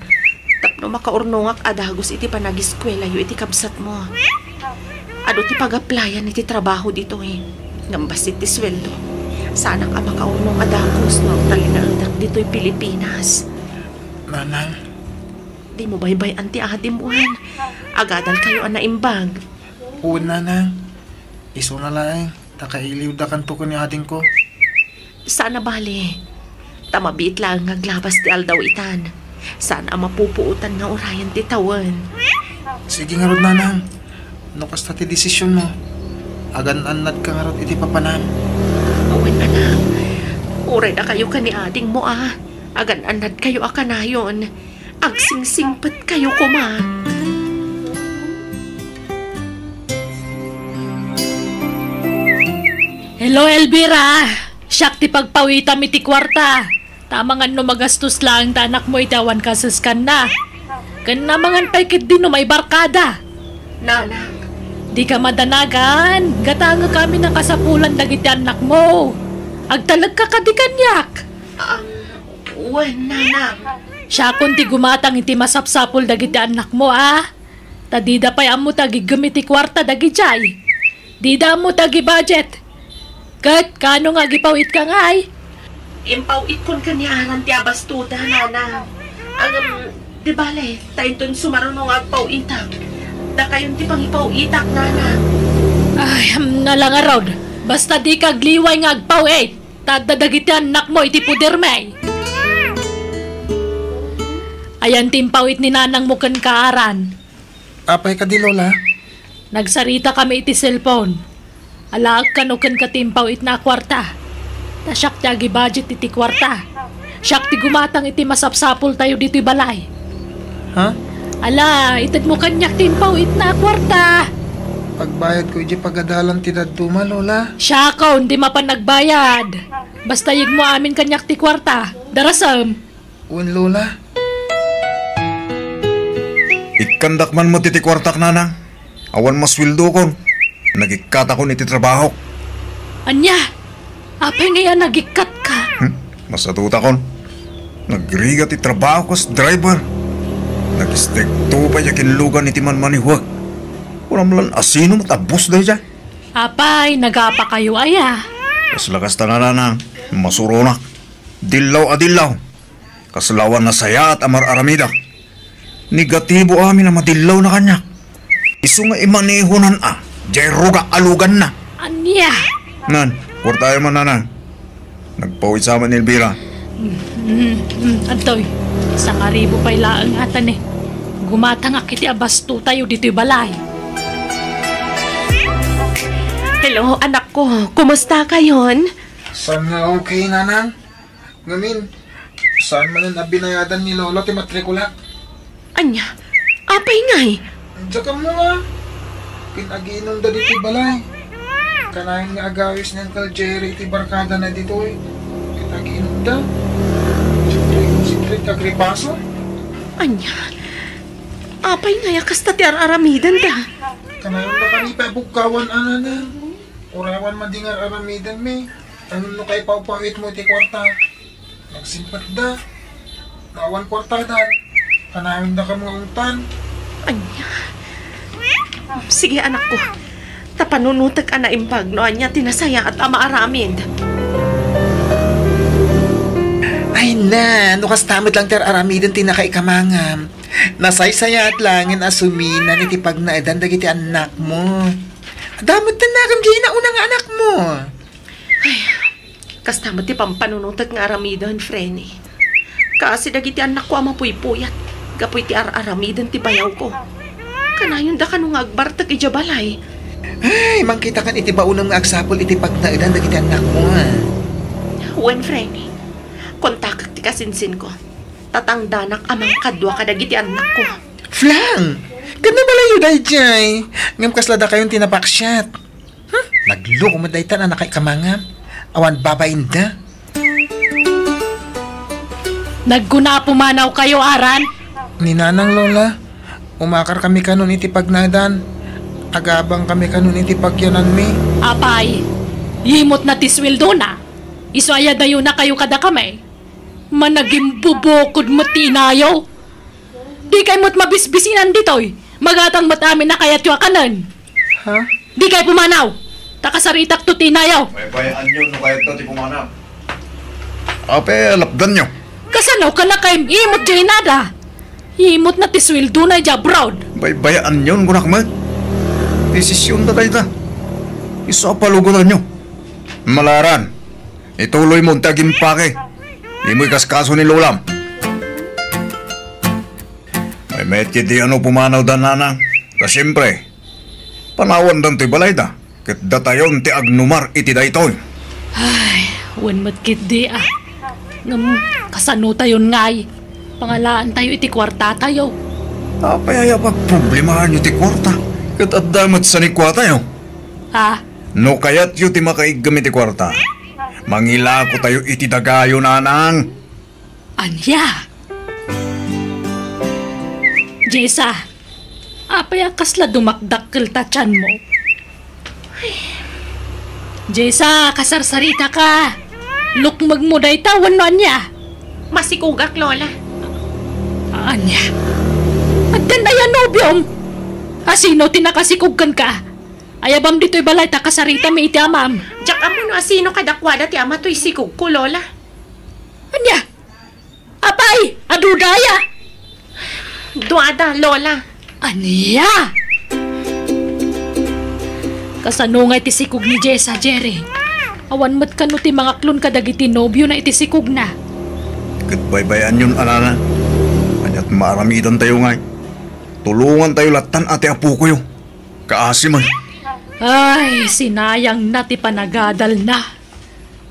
Tapno makaurnongak a dagus iti panagiskuelayo iti kabsatmo. Adu ti pagaplayan iti trabaho ditoy. Ngem bassit ti sueldo. Saanak a makaurnong a dagus no agtalinaedak ditoy Pilipinas. Nanang. Dimo baybay-an ti adim, wen. Agadalkayo a naimbag. Wen, nanang. Isuna laeng, ta kailiwdakanto ken ni adingko. Saan a bali. Ta mabiit laeng nga aglabas ti aldaw itan. Saan a mapupuotan nga urayen ti tawen. Sige ngarud, nanang. No kasta ti desisionmo, agan-annadka ngarud iti papanam. Awan, anak. Uray dakayo ken ni adingmo a. Agan-annadkayo a kanayon. Agsingsingpetkayo koma. Hello, Elvira. Siak ti pagpawitam iti kuarta. Ta amangan no magastos laeng ti anakmo iti awan kasaskanna. Ken amangan pay ketdi no maibarkada. Nanang. Dika madanagan. Gatangek amin a kasapulan dagiti annakmo. Agtalekka kadi kaniak. Um, wen, nanang. Siakon ti gumatang iti masapsapul dagiti annakmo, a? Ta dida pay ammo ti agiggem iti kuarta dagidiay. Dida ammo ti agibudget. Ket kaano nga agipaw-itka ngay? Impaw-itkon ken ni Aran ti abastoda, nanang. Ngem, di bale, ta inton sumaruno nga agpaw-itak, dakayon ti pangipaw-itak, nanang. Ay, am, ala ngarud. Basta dika agliway nga agpaw-it. Ta adda dagiti annakmo iti podermi. Ayan ti impaw-it ni nanangmo kenka, Aran. Apay kadi, Lola? Nagsaritakami iti cellphone. Alaek kano kenka ti impaw-itna a kuarta. Ta siak ti agibudget iti kuarta. Siak ti gumatang iti masapsapultayo ditoy balay. Ha? Ala, itedmo kaniak ti impaw-itna a kuarta. Pagbayadko idiay pagadalan ti dadduma, Lola. Siakon ti mapan agbayad. Basta yegmo amin kaniak ti kuarta. Darasem. Wen, Lola. Ikkandak man met iti kuartak, nanang. Awan masueldokon. Nagikkatakon iti trabahok. Ania? Apay ngay a nagikkatka? Hmm? Masatutakon. Nagrigat ti trabahok kas driver. Nag-istrikto pay a kinlugan iti manmanihua. Kunam lan asino met a boss daydiay. Apay, nagapakayo aya? Kasla kasta, nanang. Masuronak. Dillaw a dillaw. Kasla awan nasayaat a mar-aramidak. Negatibo amin a madillawna kaniak. Isu nga imanehonan a, diay ruga a luganna. Ania? Nan, kuartayo man, nanang. Nagpaw-it sa amin ni Elvira. Mm, mm, mm, adtoy. Sangaribu pay laeng ata ni. Gumatangak iti abastotayo ditoy balay. Hello, anak ko. Kumusta kayon? Saan nga okay, nanang? Ngamin, saan manen a binayadan ni Lolo ti matrikulak? Ania? Apay ngay? Diak ammo nga. Kin-agiinumda ditoy balay. Kanayon nga agawis ni Uncle Jerry iti barkadana ditoy. Kin-agiinumda. Siyempre, siyempre, kagripaso. Ania? Apay ngay a kasta ti ar-aramidenda? Kanayon na kami pa bugkawan, anana. Urawan madi nga ar-aramidenmi. Ano no kay pawpawitmo iti kuarta? Nagsingpetda. No awan kuartadan, kanayon da kam nga ungtan. Ania? Sige, anakko. Ta panunotek a naimbag no ania ti nasayaat a maaramid. Ay na, no kasta met lang ti ar-aramiden ti nakaikamangam. Nasaysayaat laengen a suminan iti pagnaedan dagiti annakmo. Adda met ti annakam diay nauna nga anakmo. Ay, kasta met ti pampanunotek nga aramiden, Frenny. Kaasi dagiti annakko a mapuypuyat gapu iti ar-aramiden ti bayawko. Kanayon da kano nga agbartek idiay balay. Ay, mangkitakan iti baonam nga agsapul iti pagnaedan dagiti annakmo, ha? Wen, Frenny. Kontakek ti kasinsinko. Tatangdanak a mangkadua kadagiti annakko. Flang! Ket nabalayyo daydiay. Ngem kasla dakayon ti napaksiat. Hmm? Nagloko met dayta a nakaikamangam. Awan babainda. Nagkuna a pumanawkayo, Aran? Ni Nanang, Lola, umakarkami kanon iti pagnaedan. Agabangkami kanon iti pagyananmi. Apay, yimot na ti suweldona. Isu aya dayonakayo kadakami. Managimbubukod met ti inayo. Dikay met mabisbisinan ditoy. Magatang met amin a kayatyo a kanen. Ha? Dikay pumanaw. Ta kasaritakto ti inayo. Baybay-anyo no kayatyo ti pumanaw. Apay, lapdanyo. Kasano ka nakaim-imot diay inada? Imot na ti suweldona idiay abroad. Baybay-anyo, kunak met. Desisionda dayta. Isu a palugotanyo. Malaran. Ituloymo ti agimpake. Dimo ikaskaso ni lolam. Ay, met ketdi a no pumanawda, Nanang. Ta siempre, panawandan toy balayda. Ket datayon ti agnumar iti daytoy. Ay, wen met ketdi a. Ngem, kasanotayon ngay? Pangalaantayo iti kuartatayo. Apay aya pagproblemaanyo ti kuarta? Ket adda met sanikuatayo. Ha? No kayatyo ti makaiggem iti kuarta, mangilakotayo iti dagayo, Nanang. Ania? Jessa, apay a kasla dumakdakkel ta tianmo? Jessa, kasarsaritaka. Lukmegmo dayta wenno ania? Masikogak, Lola. Ania? Addan aya nobiom? Asino ti nakasikog kenka? Ayabam ditoy balay ta kasaritami iti amam. Diak ammo no asino kadakuada ti ama toy sikogko, Lola. Ania? Apay, adu daya? Duada, Lola. Ania? Kasano ngay ti sikog ni Jessa, Jerry? Awan met kano ti mangaklon kadagiti nobiona iti sikogna? Ket baybay-anyon, anana. Ania't maaramidantayo ngay? Tulongantayo lattan a ti apokoyo. Kaasi man. Ay, sinayangna ti panagadalna.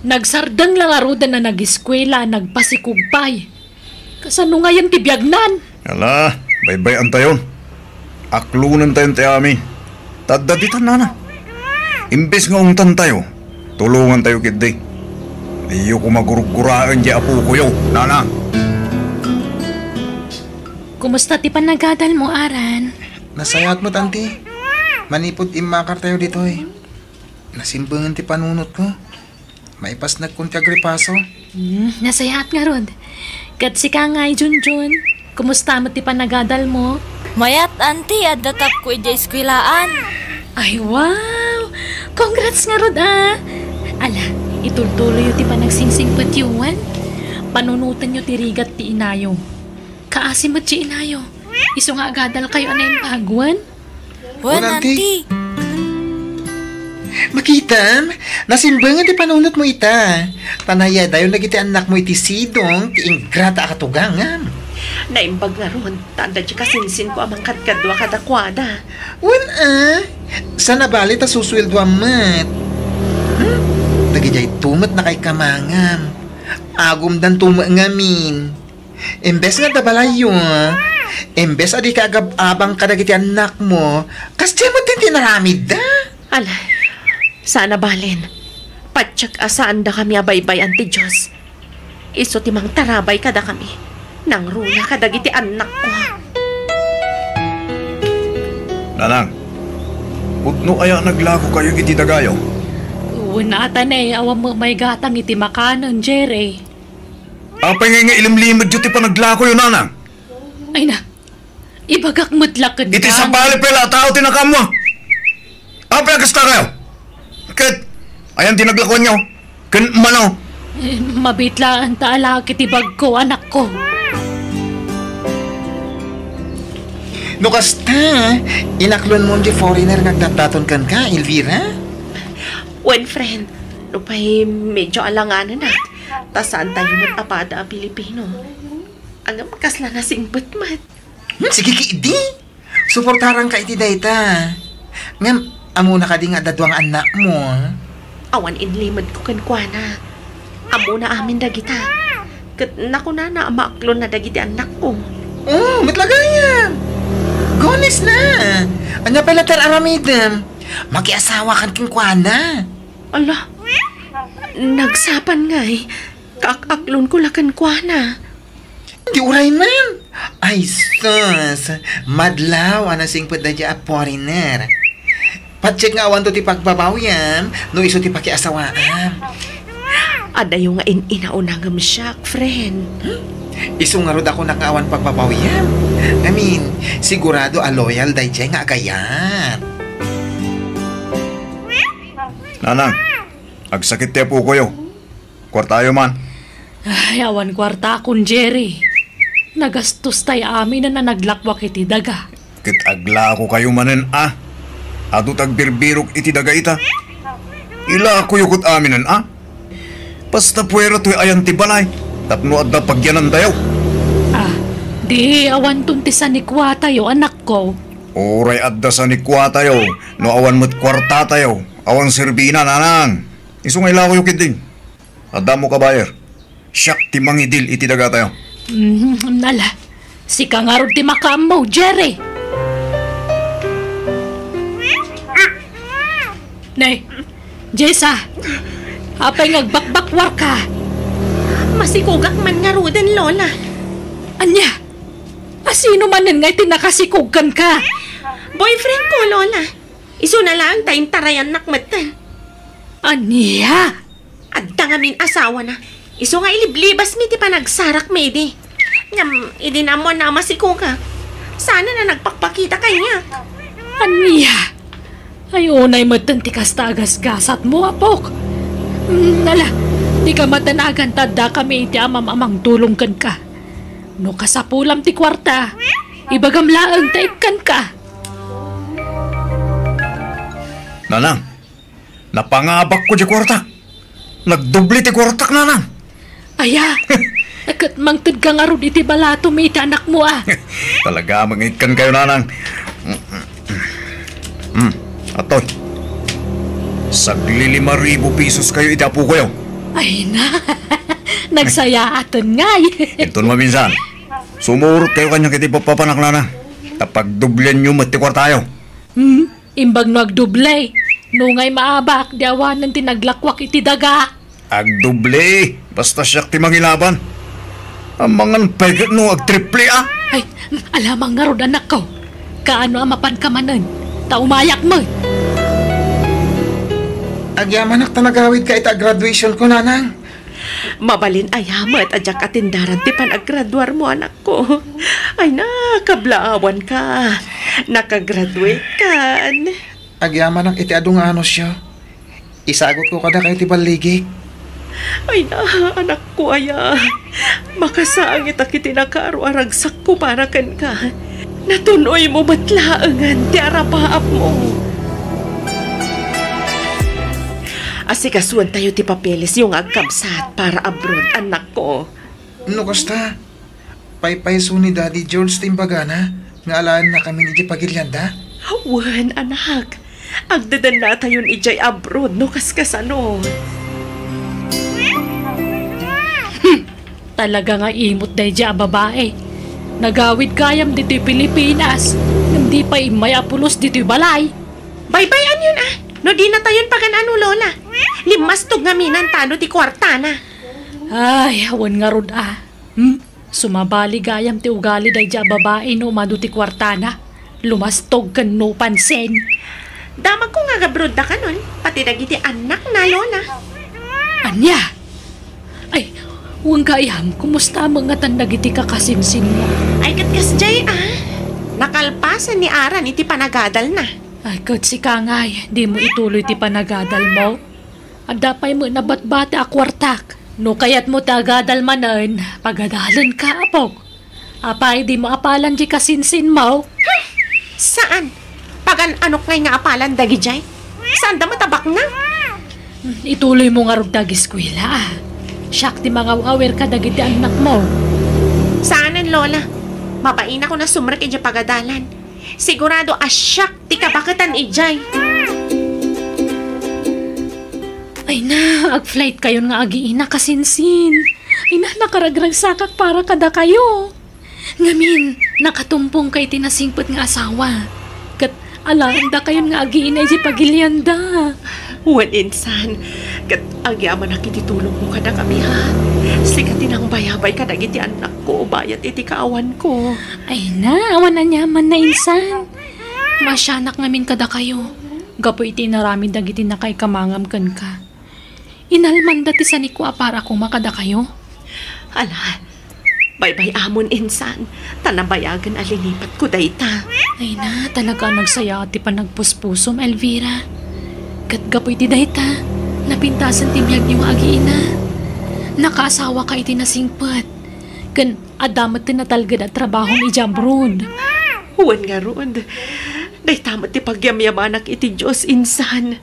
Nagsardeng la ngaruden a nagiskuela, nagpasikog pay. Kasano ngayen ti biagnan? Ala, baybay-antayon. Aklonentayon ti amin. Ta adda ditan, nana. Imbes nga ungtantayo, tulongantayo ketdi. Diyo koma gurguraen diay apokoyo, nana. Kumusta ti panagadalmo, Aran? Nasayaat met, anti. Manipud immakartayo ditoy, nasimbengen ti panunotko. Maipasnekon ti agripaso. Hmm, nasayaat ngarud. Ket sika ngay, Junjun, kumusta met ti panagadalmo? Mayat, anti, adda tapko idiay eskuelaan. Ay, wow! Congrats ngarud, a! Ala, itultuloyyo ti panagsingsingpetyo, wen? Panunotenyo ti rigat ti inayo. Kaasi met ti inayo. Isu nga agadalkayo a naimbag, wen? Wen, anti. Makitam, nasimbengen ti panunotmo ita. Ta nayadayon dagiti annakmo iti sidong ti ingrata a katugangam. Naimbag ngarud, ta adda ti kasinsinko a mangkadkadua kadakuada. Wen, a? Saan a bale ta susueldoam met. Hmm? Dagidiayto met nakaikamangam. Agumdanto met ngamin. Imbes nga adda balayyo, imbes a dika agab-abang kadagiti annakmo, kasdiay met ti inaramidda? Ala, saan a balen. Patiek a saandakami a baybay-an ti Dios. Isu ti mangtarabay kadakami. Nangruna kadagiti annakko. Nanang, pudno aya a naglakokayo iti dagayo? Wen, a, ta ne, awan met maygatang iti makanen, Jerry. Apay ngay nga ilimlimedyo ti panaglakoyo, nanang? Ay na, ibagak met la kenka. Iti sabali pay la a tao ti nakaammo. Apay a kasta kayo? Ket, ayan ti naglakuanyo? Ken mano? Eh, mabiit laeng ta alak iti bagko, anakko. No kasta, inaklonmon ti foreigner nga agdatdaton kenka, Elvira? Wen, friend, nupay medyo alanganen, ah. Ta saantayo met a pada a Pilipino. Ngem kasla nasingpet met. Hmm, sige ketdi. Suportaranka iti dayta. Ngem, ammona kadi nga adda dua nga annakmo? Awan inlimedko kenkuana. Ammona amin dagita. Ket nakunana a maaklonna dagiti annakko. Oh, met la gayam. Gones na. Ania pay la ti ar-aramidem? Makiasawakan kenkuana. Ala, nagsapan ngay. Kaak-aklonko la kenkuana. Di uray man. Ay, sus. Madlaw a nasingpet daydiay a foreigner. Patiek nga awanto ti pagbabawiam no isu ti pakiasawaam. Adayo nga in-inauna ngem siak, friend. Hmm? Isu ngarud a kunak nga awan pagbabawiam. I mean, sigurado a loyal daydiay nga agayat. Nanang, agsakit ti apokoyo. Kuartayo man. Ay, awan kuartakon, Jerry. Nagastos tay aminen a naglakuak iti daga. Ket aglakokayo manen a. Adu ti agbirbirok iti daga ita. Ilakoyo ket aminen a. Basta puera toy ayan ti balay. Tapno adda pagyanantayo. Ah, di awanton ti sanikuatayo, anakko. Uray adda sanikuatayo, no awan met kuartatayo, awan serbina, nanang. Isu nga ilakoyo ketdi. Adda ammo ka buyer. Siak ti mangidil iti dagatayo. Mm, ala. Sika ngarud ti makaammo, Jerry. Nay, Jessa, apay nga agbakbakwarka? Masikogak man ngaruden, Lola. Ania? A, sino manen ngay ti nakasikog kenka? Boyfriend ko, Lola. Isuna laeng ta intarayannak metten. Ania? Adda ngamin asawana. Isu nga iliblibasmi ti panagsarakmi idi. Ngem idi naammoanna a masikogak, saanen a nagpakpakita kaniak. Ania? Ay, unay metten ti kasta a gasgasatmo, apok. Mm, ala, dika madanagan ta addakami iti amam-amang tulong kenka. No kasapulam ti kuarta, ibagam laeng ta ikkanka. Nanang, napangabakko ti kuartak. Nagdoble ti kuartak, nanang. Aya, ket mangtedka ngarud iti balatom iti anakmo, a. Talaga, mangikkan kayo, nanang. Hmm, atoy. Saglilima ribu pesos kayo iti apokoyo. Ay na, nagsayaaten ngay. Inton maminsan, sumurot kayo kaniak iti papanak, nanang. Ta pagdoblianyo met ti kuartayo. Hmm? Imbag no agdoble, no ngay maabak, di awanen ti naglakuak iti daga. Agdoble, basta siak ti mangilaban. Amangan pay ket no agtriple, a. Ay, alamang ngarud, anakko. Kaano a mapanka manen, ta umayak met. Agyamanak ta nagawidka ita graduation ko, nanang. Mabalin aya met a diak atendaran ti panaggraduarmo, anakko. Ay, nakablaawanka. Nakagraduatekan. Agyamanak iti adu nga anusyo. Isagutko kadakayo ti balligik. Ay na, anakko aya. Makasangit a kiti nakaro a ragsakko para kenka. Natun-oymo met laengen ti arapaapmo. Asikasuentayo ti papelesyo nga agkabsat para abroad, anakko. No kasta, paypayso ni Daddy George ti imbagana nga alaennakamin idiay pagilianda? Wen, anak. Agdedennatayon idiay abroad no kaskasano. Hmm, talaga nga imot daydiay a babai. Nagawid gayam ditoy Pilipinas, ngem di pay immay a pulos ditoy balay. Baybay-anyon, a. No dinatayon pagan-ano, Lola. Limmastog ngamin ta adu ti kuartana. Ay, awan ngarud, a. Hmm? Sumabali gayam ti ugali daydiay a babai no umadu ti kuartana. Lumastog ken no pansin. Damagko nga agabroad dakanon, pati dagiti annakna, Lola. Ania? Ay, Wen gayam, kumusta met ngatan dagiti kakasinsinmo? Ay, ket kasdiay, a. Nakalpasen ni Aran iti panagadalna. Ay, ket sika ngay, dimo ituloy ti panagadalmo? Adda pay met nabatbati a kuartak. No kayatmo ti agadal manen, pagadalenka, apok. Apay, dimo apalan diay kasinsinmo? Saan? Pagan-anok ngay nga apalan dagidiay? Saanda met a baknang? Ituloymo ngarud ti ageskuela, a. Siak ti mangaw-awir kadagiti annakmo. Saanen, Lola. Mabainakon a sumrek idiay pagadalan. Sigurado a siak ti kabaketan idiay. Ay na, agflightkayon nga agiina, kasinsin. Ay na, nakaragragsakak para kadakayo. Ngamin, nakatumpongka iti nasingpet nga asawa. Ket alaendakayon nga agiina idiay pagilianda. Wen, insan, ket agyamanak iti tulongmo kadakami, a. Sika ti nangbayabay kadagiti annakko bayat iti kaawanko. Ay na, awan aniamanna, insan. Maasianak ngamin kadakayo, gapu iti inaramid dagiti nakaikamangam kenka. Inalmanda ti sanikua para koma kadakayo. Ala, baybay-amon, insan, ta nabayagen a linipatko dayta. Ay na, talaga a nagsaya ti panagpuspusom, Elvira. Ket gapu iti dayta, napintasen ti biagyo nga agiina. Nakaasawaka iti nasingpet. Ken adda met ti natalged a trabahom idiay abroad. Wen ngarud, dayta met ti pagyamyamanak iti Dios, insan.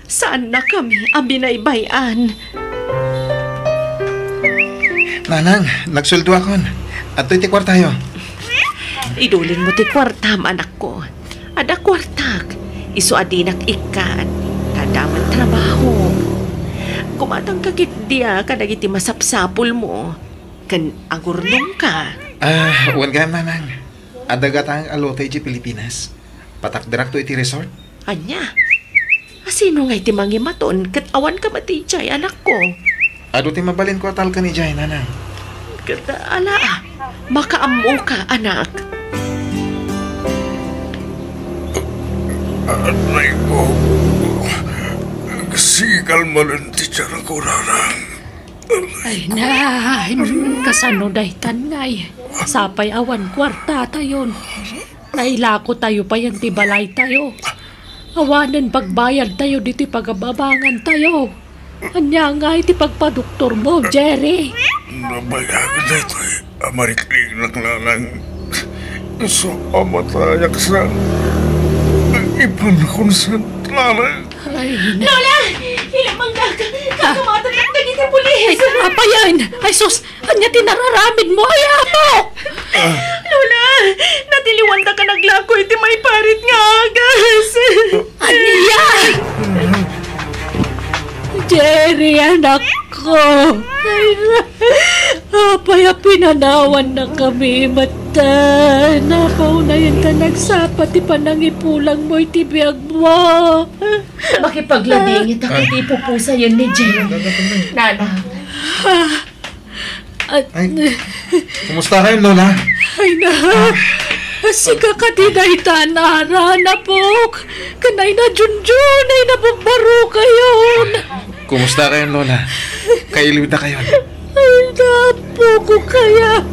Saannakami a binaybay-an. Nanang, nagsueldoakon. Adtoy ti kuartayo. Idulinmo ti kuartam, anakko. Adda kuartak. Isu a dinak ikkat. Adda met trabahok. Gumatangka ketdi a kadagiti masapsapulmo. Ken agurnongka. Ah, wen gayam, Nanang. Adda gatangek a lote idiay Pilipinas. Patakderakto iti resort. Ania? A, sino ngay ti mangimaton ket awanka met idiay, anakko? Adu ti mabalinko a talken idiay, Nanang. Ket, ala, makaammoka, anak. Anay ko, agsigal manen ti tianko, Nanang. Ay na, ay, kasano daytan ngay? Sapay awan kuartatayon. Nailakotayo payen ti balaytayo. Awanen pagbayadtayo ditoy pagababangantayo. Ania ngay ti pagpadoktormo, Jerry? Nabayag daytoy a marikningnak, Nanang. Isu a matayak sa ipan konsen, Nanang. Ay, na- Lola! Ilamangak! Kakamatangak dagiti pulis! Ay, apayan! Ay, sus! Ania ti nararamidmo? Ay, apo! Lola! Natiliwandaka naglako iti maiparit nga agas! Ania? Jerry, anakko! Ay, apay a pinanawannakami met? Napaunayenta nagsapa ti panangipulangmo iti biagmo. Makipagladingitak iti ipupusayen ni Jane. Nana. Ay, kumusta kayo, Lola? Ay na, sika kadi dayta, Nana, napok. Kanay na, Junjun, ay nabubaro kayon. Kumusta kayon, Lola? Kailiwda kayon. Ay, napo ko kaya.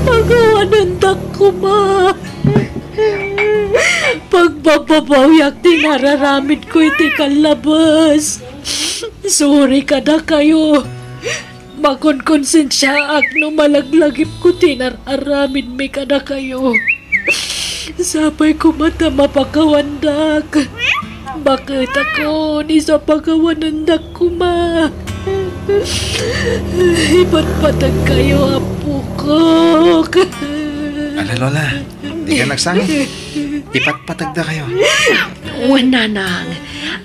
Pagawanandak koma. Pagbababawiak ti nararamid ko iti kallabes. Sorry kada kayo. Makonkonsensiaak no malaglagipko ti nar-aramidmi kadakayo. Sapay koma ta mapakawandak. Baketakon, isu a pakawanendak koma. Ipatpateg kayo, apokok. Ala, Lola, di ka nagsangit. Ipatpategda kayo. Wen, Nanang,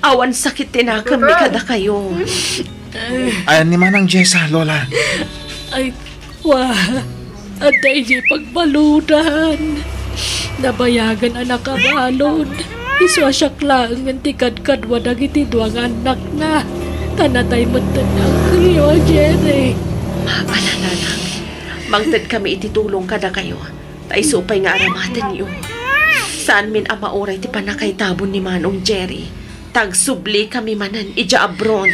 awan sakit ti nakemmi kadakayo. Ay, ni Manang Jessa, Lola. Ay, wa, adda idi pagbaludan. Nabayagan a nakabalud. Isu a siak laengen ti kadkadua dagiti dua nga annakna. Ta natay metten ni Angelio a Jerry. Ala, Nanang, mangtedkami iti tulong kadakayo. Ta isu pay nga aramatenyo. Saanmin a mauray ti pannakaitabon ni Manong Jerry. ta agsubli kami manen idiay abron.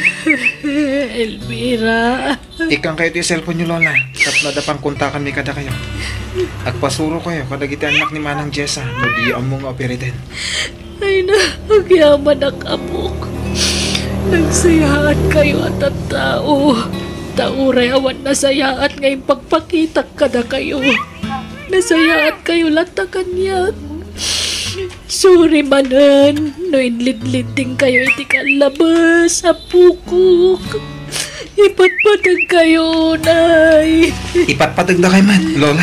Elvira. Ikkan kayo ti cellphone-yo, Lola, tapno adda pangkontakanmi kadakayo. Agpasuro kayo kadagiti annak ni Manang Jessa no diyo ammo nga upiriten. Ay na, agyamanak, apok. Nagsayaat kayo a tattao. Ta uray awan nasayaat nga impagpakitak kadakayo. Nasayaat kayo latta kaniak. Sorry manen no inlidlidting kayo iti kallabes, apokok. Ipatpateg kayo, Nay. Ipatpategda kay met, Lola.